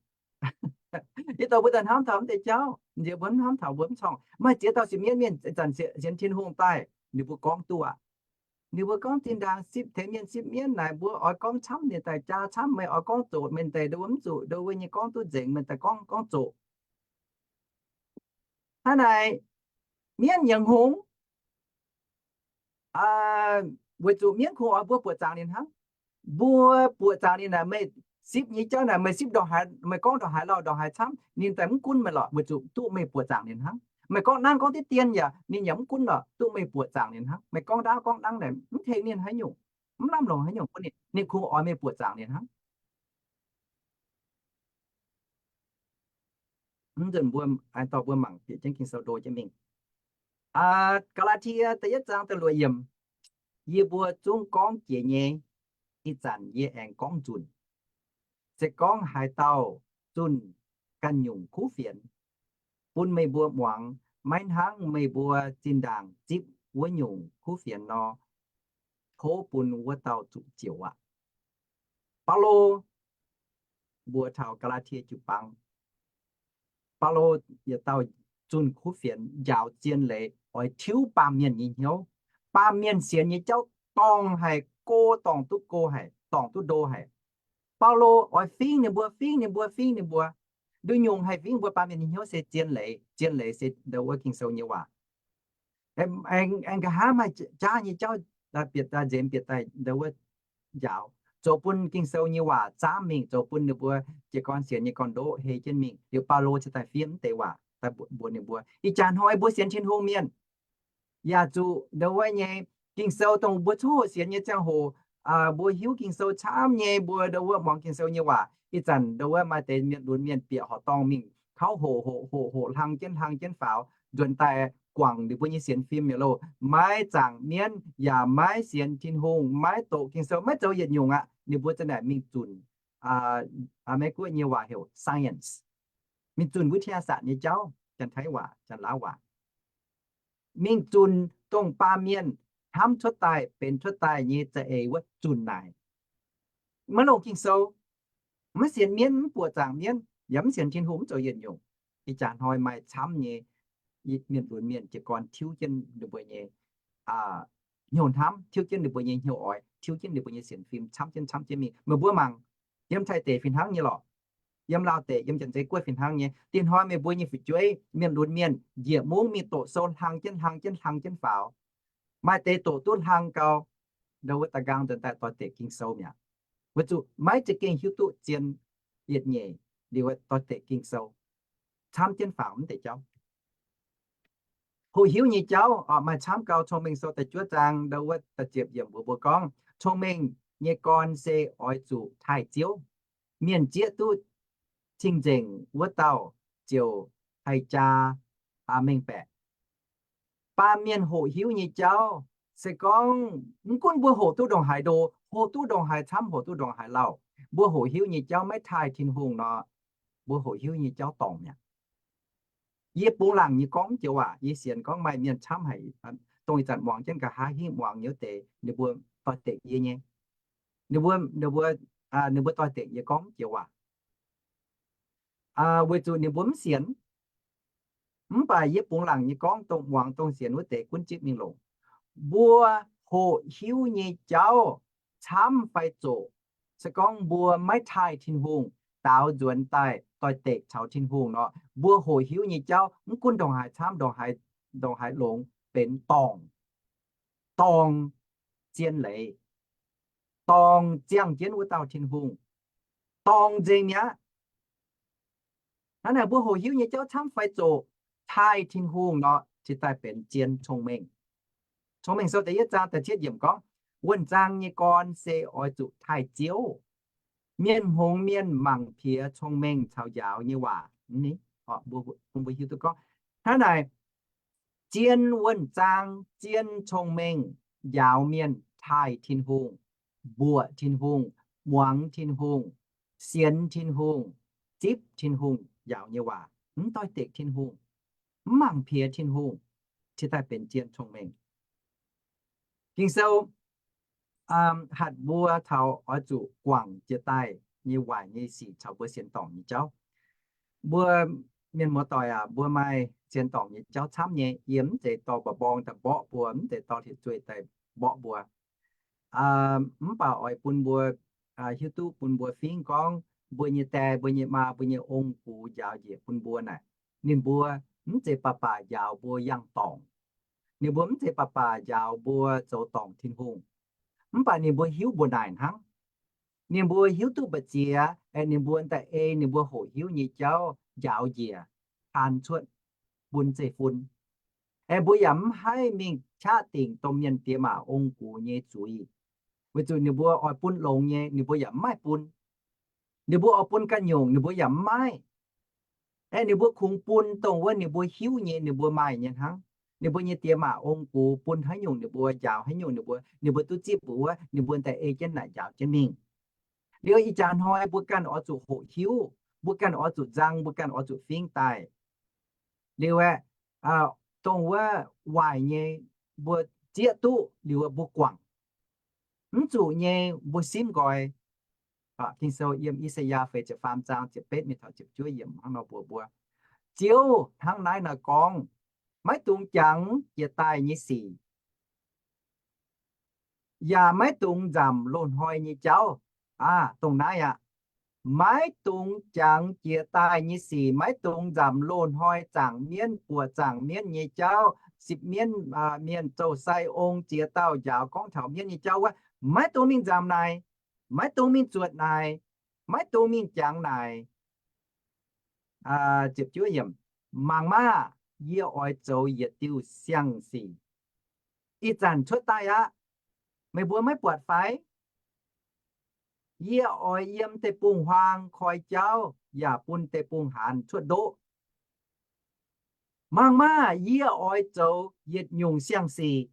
Yie dorh mbuo daaih hnamv taux mv deix jauv, nziex mbuo mv hnamv taux mbuo mv corngh. Maaih ziex dauh sipv mienv mienh zanc sienx Tin-Hungh daaih, ninh mbuo gorngv duqv aqv. Ninh mbuo gorngv zinh ndaangc sipv tengx mienh sipv mienv naaic, mbuo oix gorngv camv ninh daaih jaa camv, meih oix gorngv zoqc mienh daaih ndo wuov mv zuqc, ndo wuov nyei gorngv duqv nzengc, mienh daaih gorngv, gorngv zoqc. Hnangv naaic, mienv yaac hngongx. Weic zuqc mienv kungx oix mbuo buoqc zaangc ninh hnangv. Mbuo buoqc zaangc ninh naaic, meih sipv nyei jauv naaic, meih sipv ndongc haaix, meih gorngv ndongc haaix lauh ndongc haaix camv, ninh daaih mv gunv meih lorqc, weic zuqc duqv meih buoqc zaangc ninh hnangv. Meih gorngv nangv gorngv diqv dien yaac ninh yaac mv gunv lorqc, duqv meih buoqc zaangc ninh hnangv. Meih gorngv ndaauv gorngv nangv naaic mv tengx ninh haaix nyungc, mv lamh longc haaix nyungc bun ninh, ninh kungx oix meih buoqc zaangc ninh hnangv. Mv nzunc mbuo, dorh mbuo mangc bieqc jienv Ging-Sou ndo jienv mingh. Gaa^laa^tie da'yietv zaang da'luoqc yiemc, yie mbuo zungv gorngv jiex nyei. Ih zanc yie aengx gorngv nzunc. Se gorngv haaix dauh zunh ganh nyungc kuv fienx bun meih mbuo muangx, maiv hnangv meih mbuo zinh ndaangc zipv wuov nyungc kuv fienx nor, tov bun wuov dauh zuqc zioux aqv. Baulo mbuox taux Gaa^laa^tie jiu-baang, Baulo yietc dauh zunh kuv fienx njaaux zien leiz oix tiuv baamh mienh nyei hnyouv, Baamh mienh sienx nyei jauv dorngc haic, go dorngc duqv go haic, dorngc duqv ndo haic. Baulo oix fingx ninh mbuo, fingx ninh mbuo, fingx ninh mbuo. Nduqc nyungc haih fingx mbuo baamh mienh nyei hnyouv se zien leiz. Zien leiz se ndo wuov Ging-Sou nyei waac. Aengx nqa'haav maaih jaav nyei jauv bieqc daaih nzemx, bieqc daaih ndo wuov njaaux, zoux bun Ging-Sou nyei waac zaamv mingh, zoux bun ninh mbuo jiez gorn sienx nyei gorn-ndoqv hei jienv mingh. Liuz Baulo cingx daaih fiev mv deix waac daaih mbuox ninh mbuo, ih jaax hnoi mbuo sienx Tin-Hungh mienh yaac zuqc ndo wuov nyei Ging-Sou dongh mbuo coqv hoqc sienx nyei ziangh hoc, mbuo hiuv Ging-Sou camv nyei, mbuo ndo wuov muangx Ging-Sou nyei waac. Ih zanc ndo wuov maaih deix mienh lunx mienh bieqc horqc dorngh mingh kauv hoqc hoqc hoqc hoqc, hlang jienv hlang jienv faaux, nzuonx daaih guangc ninh mbuo nyei sienx fim mi'aqv loh. Maiv zaangc mienv yaac maiv sienx Tin-Hungh, maiv doqc Ging-Sou, maiv zoux yietc nyungc aqv. Ninh mbuo za'naaic mingh zunc, Meiv-Guoqv nyei waac heuc science, mingh zunc วิทยาศาสตร์ nyei jauv, Janx-Taiv waac, Janx-Laauv waac, mingh zunc dongh baamh mienh hnamv cuotv daaih, benx cuotv daaih nyei za'eix wuov zunc naaic. Maiv longc Ging-Sou, maiv sienx mienv, mv buoqc zaangc mienv, yaac mv sienx Tin-Hungh, mv zoux yietc nyungc. Ih jaax hnoi maaih camv nyei mienh lunx mienh jiez gorn tiuv jienv ninh mbuo nyei hnyouv hnamv, tiuv jienv ninh mbuo nyei hnyouv oix, tiuv jienv ninh mbuo nyei sienx fim camv jienv camv jienv mingh. Meih mbuo mangc, yiem Taiv deic fih hnangv nyei lorqc, yiem Laauh deic, yiem Janx-Zei Guoqv fih hnangv nyei. Dinh hnoi meih mbuo nyei fu'jueiv mienh lunx mienh njiec mungv mingh doqc sou hlang jienv hlang jienv hlang jienv faaux. Maaih deix doqc duqv hlang gau, ndo wuov da'nqaang nzuonx daaih doix-dekc Ging-Sou mi'aqv. Weic zuqc maiv za'gengh hiuv duqv zien yietc nyeic liuz doix-dekc Ging-Sou, camv jienv faaux mv deix jauv. Hoqc hiuv nyei jauv maaih camv gau. Cong-Mengh Sou da'juov zaang ndo wuov da'ziepc yiemc mbuox mbuo gorngv, cong-mengh nyei gorn se oix zuqc taaih Ziouv. Mienh zieqv duqv cing-nzengc wuov dauh ziouc haih jaa mengh baeqc. Baamh mienh hoqc hiuv nyei jauv, se gorngv mv gunv mbuo hoqc duqv ndongc haaix ndo, hoqc duqv ndongc haaix camv, hoqc duqv ndongc haaix lauh, mbuo hoqc hiuv nyei jauv maiv taaih Tin-Hungh nor, mbuo hoqc hiuv nyei jauv dorngc mi'aqv. Yie bungx laangc nyei gorngv mv joux waac. Yie sienx gorngv maaih mienh camv haic, dongh ih zanc muangx jienv nqa'haav hingv muangx nyei wuov deix, ninh mbuo doix-dekc yie nyei. Ninh mbuo, ninh mbuo, ninh mbuo doix-dekc yie gorngv mv joux waac, weic zuqc ninh mbuo mv sienx. Mv baac yie bungx laangc nyei gorngv dongh muangx dongh sienx wuov deix gunv zipv mingh longc. Mbuo hoqc hiuv nyei jauv camv fai zoqc, se gorngv mbuo maiv taaih Tin-Hungh, daaux nzuonx daaih doix-dekc caux Tin-Hungh nor, mbuo hoqc hiuv nyei jauv mv gunv ndongc haaix camv, ndongc haaix longx, benx dorngc, dorngc zien leiz, dorngc ziangh jienv wuov dauh Tin-Hungh, dorngc nzengc mi'aqv. Hnangv naaic mbuo hoqc hiuv nyei jauv camv fai zoqc, taaih Tin-Hungh nor, cingx daaih benx zien cong-mengh. Cong-Mengh Sou da'yietv zaang da'cietv yiemc gorngv, wuonh zaang nyei gorn se oix zuqc taaih Ziouv. Mienh hngongx mienh mangc piex cong-mengh caux njaaux nyei waac. Mbuo hiuv duqv gorngv hnangv naaic, zien wuonh zaang, zien cong-mengh njaaux mienh taaih Tin-Hungh, mbuoqc Tin-Hungh, muangx Tin-Hungh, sienx Tin-Hungh, zipv Tin-Hungh njaaux nyei waac, mv doix-dekc Tin-Hungh, mv mangc piex Tin-Hungh, cingx daaih benx zien cong-mengh. Ging-Sou hatc mbuo taux oix zuqc guangc jiex daaih nyei waaic nyei sic caux mbuo sienx dorngc nyei jauv. Mbuo mienh muoz-doic aac, mbuo maaih sienx dorngc nyei jauv camv nyei. Yie mv zeiz dorh mba'mborng daaih mborqv mbuo, mv zeiz dorh hlieqv-zueih daaih mborqv mbuo. Mv baac oix bun mbuo hiuv duqv, bun mbuo fingx gorngv mbuo nyei die, mbuo nyei maa, mbuo nyei ong-gux njaaux njiec bun mbuo naaic, ninh mbuo mv zeiz baac baac njaaux mbuo yangh dorngc. Ninh mbuo mv zeiz baac baac njaaux mbuo zoux dorngc Tin-Hungh. Mv baac ninh mbuo hiuv mbuo naaic hnangv. Ninh mbuo hiuv duqv mbu'ziex, aengx ninh mbuo daaih ei ninh mbuo hoqc hiuv nyei jauv njaaux njiec, taan cuotv bun zeiv-fun. Aengx mbuo yaac mv haih mingh qaqv dingc domh mienh diex maac ong-gux nyei zuiz, weic zuqc ninh mbuo oix bun longx nyei, ninh mbuo yaac mv maaih bun. Ninh mbuo oix bun ganh nyungc, ninh mbuo yaac mv maaih. Aeqv, ninh mbuo kungx bun dongh wuov ninh mbuo hiuv nyei, ninh mbuo maaih nyei hnangv. Ninh mbuo nyei diex maac ong-gux bun haaix nyungc ninh mbuo, njaaux haaix nyungc ninh mbuo, ninh mbuo duqv zipv mbuox wuov, ninh mbuo daaih ei jienv naaic njaaux jienv mingh. Liuz ih jaax hnoi mbuo ganh oix zuqc hoqc hiuv, mbuo ganh oix zuqc nzang, mbuo ganh oix zuqc fingx daaih. Liuz aeqv, dongh wuov waaic nyei mbuo zieqv duqv liuz mbuo guangc, mv zuqc nyei mbuo simv nqoi. Ging-Sou yiem I^saa^yaa feix ziepc faam zaang ziepc betv mingh taux ziepc juov yiemc hnangv nor mbuox mbuo, Ziouv hnangv naaiv nor gorngv, maiv dungx jangx jiex daaih nyei sic. yaac maiv dungx nzamc loz-hnoi nyei jauv. Aa, dongh naaiv aqv. Maiv dungx jangx jiex daaih nyei sic, maiv dungx nzamc loz-hnoi zaangc mienv, buoqc zaangc mienv nyei jauv, sipv mienv, mienh zoux sai ong, ziex dauh njaaux gorngv taux mienv nyei jauv wuov, maiv dungx mingh nzamc naaic, maiv dungx mingh zuotc naaic, maiv dungx mingh jangx naaic. Mangc maah! Yie oix zoux yietc diuh siang-sic. Ih zanc cuotv daaih aqv. Meih mbuo maiv buatc fai? Yie oix yiem deic-bung-huaang koi jauv yaac bun deic-bung-haanz cuotv ndoqv. Mangc maah! Yie oix zoux yietc nyungc siang-sic.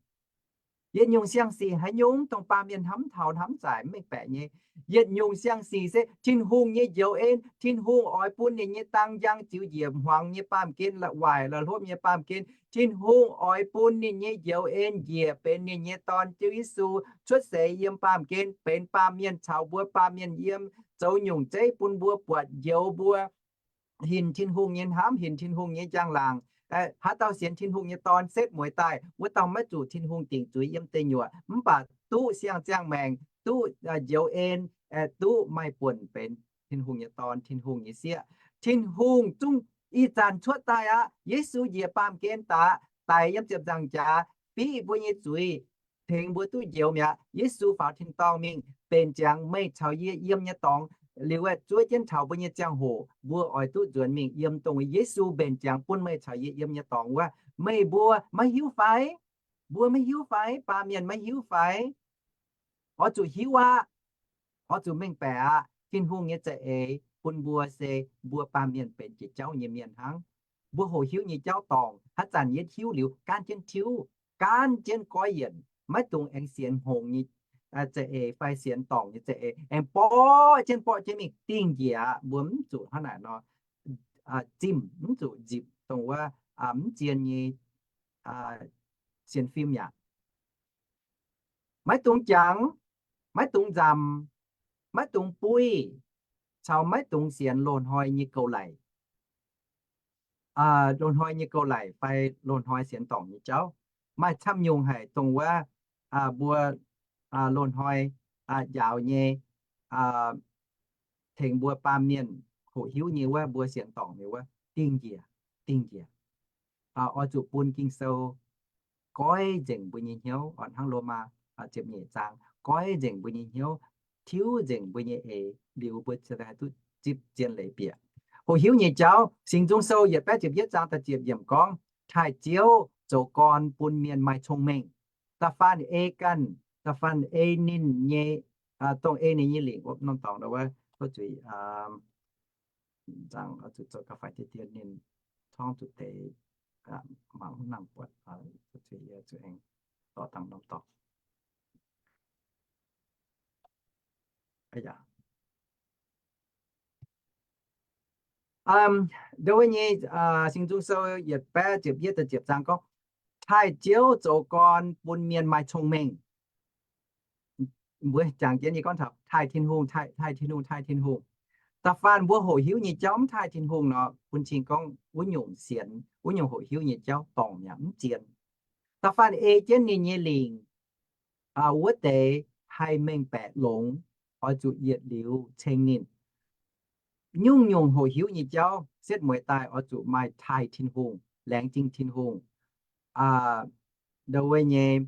Yietc nyungc siang-sic haaix nyungc? Dongh baamh mienh hnamv taux hnamv zaaic mv mengh baeqc nyei. Yietc nyungc siang-sic se Tin-Hungh nyei njoux en. Tin-Hungh oix bun ninh nyei dang njang ziux njiec hmuangx nyei baamh gen, waaic la'hlopv nyei baamh gen. Tin-Hungh oix bun ninh nyei njoux en njiec benx ninh nyei Dorn, Ziouv Yesu, cuotv seix yiem baamh gen, benx baamh mienh caux mbuo baamh mienh yiem, zoux nyungc zeiv bun mbuo buatc, njoux mbuo hinc Tin-Hungh nyei hnamv, hinc Tin-Hungh nyei njang-laangc. Haaix dauh sienx Tin-Hungh nyei Dorn setv mueiz daaih, wuov dauh maiv zuqc Tin-Hungh dingc zuiz yiem deic nyuoqc, mv baac duqv siang-ziangh maengc, duqv njoux en, duqv maaih buonc benx Tin-Hungh nyei dorn, Tin-Hungh nyei sieqv. Tin-Hungh zungv ih zanc cuotv daaih aqv. Yesu njiec baamh gen daaih, daic yiem ziepc nzaangc jaax, fiqv mbuo nyei zuiz, tengx mbuo duqv njoux mi'aqv. Yesu faaux tin-dorngh mingh, mbenc ziangx meih caux yie yiem nyei dorngx. Liuz aeqv, zuov jienv taux mbuo nyei ziangh hoc, mbuo oix duqv nzuonx mingh yiem dongh Yesu mbenc ziangx bun meih caux yie yiem nyei dorngx wuov. Meih mbuo maiv hiuv fai? Mbuo maiv hiuv fai? Baamh mienh maiv hiuv fai? Oix zuqc hiuv aqv. Oix zuqc mengh baeqc aqv. Tin-Hungh nyei za'eix bun mbuo se mbuo baamh mienh benx jiex jauv nyei mienh hnangv. Mbuo hoqc hiuv nyei jauv dorngc. Haaix zanc yietv hiuv liuz, gaanv jienv tiuv, gaanv jienv goiv yienc, maiv dungx aengx sienx hngongx nyei za'eix fai sienx dorngc nyei za'eix, aengx borqv jienv borqv jienv mingh dingh njiec aqv. Mbuo mv zuqc hnangv naaic nor zimh, mv zuqc nzipc dongh wuov mv zien nyei sienx fim yaac maiv dungx jangx, maiv dungx nzamc, maiv dungx buiv, caux maiv dungx sienx loz-hnoi nyei gouv-laic. Loz-hnoi nyei gouv-laic fai loz-hnoi sienx dorngc nyei jauv. Maaih camv nyungc haic dongh wuov mbuo loz-hnoi njaaux nyei, tengx mbuo baamh mienh hoqc hiuv nyei wuov, mbuo sienx dorngc nyei wuov, dingh njiec, dingh njiec. Oix zuqc bun Ging-Sou goiv nzengc mbuo nyei hnyouv, hnangv Lomaa ziepc nyeic zaang, goiv nzengc mbuo nyei hnyouv, tiuv nzengc mbuo nyei eix, liuz mbuo ziouc haih duqv zipv zien leiz bieqc. Hoqc hiuv nyei jauv, Singx Nzung Sou yietc baeqv ziepc yietv zaang da'ziepc yiemc gorngv, taaih Ziouv zoux gorn bun mienh maaih cong-mengh. Da'faanh ei ganh, da'faanh ei ninh nyei, dongh ei ninh nyei lingc wuov norm dorngx wuov, zuqc, zuqc zoux ga'faix dien dien ninh torngv zuqc deix, mangc mv nangc buatc, zuqc aengx dorh dangh norm dorngx. Ndo wuov nyei, Singx Nzung Sou yietc baeqv ziepc yietv da'ziepc zaang gorngv, taaih Ziouv zoux gorn bun mienh maaih cong-mengh. Mbuo jangx jienv nyei gorngv taux taaih Tin-Hungh, taaih, taaih Tin-Hungh, taaih Tin-Hungh. Da'faanh mbuo hoqc hiuv nyei jauv mv taaih Tin-Hungh nor, bun cing gorngv wuov nyungc sienx, wuov nyungc hoqc hiuv nyei jauv dorngc yaac mv zien. Da'faanh ei jienv ninh nyei lingc wuov deix haih mengh baeqc longx, oix zuqc yietc liuz ceng ninh. Nyungc-nyungc hoqc hiuv nyei jauv setv mueiz daaih oix zuqc maaih taaih Tin-Hungh, laengz zingh Tin-Hungh, ndo wuov nyei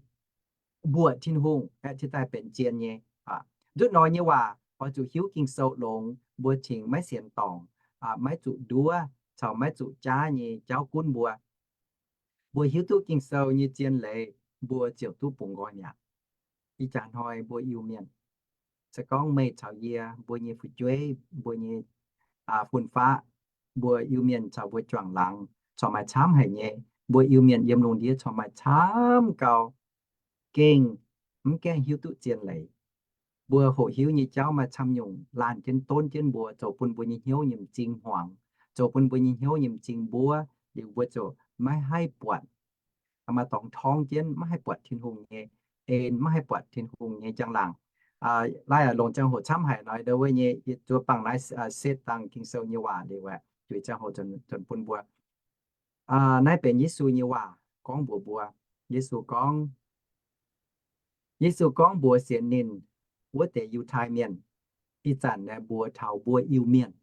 mbuoqc Tin-Hungh, aeqv, cingx daaih benx zien nyei. Ndutv nor nyei waac oix zuqc hiuv Ging-Sou longx, mbuo cingx maiv sienx dorngc, maiv zuqc nduov caux maiv zuqc jaav nyei jauv gunv mbuo. Mbuo hiuv duqv Ging-Sou nyei zien leiz, mbuo ziouc duqv bungx nqoi mi'aqv. Ih jaax hnoi mbuo Iu-Mienh, se gorngv meih caux yie, mbuo nyei fu'jueiv, mbuo nyei fun-faqv, mbuo Iu-Mienh caux mbuo juangc laangz corc maaih camv haic nyei. Mbuo Iu-Mienh yiem lungh ndiev corc maaih camv gau, gengh mv gaengh hiuv duqv zien leiz. Mbuo hoqc hiuv nyei jauv maaih camv nyungc laanh jienv donv jienv mbuo, zoux bun mbuo nyei hnyouv nyei m'zing hmuangx, zoux bun mbuo nyei hnyouv nyei m'zing mbuov, liuz mbuo ziouc maiv haih buatc, maaih dorngx torngv jienv, maiv haih buatc Tin-Hungh nyei en, maiv haih buatc Tin-Hungh nyei njang-laangc. Laih longc ziangh hoc camv haic nor, ndo wuov nyei zuov bangh naaiv setv dangh Ging-Sou nyei waac liuz aeqv, juix ziangh hoc nzunc bun mbuo. Naaiv benx Yesu nyei waac gorngv mbuox mbuo. Yesu gorngv, Yesu gorngv mbuox sienx ninh wuov deix Yiutai Mienh, ih zanc naaiv mbuox taux mbuo Iu-Mienh.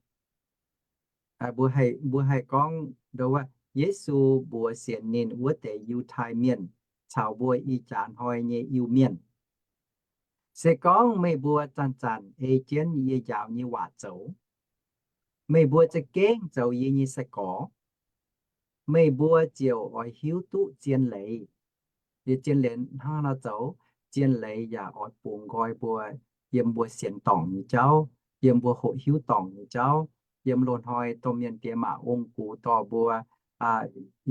Mbuo haih gorngv ndo wuov, Yesu mbuox sienx ninh wuov deix Yiutai Mienh caux mbuo ih jaax hnoi nyei Iu-Mienh, se gorngv meih mbuo zanc-zanc ei jienv yie njaaux nyei waac zoux, meih mbuo za'gengh zoux yie nyei sai-gorx, meih mbuo ziouc oix hiuv duqv zien leiz. Liuz zien leiz hnangv nor zoux, zien leiz yaac oix bungx nqoi mbuo yiem mbuo sienx dorngc nyei jauv, yiem mbuo hoqc hiuv dorngc nyei jauv, yiem loz-hnoi domh mienh diex maac ong-gux dorh mbuo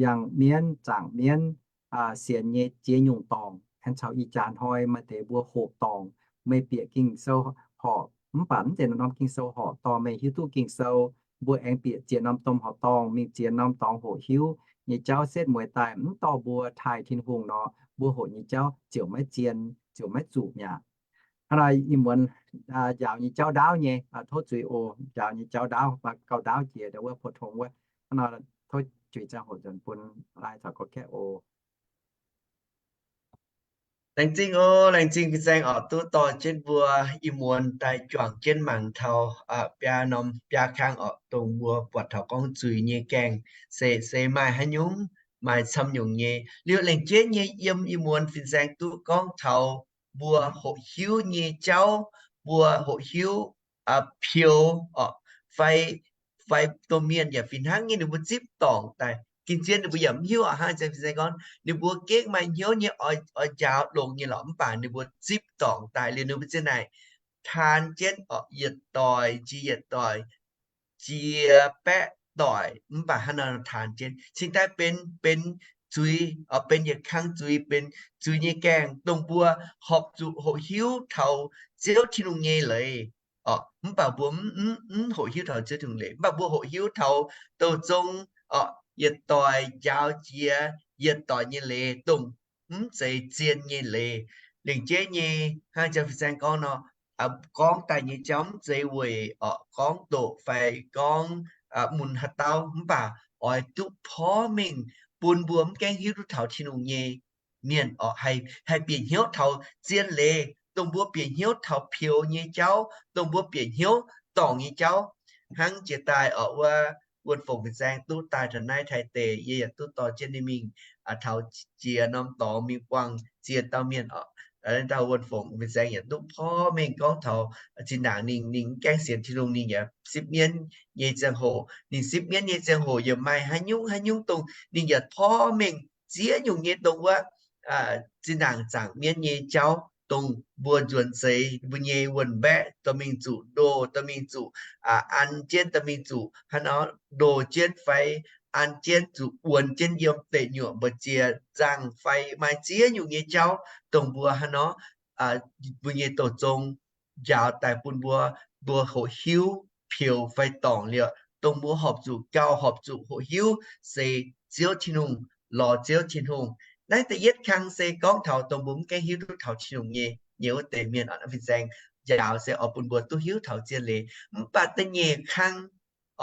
yangh mienv zaangc mienv sienx nyei ziex nyungc dorngc, aengx caux ih jaax hnoi maaih deix mbuo hoqc dorngc, meih bieqc Ging-Sou horc, mv baac mv zeiz norm Ging-Sou horc dorh meih hiuv duqv Ging-Sou. Mbuo aengx bieqc ziex norm domh horqc dorngh mingh ziex norm dorngx hoqc hiuv nyei jauv setv mueiz daaih, mv dorh mbuo taaih Tin-Hungh nor, mbuo hoqc nyei jauv ziouc maiv zien, ziouc maiv zuqc mi'aqv. Hnangv nor ih muonz njaaux nyei jauv ndaauv nyei, tov zuiz oc, njaaux nyei jauv ndaauv, gauh ndaauv jiex ndo wuov, pou-tong wuov. Hnangv nor tov zuiz ziangh hoc nzuonx bun lai caux gorqv-kaeqv oc. Laengz zingh oc, laengz zingh fin-saeng oc, duqv dorh jienv mbuo ih muonz daaih juangc jienv mangc taux biaa norm biaa kang oc, dongh mbuo buatc taux gorngv zuiz nyei gaengh se, se maaih haaix nyungc, maaih camv nyungc nyei. Liuz laengz jienv nyei yiem ih muonz fin-saeng duqv gorngv taux mbuo hoqc hiuv nyei jauv, mbuo hoqc hiuv peux oc, fai, fai domh mienh yaac fih hnangv nyei, ninh mbuo zipv dorngc daaih. Ging-Sou ninh mbuo yaac mv hiuv oc, hnangv fin-saeng gorngv, ninh mbuo gengh maaih hnyouv nyei oix njaaux longx nyei lorqc, mv baac ninh mbuo zipv dorngc daaih liuz ninh mbuo ziouc naaic taan jienv oc, yietc doic jiex yietc doic, jiex baeqv doic, mv baac hnangv nor taan jienv cingx daaih benx, benx zuiz, benx yietc kang zuiz, benx zuiz nyei gaengh, dongh mbuo horpc zuqc hoqc hiuv taux Ziouv Tin-Hungh nyei leiz oc, mv baac mbuo mv, mv hoqc hiuv taux Ziouv Tin-Hungh leiz, mv baac mbuo hoqc hiuv taux douh zong oc, yietc doic njaaux jiex yietc doic nyei leiz, dongh mv zeiz zien nyei leiz. Lengc jeiv nyei, hnangv jang fin-saeng gorngv nor, gorngv daaih nyei jauv mv zeiz weic oc gorngv doqc fai gorngv mun haaix dauh, mv baac oix duqv porv mengh bun mbuo mv gaengh hiuv duqv taux Tin-Hungh nyei mienh oc, haih, haih bieqc hnyouv taux zien leiz, dongh mbuo bieqc hnyouv taux peux nyei jauv, dongh mbuo bieqc hnyouv dorngc nyei jauv. Hnangv jiex daaih oc wuov Wuonh Fongc fin-saeng duqv daaih taux naaiv Taiv deic, yie yaac duqv dorh jienv ninh mingh taux jiex norm dorngx mingh buangh ziex dauh mienh oc. Naaiv dauh Wuonh Fongc fin-saeng yaac duqv porv mengh gorngv taux zinh ndaangc ninh, ninh mv gaengh sienx Tin-Hungh, ninh yaac sipv mienv nyei ziangh hoc, ninh sipv mienv nyei ziangh hoc yaac maaih haaix nyungc haaix nyungc dongh ninh yaac porv mengh ziex nyungc nyei dongh wuov zinh ndaangc zaangc mienv nyei jauv, dongh mbuo nzuonx seix mbuo nyei wuonh mbaeqv dorh mingh zuqc ndoh, dorh mingh zuqc an jienv, dorh mingh zuqc hnangv nor ndoh jienv fai an jienv zuqc wuonx jienv yiem deic nyuoqc mbu'ziex nzangh fai maaih ziex nyungc nyei jauv dongh mbuo hnangv nor mbuo nyei douh zong njaaux daaih bun mbuo, mbuo hoqc hiuv peux fai dorngc liuz, dongh mbuo horpc zuqc gauh horpc zuqc hoqc hiuv se Ziouv Tin-Hungh, lorz Ziouv Tin-Hungh. Naaiv da'yietv kang se gorngv taux dongh mbuo mv gaengh hiuv duqv taux Tin-Hungh nyei, nyei wuov deix mienh oc, naaiv fin-saeng njaaux se oix bun mbuo duqv hiuv taux zien leiz. Mv baac da'nyeic kang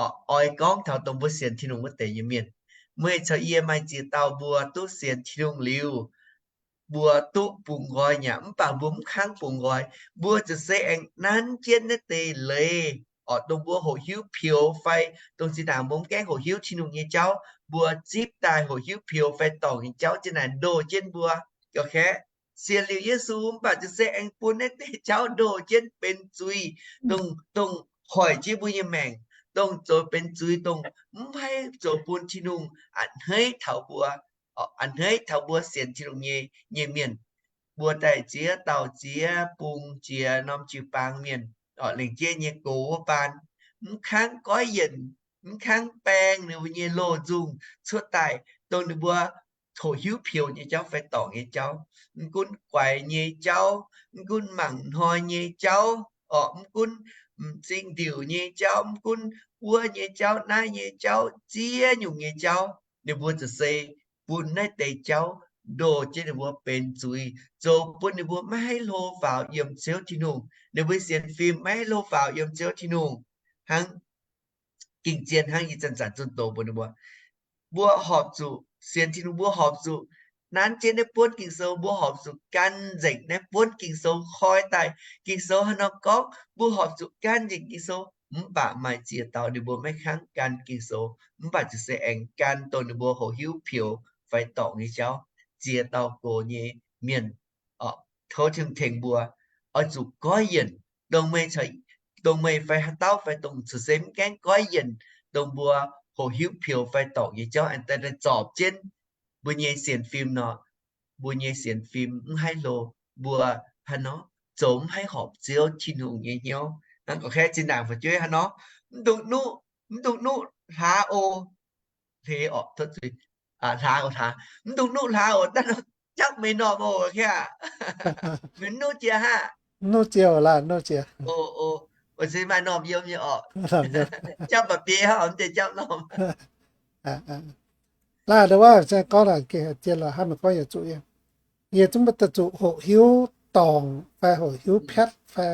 oc, oix gorngv taux dongh mbuo sienx Tin-Hungh wuov deix nyei mienh. Meih caux yie maaih ziex dauh mbuo duqv sienx Tin-Hungh liuz, mbuo duqv bungx nqoi nyei aqv, mv baac mbuo mv kangv bungx nqoi. Mbuo ziouc se aengx nanv jienv naaiv deix leiz oc, dongh mbuo hoqc hiuv peux fai dongh zinh ndaangc mbuo mv gaengh hoqc hiuv Tin-Hungh nyei jauv, mbuo zipv daaih hoqc hiuv peux fai dorngc nyei jauv ziouc naaic ndoh jienv mbuo. Ga'kaeqv, sienx liuz Yesu mv baac ziouc se aengx bun naaiv deix jauv ndoh jienv benx zuiz, dongh, dongh hoic jienv mbuo nyei maengc, dongh zoux benx zuiz, dongh mv haih zoux bun Tin-Hungh a'hneiv taux mbuo, a'hneiv taux mbuo sienx Tin-Hungh nyei, nyei mienh. Mbuo daaih ziex dauh ziex bung jiex norm jiu-baang mienh, lengc jeiv nyei gox wuov baan, mv kangv goiv yienc, mv kangv baeng ninh mbuo nyei loz-nzungh cuotv daaih, dongh ninh mbuo hoqc hiuv peux nyei jauv fai dorngc nyei jauv, mv gunv guaix nyei jauv, mv gunv mangc hnoi nyei jauv, oc, mv gunv m'zing ndiuc nyei jauv, mv gunv wuov nyei jauv, naaiv nyei jauv, ziex nyungc nyei jauv, ninh mbuo ziouc se bun naaiv deix jauv ndoh jienv ninh mbuo benx zuiz, zoux bun ninh mbuo maiv haih hlo faaux yiem Ziouv Tin-Hungh. Ninh mbuo sienx fim maiv haih hlo faaux yiem Ziouv Tin-Hungh. Hnangv gengh zien hnangv yie zanc-zanc zunh doz mbuox ninh mbuo, mbuo horpc zuqc sienx Tin-Hungh, mbuo horpc zuqc nanv jienv naaiv buonv Ging-Sou, mbuo horpc zuqc gan nzengc naaiv buonv Ging-Sou koi daaih. Ging-Sou haaix nor gorngv, mbuo horpc zuqc gan nzengc Ging-Sou. Mv baac maaih ziex dauh ninh mbuo maiv kangv gan Ging-Sou, mv baac ziouc se aengx gan dongh ninh mbuo hoqc hiuv peux fai dorngc nyei jauv. Ziex dauh gox nyei mienh, tov tengx mbuo oix zuqc goiv yienc, dongh meih, dongh meih fai haaix dauh fai dongh cuotv se mv gaengh goiv yienc dongh mbuo hoqc hiuv peux fai dorngc nyei jauv, aengx daaih zorpc jienv mbuo nyei sienx fim nor, mbuo nyei sienx fim mv haih hlo, mbuo haaix nor zoux mv haih horpc Ziouv Tin-Hungh nyei hnyouv. Hnangv gorqv-kaeqv zinh ndaangc fu'jueiv haaix nor, mv dungx nuqv, mv dungx nuqv hlaax oc, hlaax oc, hlaax oc, hlaax, mv dungx nuqv hlaax oc, daaih nor japv meih normh oc, aa, meih nuqv jiex haav, nuqv jiex oc, laaih nuqv jiex, o, o, weic zuqc maaih normh yiem nyei oc, japv mba'biei hnangv, mv deix japv normh. Laaih ndau wuov se gorngv gengh zien lorqc, hnangv meih gorngv yietc zuqc, yie zungv maiv daaih zuqc hoqc hiuv dorngc fai hoqc hiuv piatv fai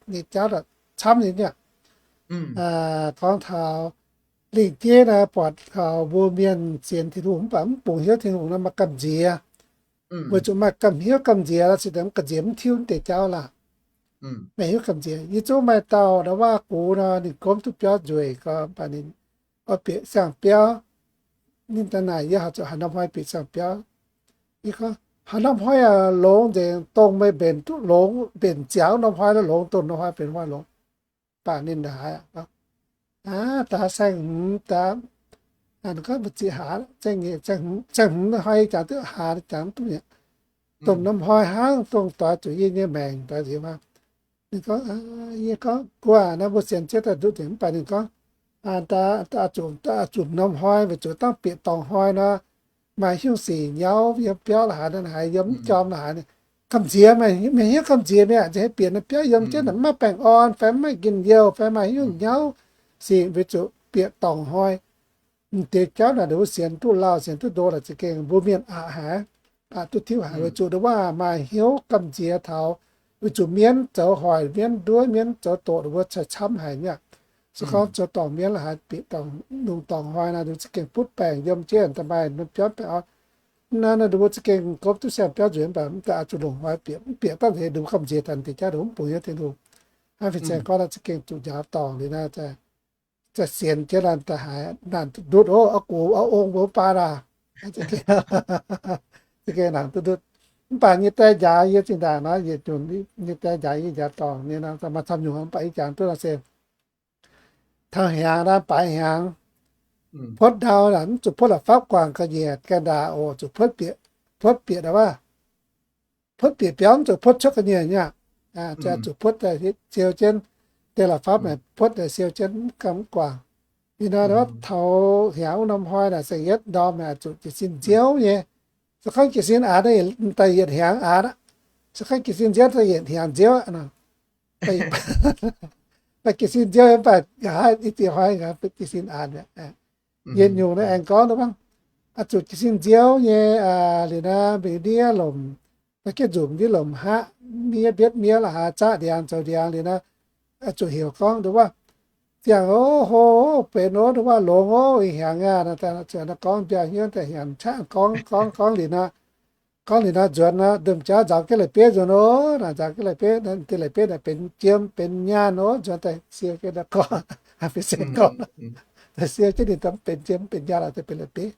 nyei jauv camv nyei niaa. Gorngv taux lingh jeiv naaiv buatc taux mbuo mienh sienx Tin-Hungh mv baac mv bungx hnyouv Tin-Hungh nor maaih gamh nziex. Weic zuqc maaih gamh hnyouv gamh nziex lorqc, se daaih mv gamh nziex mv tiuv deix jauv laah. Maaih hnyouv gamh nziex. Yie zungv maaih dauh ndau wuov gux nor, ninh gomv duqv biauv nzueic gorqv, mv baac ninh oix bieqc siang-biauv. Ninh daaih naaic yie, Haaix norm hnoi bieqc siang-biauv? Yie gorngv, Haaix norm hnoi yaac longx nzengc, dongh meih mbenc duqv longx, mbenc ziangx norm hnoi longx, dongh norm hnoi benx hnoi longx. Mv baac ninh ndaaih haiz, Aav, daaih saeng-hmz daaih, ninh gorngv mbu'ziex hlaax, saeng-hmz hnoi jangx duqv hlaax, jangx duqv mi'aqv. Dongh norm hnoi hnangv, dongh doix zuqc yie nyei maengc doix nziex maah. Ninh gorngv, yie gorngv, Gu'nguaaz naaiv mbuo sienx Ziouv daaih nduqc nzengc, mv baac ninh gorngv, zuqc norm hnoi weic zuqc dangh bieqc dorngc hnoi nor, maaih hnyouv sic nyauv yiem biauv la'haaix, haaix yiem mv jorm la'haaix. Gamh nziex, meih hnyouv gamh nziex mi'aqv, nziex bieqc naaiv biauv yiem jienv mv maaih baengh orn fai mv maaih njien-youh fai maaih hnyouv nyauv sic weic zuqc bieqc dorngc hnoi. M'deix jauv naaic ndongc wuov sienx duqv lauh sienx duqv ndo laaix za'gengh mbuo mienh aqc haic, aqc duqv tiuv haic weic zuqc ndongc wuov maaih hnyouv gamh nziex taux, weic zuqc mienv zoux hoic, mienv nduov, mienv zoux doqc, ndongc wuov cai camv haic niaa. Se gorngv zoux dorngc mienv la'haaix, bieqc dorngc lungh dorngc hnoi naaic, ndongc za'gengh butv baengc yiem jienv daaih maaih norm biauv baengh orn. Naaiv ndongc wuov za'gengh gomv duqv siang-biauv nzueic mv baac mv daaih oix zuqc longc hnoi bieqc, mv bieqc dangh heix ndongc wuov gamh nziex daaih m'deix jauv ndongc wuov mv bungx hnyouv Tin-Hungh. Hnangv fin-saeng gorngv naaiv za'gengh zuqc njaaux dorngc liuz naaiv, za'gengh sienx jienv naaic daaih haiz naanc duqv ndutv oc, aa gux aa ong mbuo mv baac aac, za'gengh naanc duqv ndutv. Mv baac nyei die njaaux yie zinh ndaangc nor, yietc nyungc nyei die njaaux yie njaaux dorngc nyei nor, maaih camv nyungc mv baac yie jangx duqv nor se taux hnyangx naaiv baaix hnyangx, puotv ndau naaic mv zuqc puotv la'fapv guangc ga'nyiec gaengh ndaangc oc, zuqc puotv bieqc, puotv bieqc wuov, puotv bieqc biauv mv zuqc puotv cuotv ga'nyiec nyei aqv. Zuqc puotv daaih siou jienv, deix la'fapv naaic puotv daaih siou jienv mv gamh mv guangc. Ih hnoi wuov taux hnyangx wuov norm hnoi naaic se yietv ndorm naaic zuqc jiez sin nziouv nyei. Se gorngv jiez sin aanx daaih yietc hnyangx aanx aqv. Se gorngv jiez sin nziouv daaih yietc hnyangx nziouv aqv nor. Mv baac jiez sin nziouv mv baac nqa'haav i ziex hnoi nqa'haav jiez sin aanx mi'aqv. Yietc nyungc naaiv aengx gorngv wuov, zuqc jiez sin nziouv nyei liuz naaiv mingh ndiev lomc, naaiv jienv nzunc ndiev lomc haqv, miev mbietv miev la'haaix, zaqv ndiangx zoux ndiangx liuz naaiv, zuqc heuc gorngv ndongc wuov, ziangh oc, hlo, benx oc, ndongc wuov longx oc, ih hnyangx aav, naaiv gorngv mbiauh hnyouv daaih hnyangx qaqv gorngv gorngv gorngv liuz nor, gorngv liuz nor nzuonx nor, domh jauv nzaaux jienv lai-beiv nzuonx oc. Naaic nzaaux jienv lai-beiv, deix lai-beiv naaic benx jiem benx nyaanh oc. Nzuonx daaih siou jienv naaiv gorngv, fin-saeng gorngv, siou jienv ninh daaih benx jiem benx nyaanh daaih benx lai-beiv.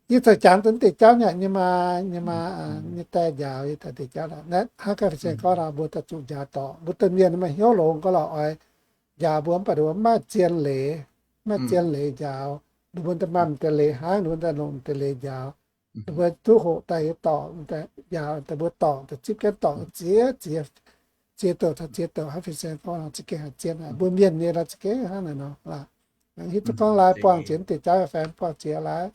Yie zoux jangx daaih mv deix jauv nyei, nyei maa, nyei maa, nyei die njaaux yie daaih deix jauv. Naaiv hnangv ganh fin-saeng gorngv nor, mbuo daaih zuqc njaaux dorngc. Mbuo domh mienh maaih hnyouv longx gorngv lorqc oix njaaux mbuo, mv baac ninh mbuo mv maaih zien leiz, mv maaih zien leiz njaaux. Ninh mbuo daaih maaih m'deix leiz hnangv, ninh mbuo daaih longc m'deix leiz njaaux. Ninh mbuo duqv hoqc daaih hieh dorngc, njaaux daaih mbuo dorngc, daaih zipv jienv dorngc ziex ziex, ziex douc taux ziex douc, hnangv fin-saeng gorngv nor, za'gengh haic zien aqv. Mbuo mienh nyei nor za'gengh hnangv naaic nor. Hiuv duqv gorngv laaix buangh ziex deix jauv fai buangh ziex laaix.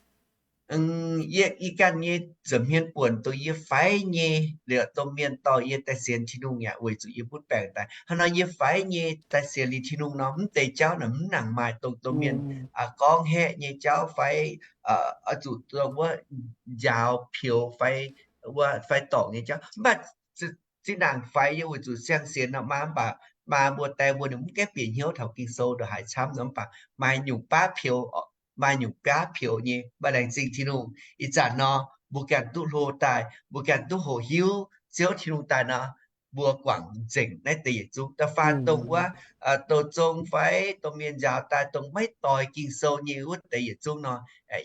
Yie, yie ganh nyei nza'hmien buonc dongh yie faix nyei liuz, domh mienh dorh yie daaih sienx Tin-Hungh yaac weic zuqc yie butv baengc daaih. Hnangv nor yie faix nyei daaih sienx liuz Tin-Hungh nor, mv deix jauv naaic mv nangc maaih dongh domh mienh gorngv haeqv nyei jauv fai oix zuqc dongh wuov njaaux peux fai, fai dorngc nyei jauv. Mv baac zinh ndaangc faix yie weic zuqc siang-sienx nor maa, mv baac maa mbuo die mbuo ninh mv gaengh bieqc hnyouv taux Ging-Sou ndongc haaix camv nor, mv baac maaih nyungc baav peux, maaih nyungc baav peux nyei. Mv baac laengz zingh Tin-Hungh ih zanc nor, mbuo ganh duqv hlo daaih, mbuo ganh duqv hoqc hiuv Ziouv Tin-Hungh daaih nor, mbuo guangc nzengc naaiv deix yietc zungv. Da'faanh dongh wuov, douh zong fai domh mienh njaaux daaih dongh maiv doix Ging-Sou nyei wuov deix yietc zungv nor,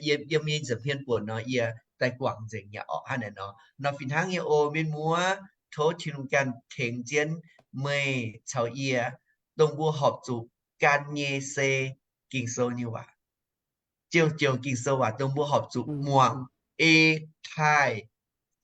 yiem, yiem yie nza'hmien buonc nor, yie daaih guangc nzengc nyei orqc. Hnangv naaiv nor, nor fih hnangv nyei oc mienh muoz, tov Tin-Hungh ganh tengx jienv meih caux yie, dongh mbuo horpc zuqc gan nyei se Ging-Sou nyei waac. Ziouc, ziouc Ging-Sou waac dongh mbuo horpc zuqc muangx, ei, taaih,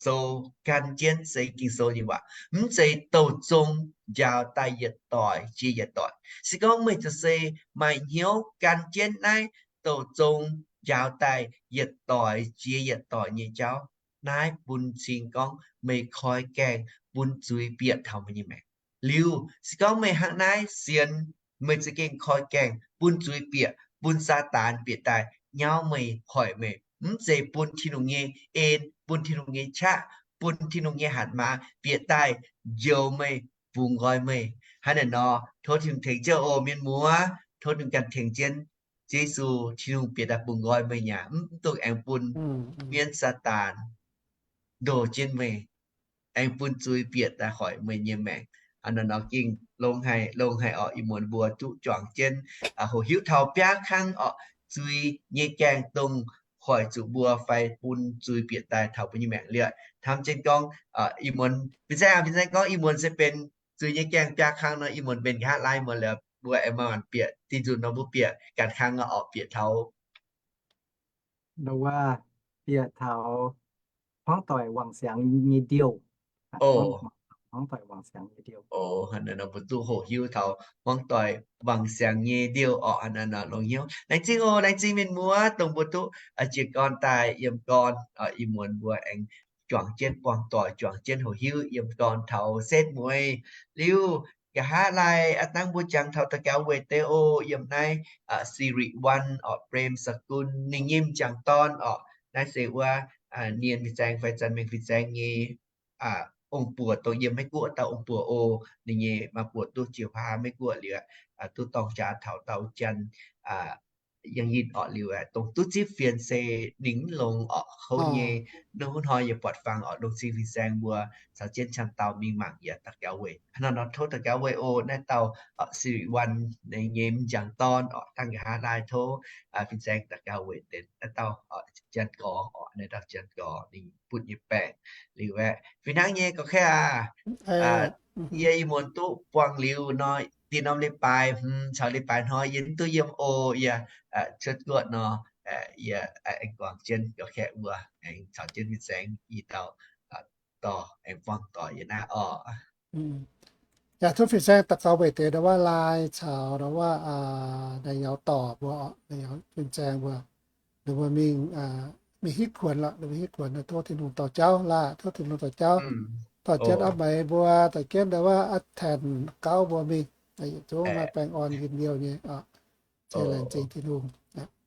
zoux gan jienv se Ging-Sou nyei waac. Mv zeiz douh zong njaaux daaih yietc doic jiex yietc doic. Se gorngv meih za'gengh maaih hnyouv gan jienv naaiv douh zong njaaux daaih yietc doic jiex yietc doic nyei jauv, naaiv bun cing gorngv meih koi gaengh bun zuiz bieqc taux meih nyei maengc. Liuz se gorngv meih hnangv naaiv sienx, meih za'gengh koi gaengh bun zuiz bieqc, bun Saadaan bieqc daaih nyauv meih, hoic meih. Mv zeiz bun Tin-Hungh nyei en, bun Tin-Hungh nyei qaqv, bun Tin-Hungh nyei hatc maaz bieqc daaih njoux meih, bungx nqoi meih. Hnangv naaiv nor, tov Tin-Hungh tengx jienv oc mienh muoz, tov Tin-Hungh ganh tengx jienv. Yesu, Tin-Hungh bieqc daaih bungx nqoi meih nyei, mv dungx aengx bun mienv Saadaan ndoh jienv meih, aengx bun zuiz bieqc daaih hoic meih nyei maengc. Hnangv naaiv nor gengh longx haic, longx haic orqc. Ih muonz mbuo duqv juangc jienv hoqc hiuv taux biaa kang orqc, zuiz nyei gaengh dongh hoic zuqc mbuo fai bun zuiz bieqc daaih taux mbuo nyei maengc liuz, hnamv jienv gorngv, ih muonz fin-saeng, fin-saeng gorngv ih muonz se benx zuiz nyei gaengh biaa kang nor, ih muonz benx nqa'haav laai muonz liuz, mbuo aengx maaih waanc bieqc. Dinh nzunc nor mbuo bieqc ganh kang orqc, bieqc taux, bieqc taux hmuangv doic wangc siangx nyei ndiouh. Hmuangv doic wangc siangx nyei ndiouh. Mbuo duqv hoqc hiuv taux hmuangv doic wangc siangx nyei ndiouh orqc. Hnangv naaiv nor longx hnyouv. Laengz zingh oc, laengz zingh mienh muoz dongh mbuo duqv jiez gorn daaih yiem gorn. Ih muonz mbuo aengx juangc jienv buangh doic, juangc jienv hoqc hiuv yiem gorn taux setv mueiz. Liuz nqa'haav laai aav dangh mbuo jangx taux daux gaux weic deix oc, yiem naaiv Sirik Wan orqc, Brem Sakun ninh nyei m'jangc dorn orqc. Naaiv se wuov Nienh Fin-Saeng fai Zanc Mengh Fin-Saeng nyei ong-buoc, dongh yiem Meiv-Guoqv dauh ong-buoc oc. Ninh nyei maa-buoc duqv jiex haav Meiv-Guoqv liuz, duqv dorng jaax taux dauh Janx yangh yinh orqc. Liuz aeqv, dongh duqv zipv fienx se ninh mv longx orqc, kouv nyei. Nor hnoi yie buatc fangx orqc, longc cing fin-saeng mbuo caux jienv qam dau mingh mangc yaac daux gaux weic. Hnangv naaiv nor tov daux gaux weic oc. Naaiv dauh Sirik Wan ninh nyei m'jangc dorn orqc, dangh nqa'haav laai tov fin-saeng daux gaux weic deix naaiv dauh Janx Gorx orqc. Naaiv dauh Janx Gorx ninh butv nyei baengc. Liuz aeqv, fih hnangv nyei gorx-kaeqv aac, yie ih muonz duqv buangh liuz nor, dinh norm leiz-baaix hmz caux leiz-baaix hnoi yie mv duqv yiem oc. Yie cuotv guoqv nor, yie aengx guangc jienv gorx-kaeqv mbuo aengx caux jienv fin-saeng i dauh dorh aengx buangh doic yie naaiv orqc. Yaac tov fin-saeng daux gaux weic deix ndau wuov laai caux ndau wuov naaiv yaac dorh mbuo, fin-saeng mbuo, ninh mbuo mingh, mingh hitv kuonx lorqc, ninh mbuo hitv kuonx, tov Tin-Hungh dorh jauv laah, tov Tin-Hungh dorh jauv, dorh jienv aav meix mbuo, dorh jienv ndau wuov aav taenx gauv mbuo mingh, yietc zungv maaih baengh orn njien-youh nyei. Laengz zingh Tin-Hungh.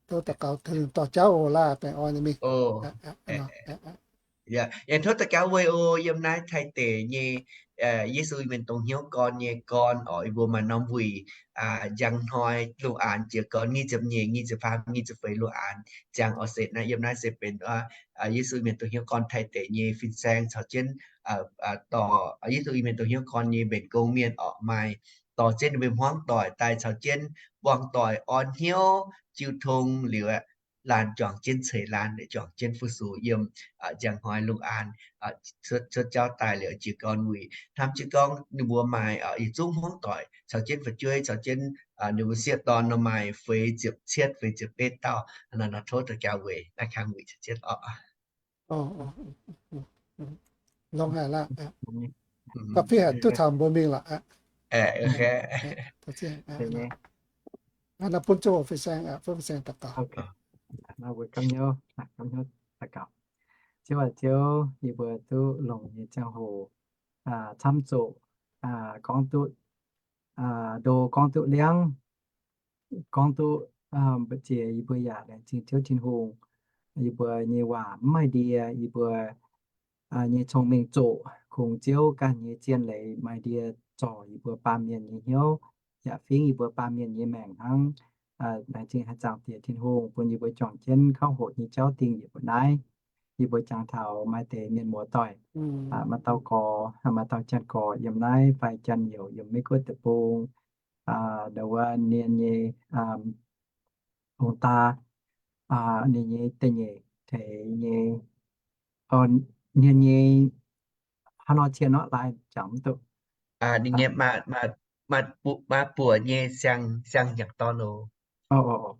Tov daux gaux Tin-Hungh dorh jauv oc laah, baengh orn nyei mingh. Aengx tov daux gaux weic oc, yiem naaiv Taiv deic nyei Yesu Mienh Dongh Hnyouv Gorn nyei gorn orqc, yie mbuo maaih norm wuic njang hnoi lungh aanx jiez gorn nyic ziepc nyeic, nyic ziepc faam, nyic ziepc feix lungh aanx ziangx orqc. Se naaiv yiem naaiv se benx Yesu Mienh Dongh Hnyouv Gorn Taiv deic nyei fin-saeng caux jienv dorh Yesu Mienh Dongh Hnyouv Gorn nyei mbenc gong mienh orqc, maaih dorh jienv ninh mbuo hmuangv doic daaih caux jienv buangh doic orn hnyouv jiu tong liuz aeqv, laanh juangc jienv ceix laanh, juangc jienv fu-sux yiem njang hnoi lungh aanx cuotv jauv daaih liuz jiez gorn wuic. Hnamv jienv gorngv ninh mbuo maaih yietc zungv hmuangv doic caux jienv fu'jueiv, caux jienv ninh mbuo sieqv dorn nor maaih feix ziepc cietv, feix ziepc betv dauh. Nor tov daux gaux weic naaiv kang wuic caux jienv orqc. Longx haic laah. Gapv fih haic duqv caux mbuo mingh lorqc. Naaiv bun zuqc fin-saeng, bun fin-saeng daux gaux. Gapv hnyouv, gapv hnyouv daux gaux. Ziouv aac, Ziouv, yie mbuo duqv longc nyei ziangh hoc camv zuqc gorngv duqv ndo, gorngv duqv liangv, gorngv duqv mbu'ziex, yie mbuo yaac laengz zingh Ziouv Tin-Hungh. Yie mbuo nyei waac mv maaih ndie, yie mbuo nyei cong-mengh zoqc, kungx Ziouv ganh nyei zien leiz maaih ndie zorc yie mbuo baamh mienh nyei hnyouv, yaac fingx yie mbuo baamh mienh nyei maengc hnangv. Laengz zingh haaix zanc Diex Tin-Hungh bun yie mbuo juangc jienv kauv hoqc nyei jauv dingh yietc mbuo naaiv. yie mbuo jangx taux maaih deix mienh muoz-doic, maaih dauh gorx, maaih dauh janx-gorx yiem naaiv fai janx-youc yiem Meiv Guoqv deic-bung, ndau wuov ninh nyei ong-daa, ninh nyei da'nyeic teix nyei, ninh nyei hnangv nor cien nor lai jangx mv duqv. Ninh nyei maa, maa, maa buoc nyei siang, siang-hnyangx dorn oc.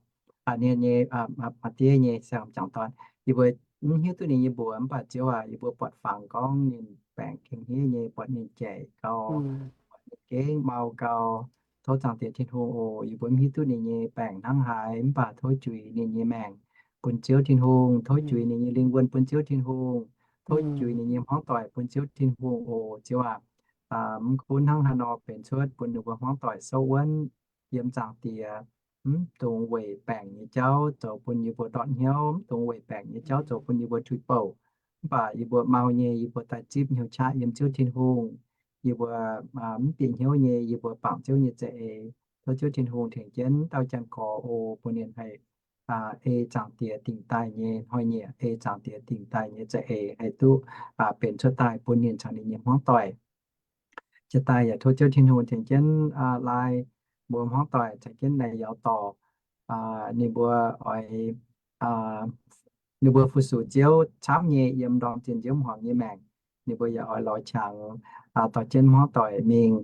Ninh nyei maa diev nyei siang-hnyangx dorn. Yie mbuo mv hiuv duqv ninh nyei mbuox, mv baac Ziouv aac, yie mbuo buatc fangx gorngv ninh baengc gengh hniev nyei, buatc ninh jaic gau, buatc ninh gengh mau gau. Tov Zaangc Diex Tin-Hungh oc, yie mbuo mv hiuv duqv ninh nyei baengc hnangv haaix, mv baac tov juix ninh nyei maengc bun Ziouv Tin-Hungh, tov juix ninh nyei lingh wuonh bun Ziouv Tin-Hungh, tov juix ninh nyei hmuangv doic bun Ziouv Tin-Hungh oc, Ziouv aac. Mv gunv hnangv haaix nor benx cuotv bun ninh mbuo hmuangv doic souv wuonv yiem Zaangc Diex, mv dungx weic baengc nyei jauv zoux bun yie mbuo ndortv hnyouv, mv dungx weic baengc nyei jauv zoux bun yie mbuo tuix bouc. Mv baac yie mbuo mau nyei, yie mbuo daaih zipv hnyouv qaqv yiem Ziouv Tin-Hungh. Yie mbuo mv bieqc hnyouv nyei, yie mbuo bangc Ziouv nyei za'eix. Tov Ziouv Tin-Hungh tengx jienv dauh janx-gorx oc, bun ninh haih ei Zaangc Diex dingc daaih nyei hnoi-nyieqc, ei Zaangc Diex dingc daaih nyei za'eix haih duqv benx cuotv daaih bun ninh caux ninh nyei hmuangv doic jiex daaih. Yaac tov Ziouv Tin-Hungh tengx jienv lai mbuo hmuangv doic caux jienv naaiv yaac dorh ninh mbuo oix, ninh mbuo fu-sux Ziouv camv nyei yiem ndorm zinh nziouv hmuangx nyei maengc. Ninh mbuo yaac oix lorz qangx dorh jienv hmuangv doic mingh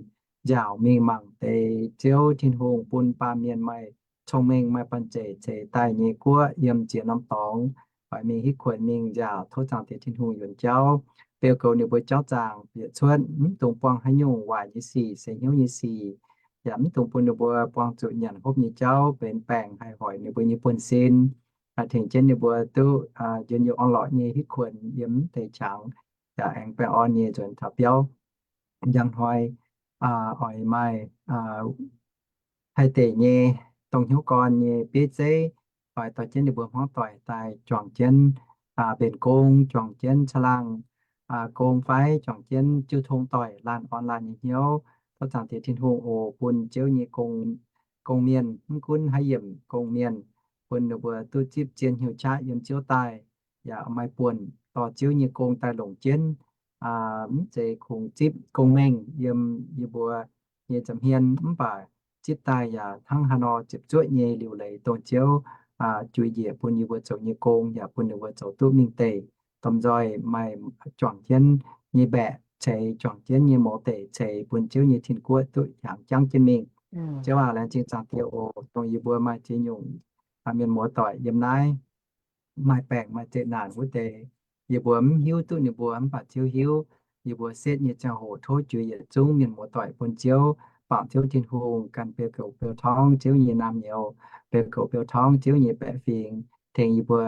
nziaauc mingh mangc deix Ziouv Tin-Hungh bun baamh mienh maaih cong-mengh maaih banh zeic ceix daaih nyei guoqv yiem ziex norm dorngx. Oix mingh hitv kuonx mingh nziaauc, tov Zaangc Diex Tin-Hungh yuonx jauv, beu goux ninh mbuo jauv zaangc bieqc cuotv, mv dungx buangh haaix nyungc waaic nyei sic, seix hnyouv nyei sic. Yaac mv dungx bun ninh mbuo buangh zuqc nyanc hopv nyei jauv benx baengc haih hoic ninh mbuo nyei buonv-sin. Tengx jienv ninh mbuo duqv njien-youh orn-lorqc nyei hitv kuonx yiem mv deix qangx, yaac aengx baengh orn nyei nzuonx taux biauv. Njang hnoi oix maaih haih deic nyei dongh hnyouv gorn nyei bieiv zeiv, oix dorh jienv ninh mbuo hmuangv doic daaih juangc jienv mbenc gong, juangc jienv caangh laangh gong fai juangc jienv jiu tong doic laanh orn laanh nyei hnyouv. Tov Zaangc Diex Tin-Hungh oc, bun Ziouv nyei gong, gong-mienh, mv gunv haaix yiemc gong-mienh, bun ninh mbuo duqv zipv zien hnyouv qaqv yiem Ziouv daaih, yaac maaih buonc dorh Ziouv nyei gong daaih longc jienv. Mv zeiz kungx zipv gong-mengh yiem yie mbuo nyei nza'hmien, mv baac zipv daaih yaac hnangv haaix nor ziepc zuoqv nyei liuc leiz dongh Ziouv juix njiec bun yie mbuo zoux nyei gong, yaac bun ninh mbuo zoux duqv mingh deic. Domh nzoih maaih juangc jienv nyei mbaeqc ceix, juangc jienv nyei mouz deic ceix, bun Ziouv nyei tin-guoqv duqv hiaangx jangv jienv mingh. Ziouv aac, laengz zingh Zaangc Diex oc, dongh yie mbuo maaih ziex nyungc mienh muoz-doic yiem naaiv maaih baengc maaih zeqc naanc wuov deix, yie mbuo mv hiuv duqv ninh mbuo, mv baac Ziouv hiuv. Yie mbuo setv nyei ziangh hoc tov juix yietc zungv mienh muoz-doic bun Ziouv, bangc Ziouv Tin-Hungh, ganh beu goux beu torngv Ziouv nyei naamh nyouz, beu goux beu torngv Ziouv nyei baeqc fingx, tengx yie mbuo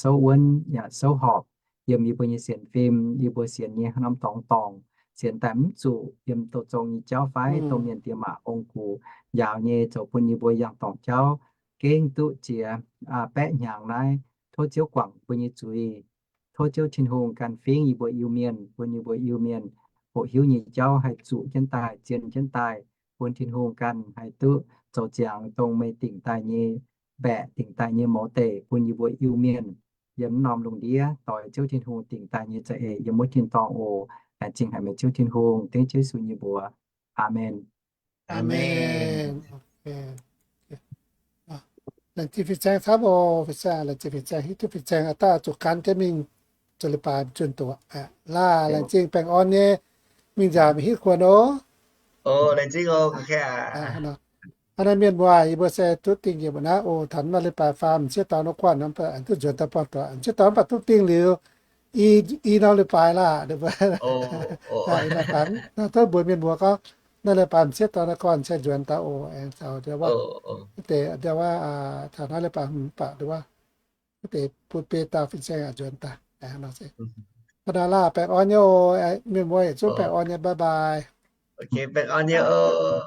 souv wuonv yaac souv horpc yiem yie mbuo nyei sienx fim, yie mbuo sienx nyei haaix norm dorngx dorngc, sienx daaih mv zuqc yiem douz zong nyei jauv fai domh mienh diex maac ong-gux njaaux nyei zoux bun yie mbuo yangh dorngc jauv gengh duqv jiex baeqv hnyangx naaiv. Tov Ziouv guangc mbuo nyei zuiz. Tov Ziouv Tin-Hungh ganh fingx yie mbuo Iu-Mienh, bun yie mbuo Iu-Mienh hoqc hiuv nyei jauv haih zuqc jienv daaih, zien jienv daaih, bun Tin-Hungh ganh haih duqv zoux ziangx dongh meih dingc daaih nyei mbaeqc, dingc daaih nyei mouz deic bun yie mbuo Iu-Mienh yiem mv norm lungh ndiev doix Ziouv Tin-Hungh dingc daaih nyei za'eix yiem wuov tin-dorngh oc. Laengz zingh haic meih Ziouv Tin-Hungh, dengv Ziouv Yesu nyei mbuox. Aamen. Aamen. Laengz zingh fin-saeng camv oc. Fin-saeng, laengz zingh fin-saeng, hiuv duqv fin-saeng aqv, daaih zuqc gan jienv mingh zoux leiz-baaix zunh doqc. Laaih laengz zingh baengh orn nyei mingh nziaauc mingh hitv kuonx oc. Hnangv naaiv mienh muoz, yie mbuo se duqv dingh yiem naaiv oc. Taux naaiv leiz-baaix faam m'sieqv dorn wuov guanh, duqv nzuonx daaih buangh doic, m'sieqv dorn mv baac duqv dingh liuz i norm leiz-baaix laah. Tov mbuox mienh muoz gorngv, naaiv leiz-baaix m'sieqv dorn wuov guanh se nzuonx daaih oc. Aengx caux ndau wuov, ndau wuov, taux naaiv leiz-baaix mv baac ndau wuov, wuov deix bun biei dauh fin-saeng nzuonx daaih. Hnangv naaiv laah, baengh orn nyei oc. Mienh muoz yietc zungv baengh orn nyei, bye bye. Baengh orn nyei oc.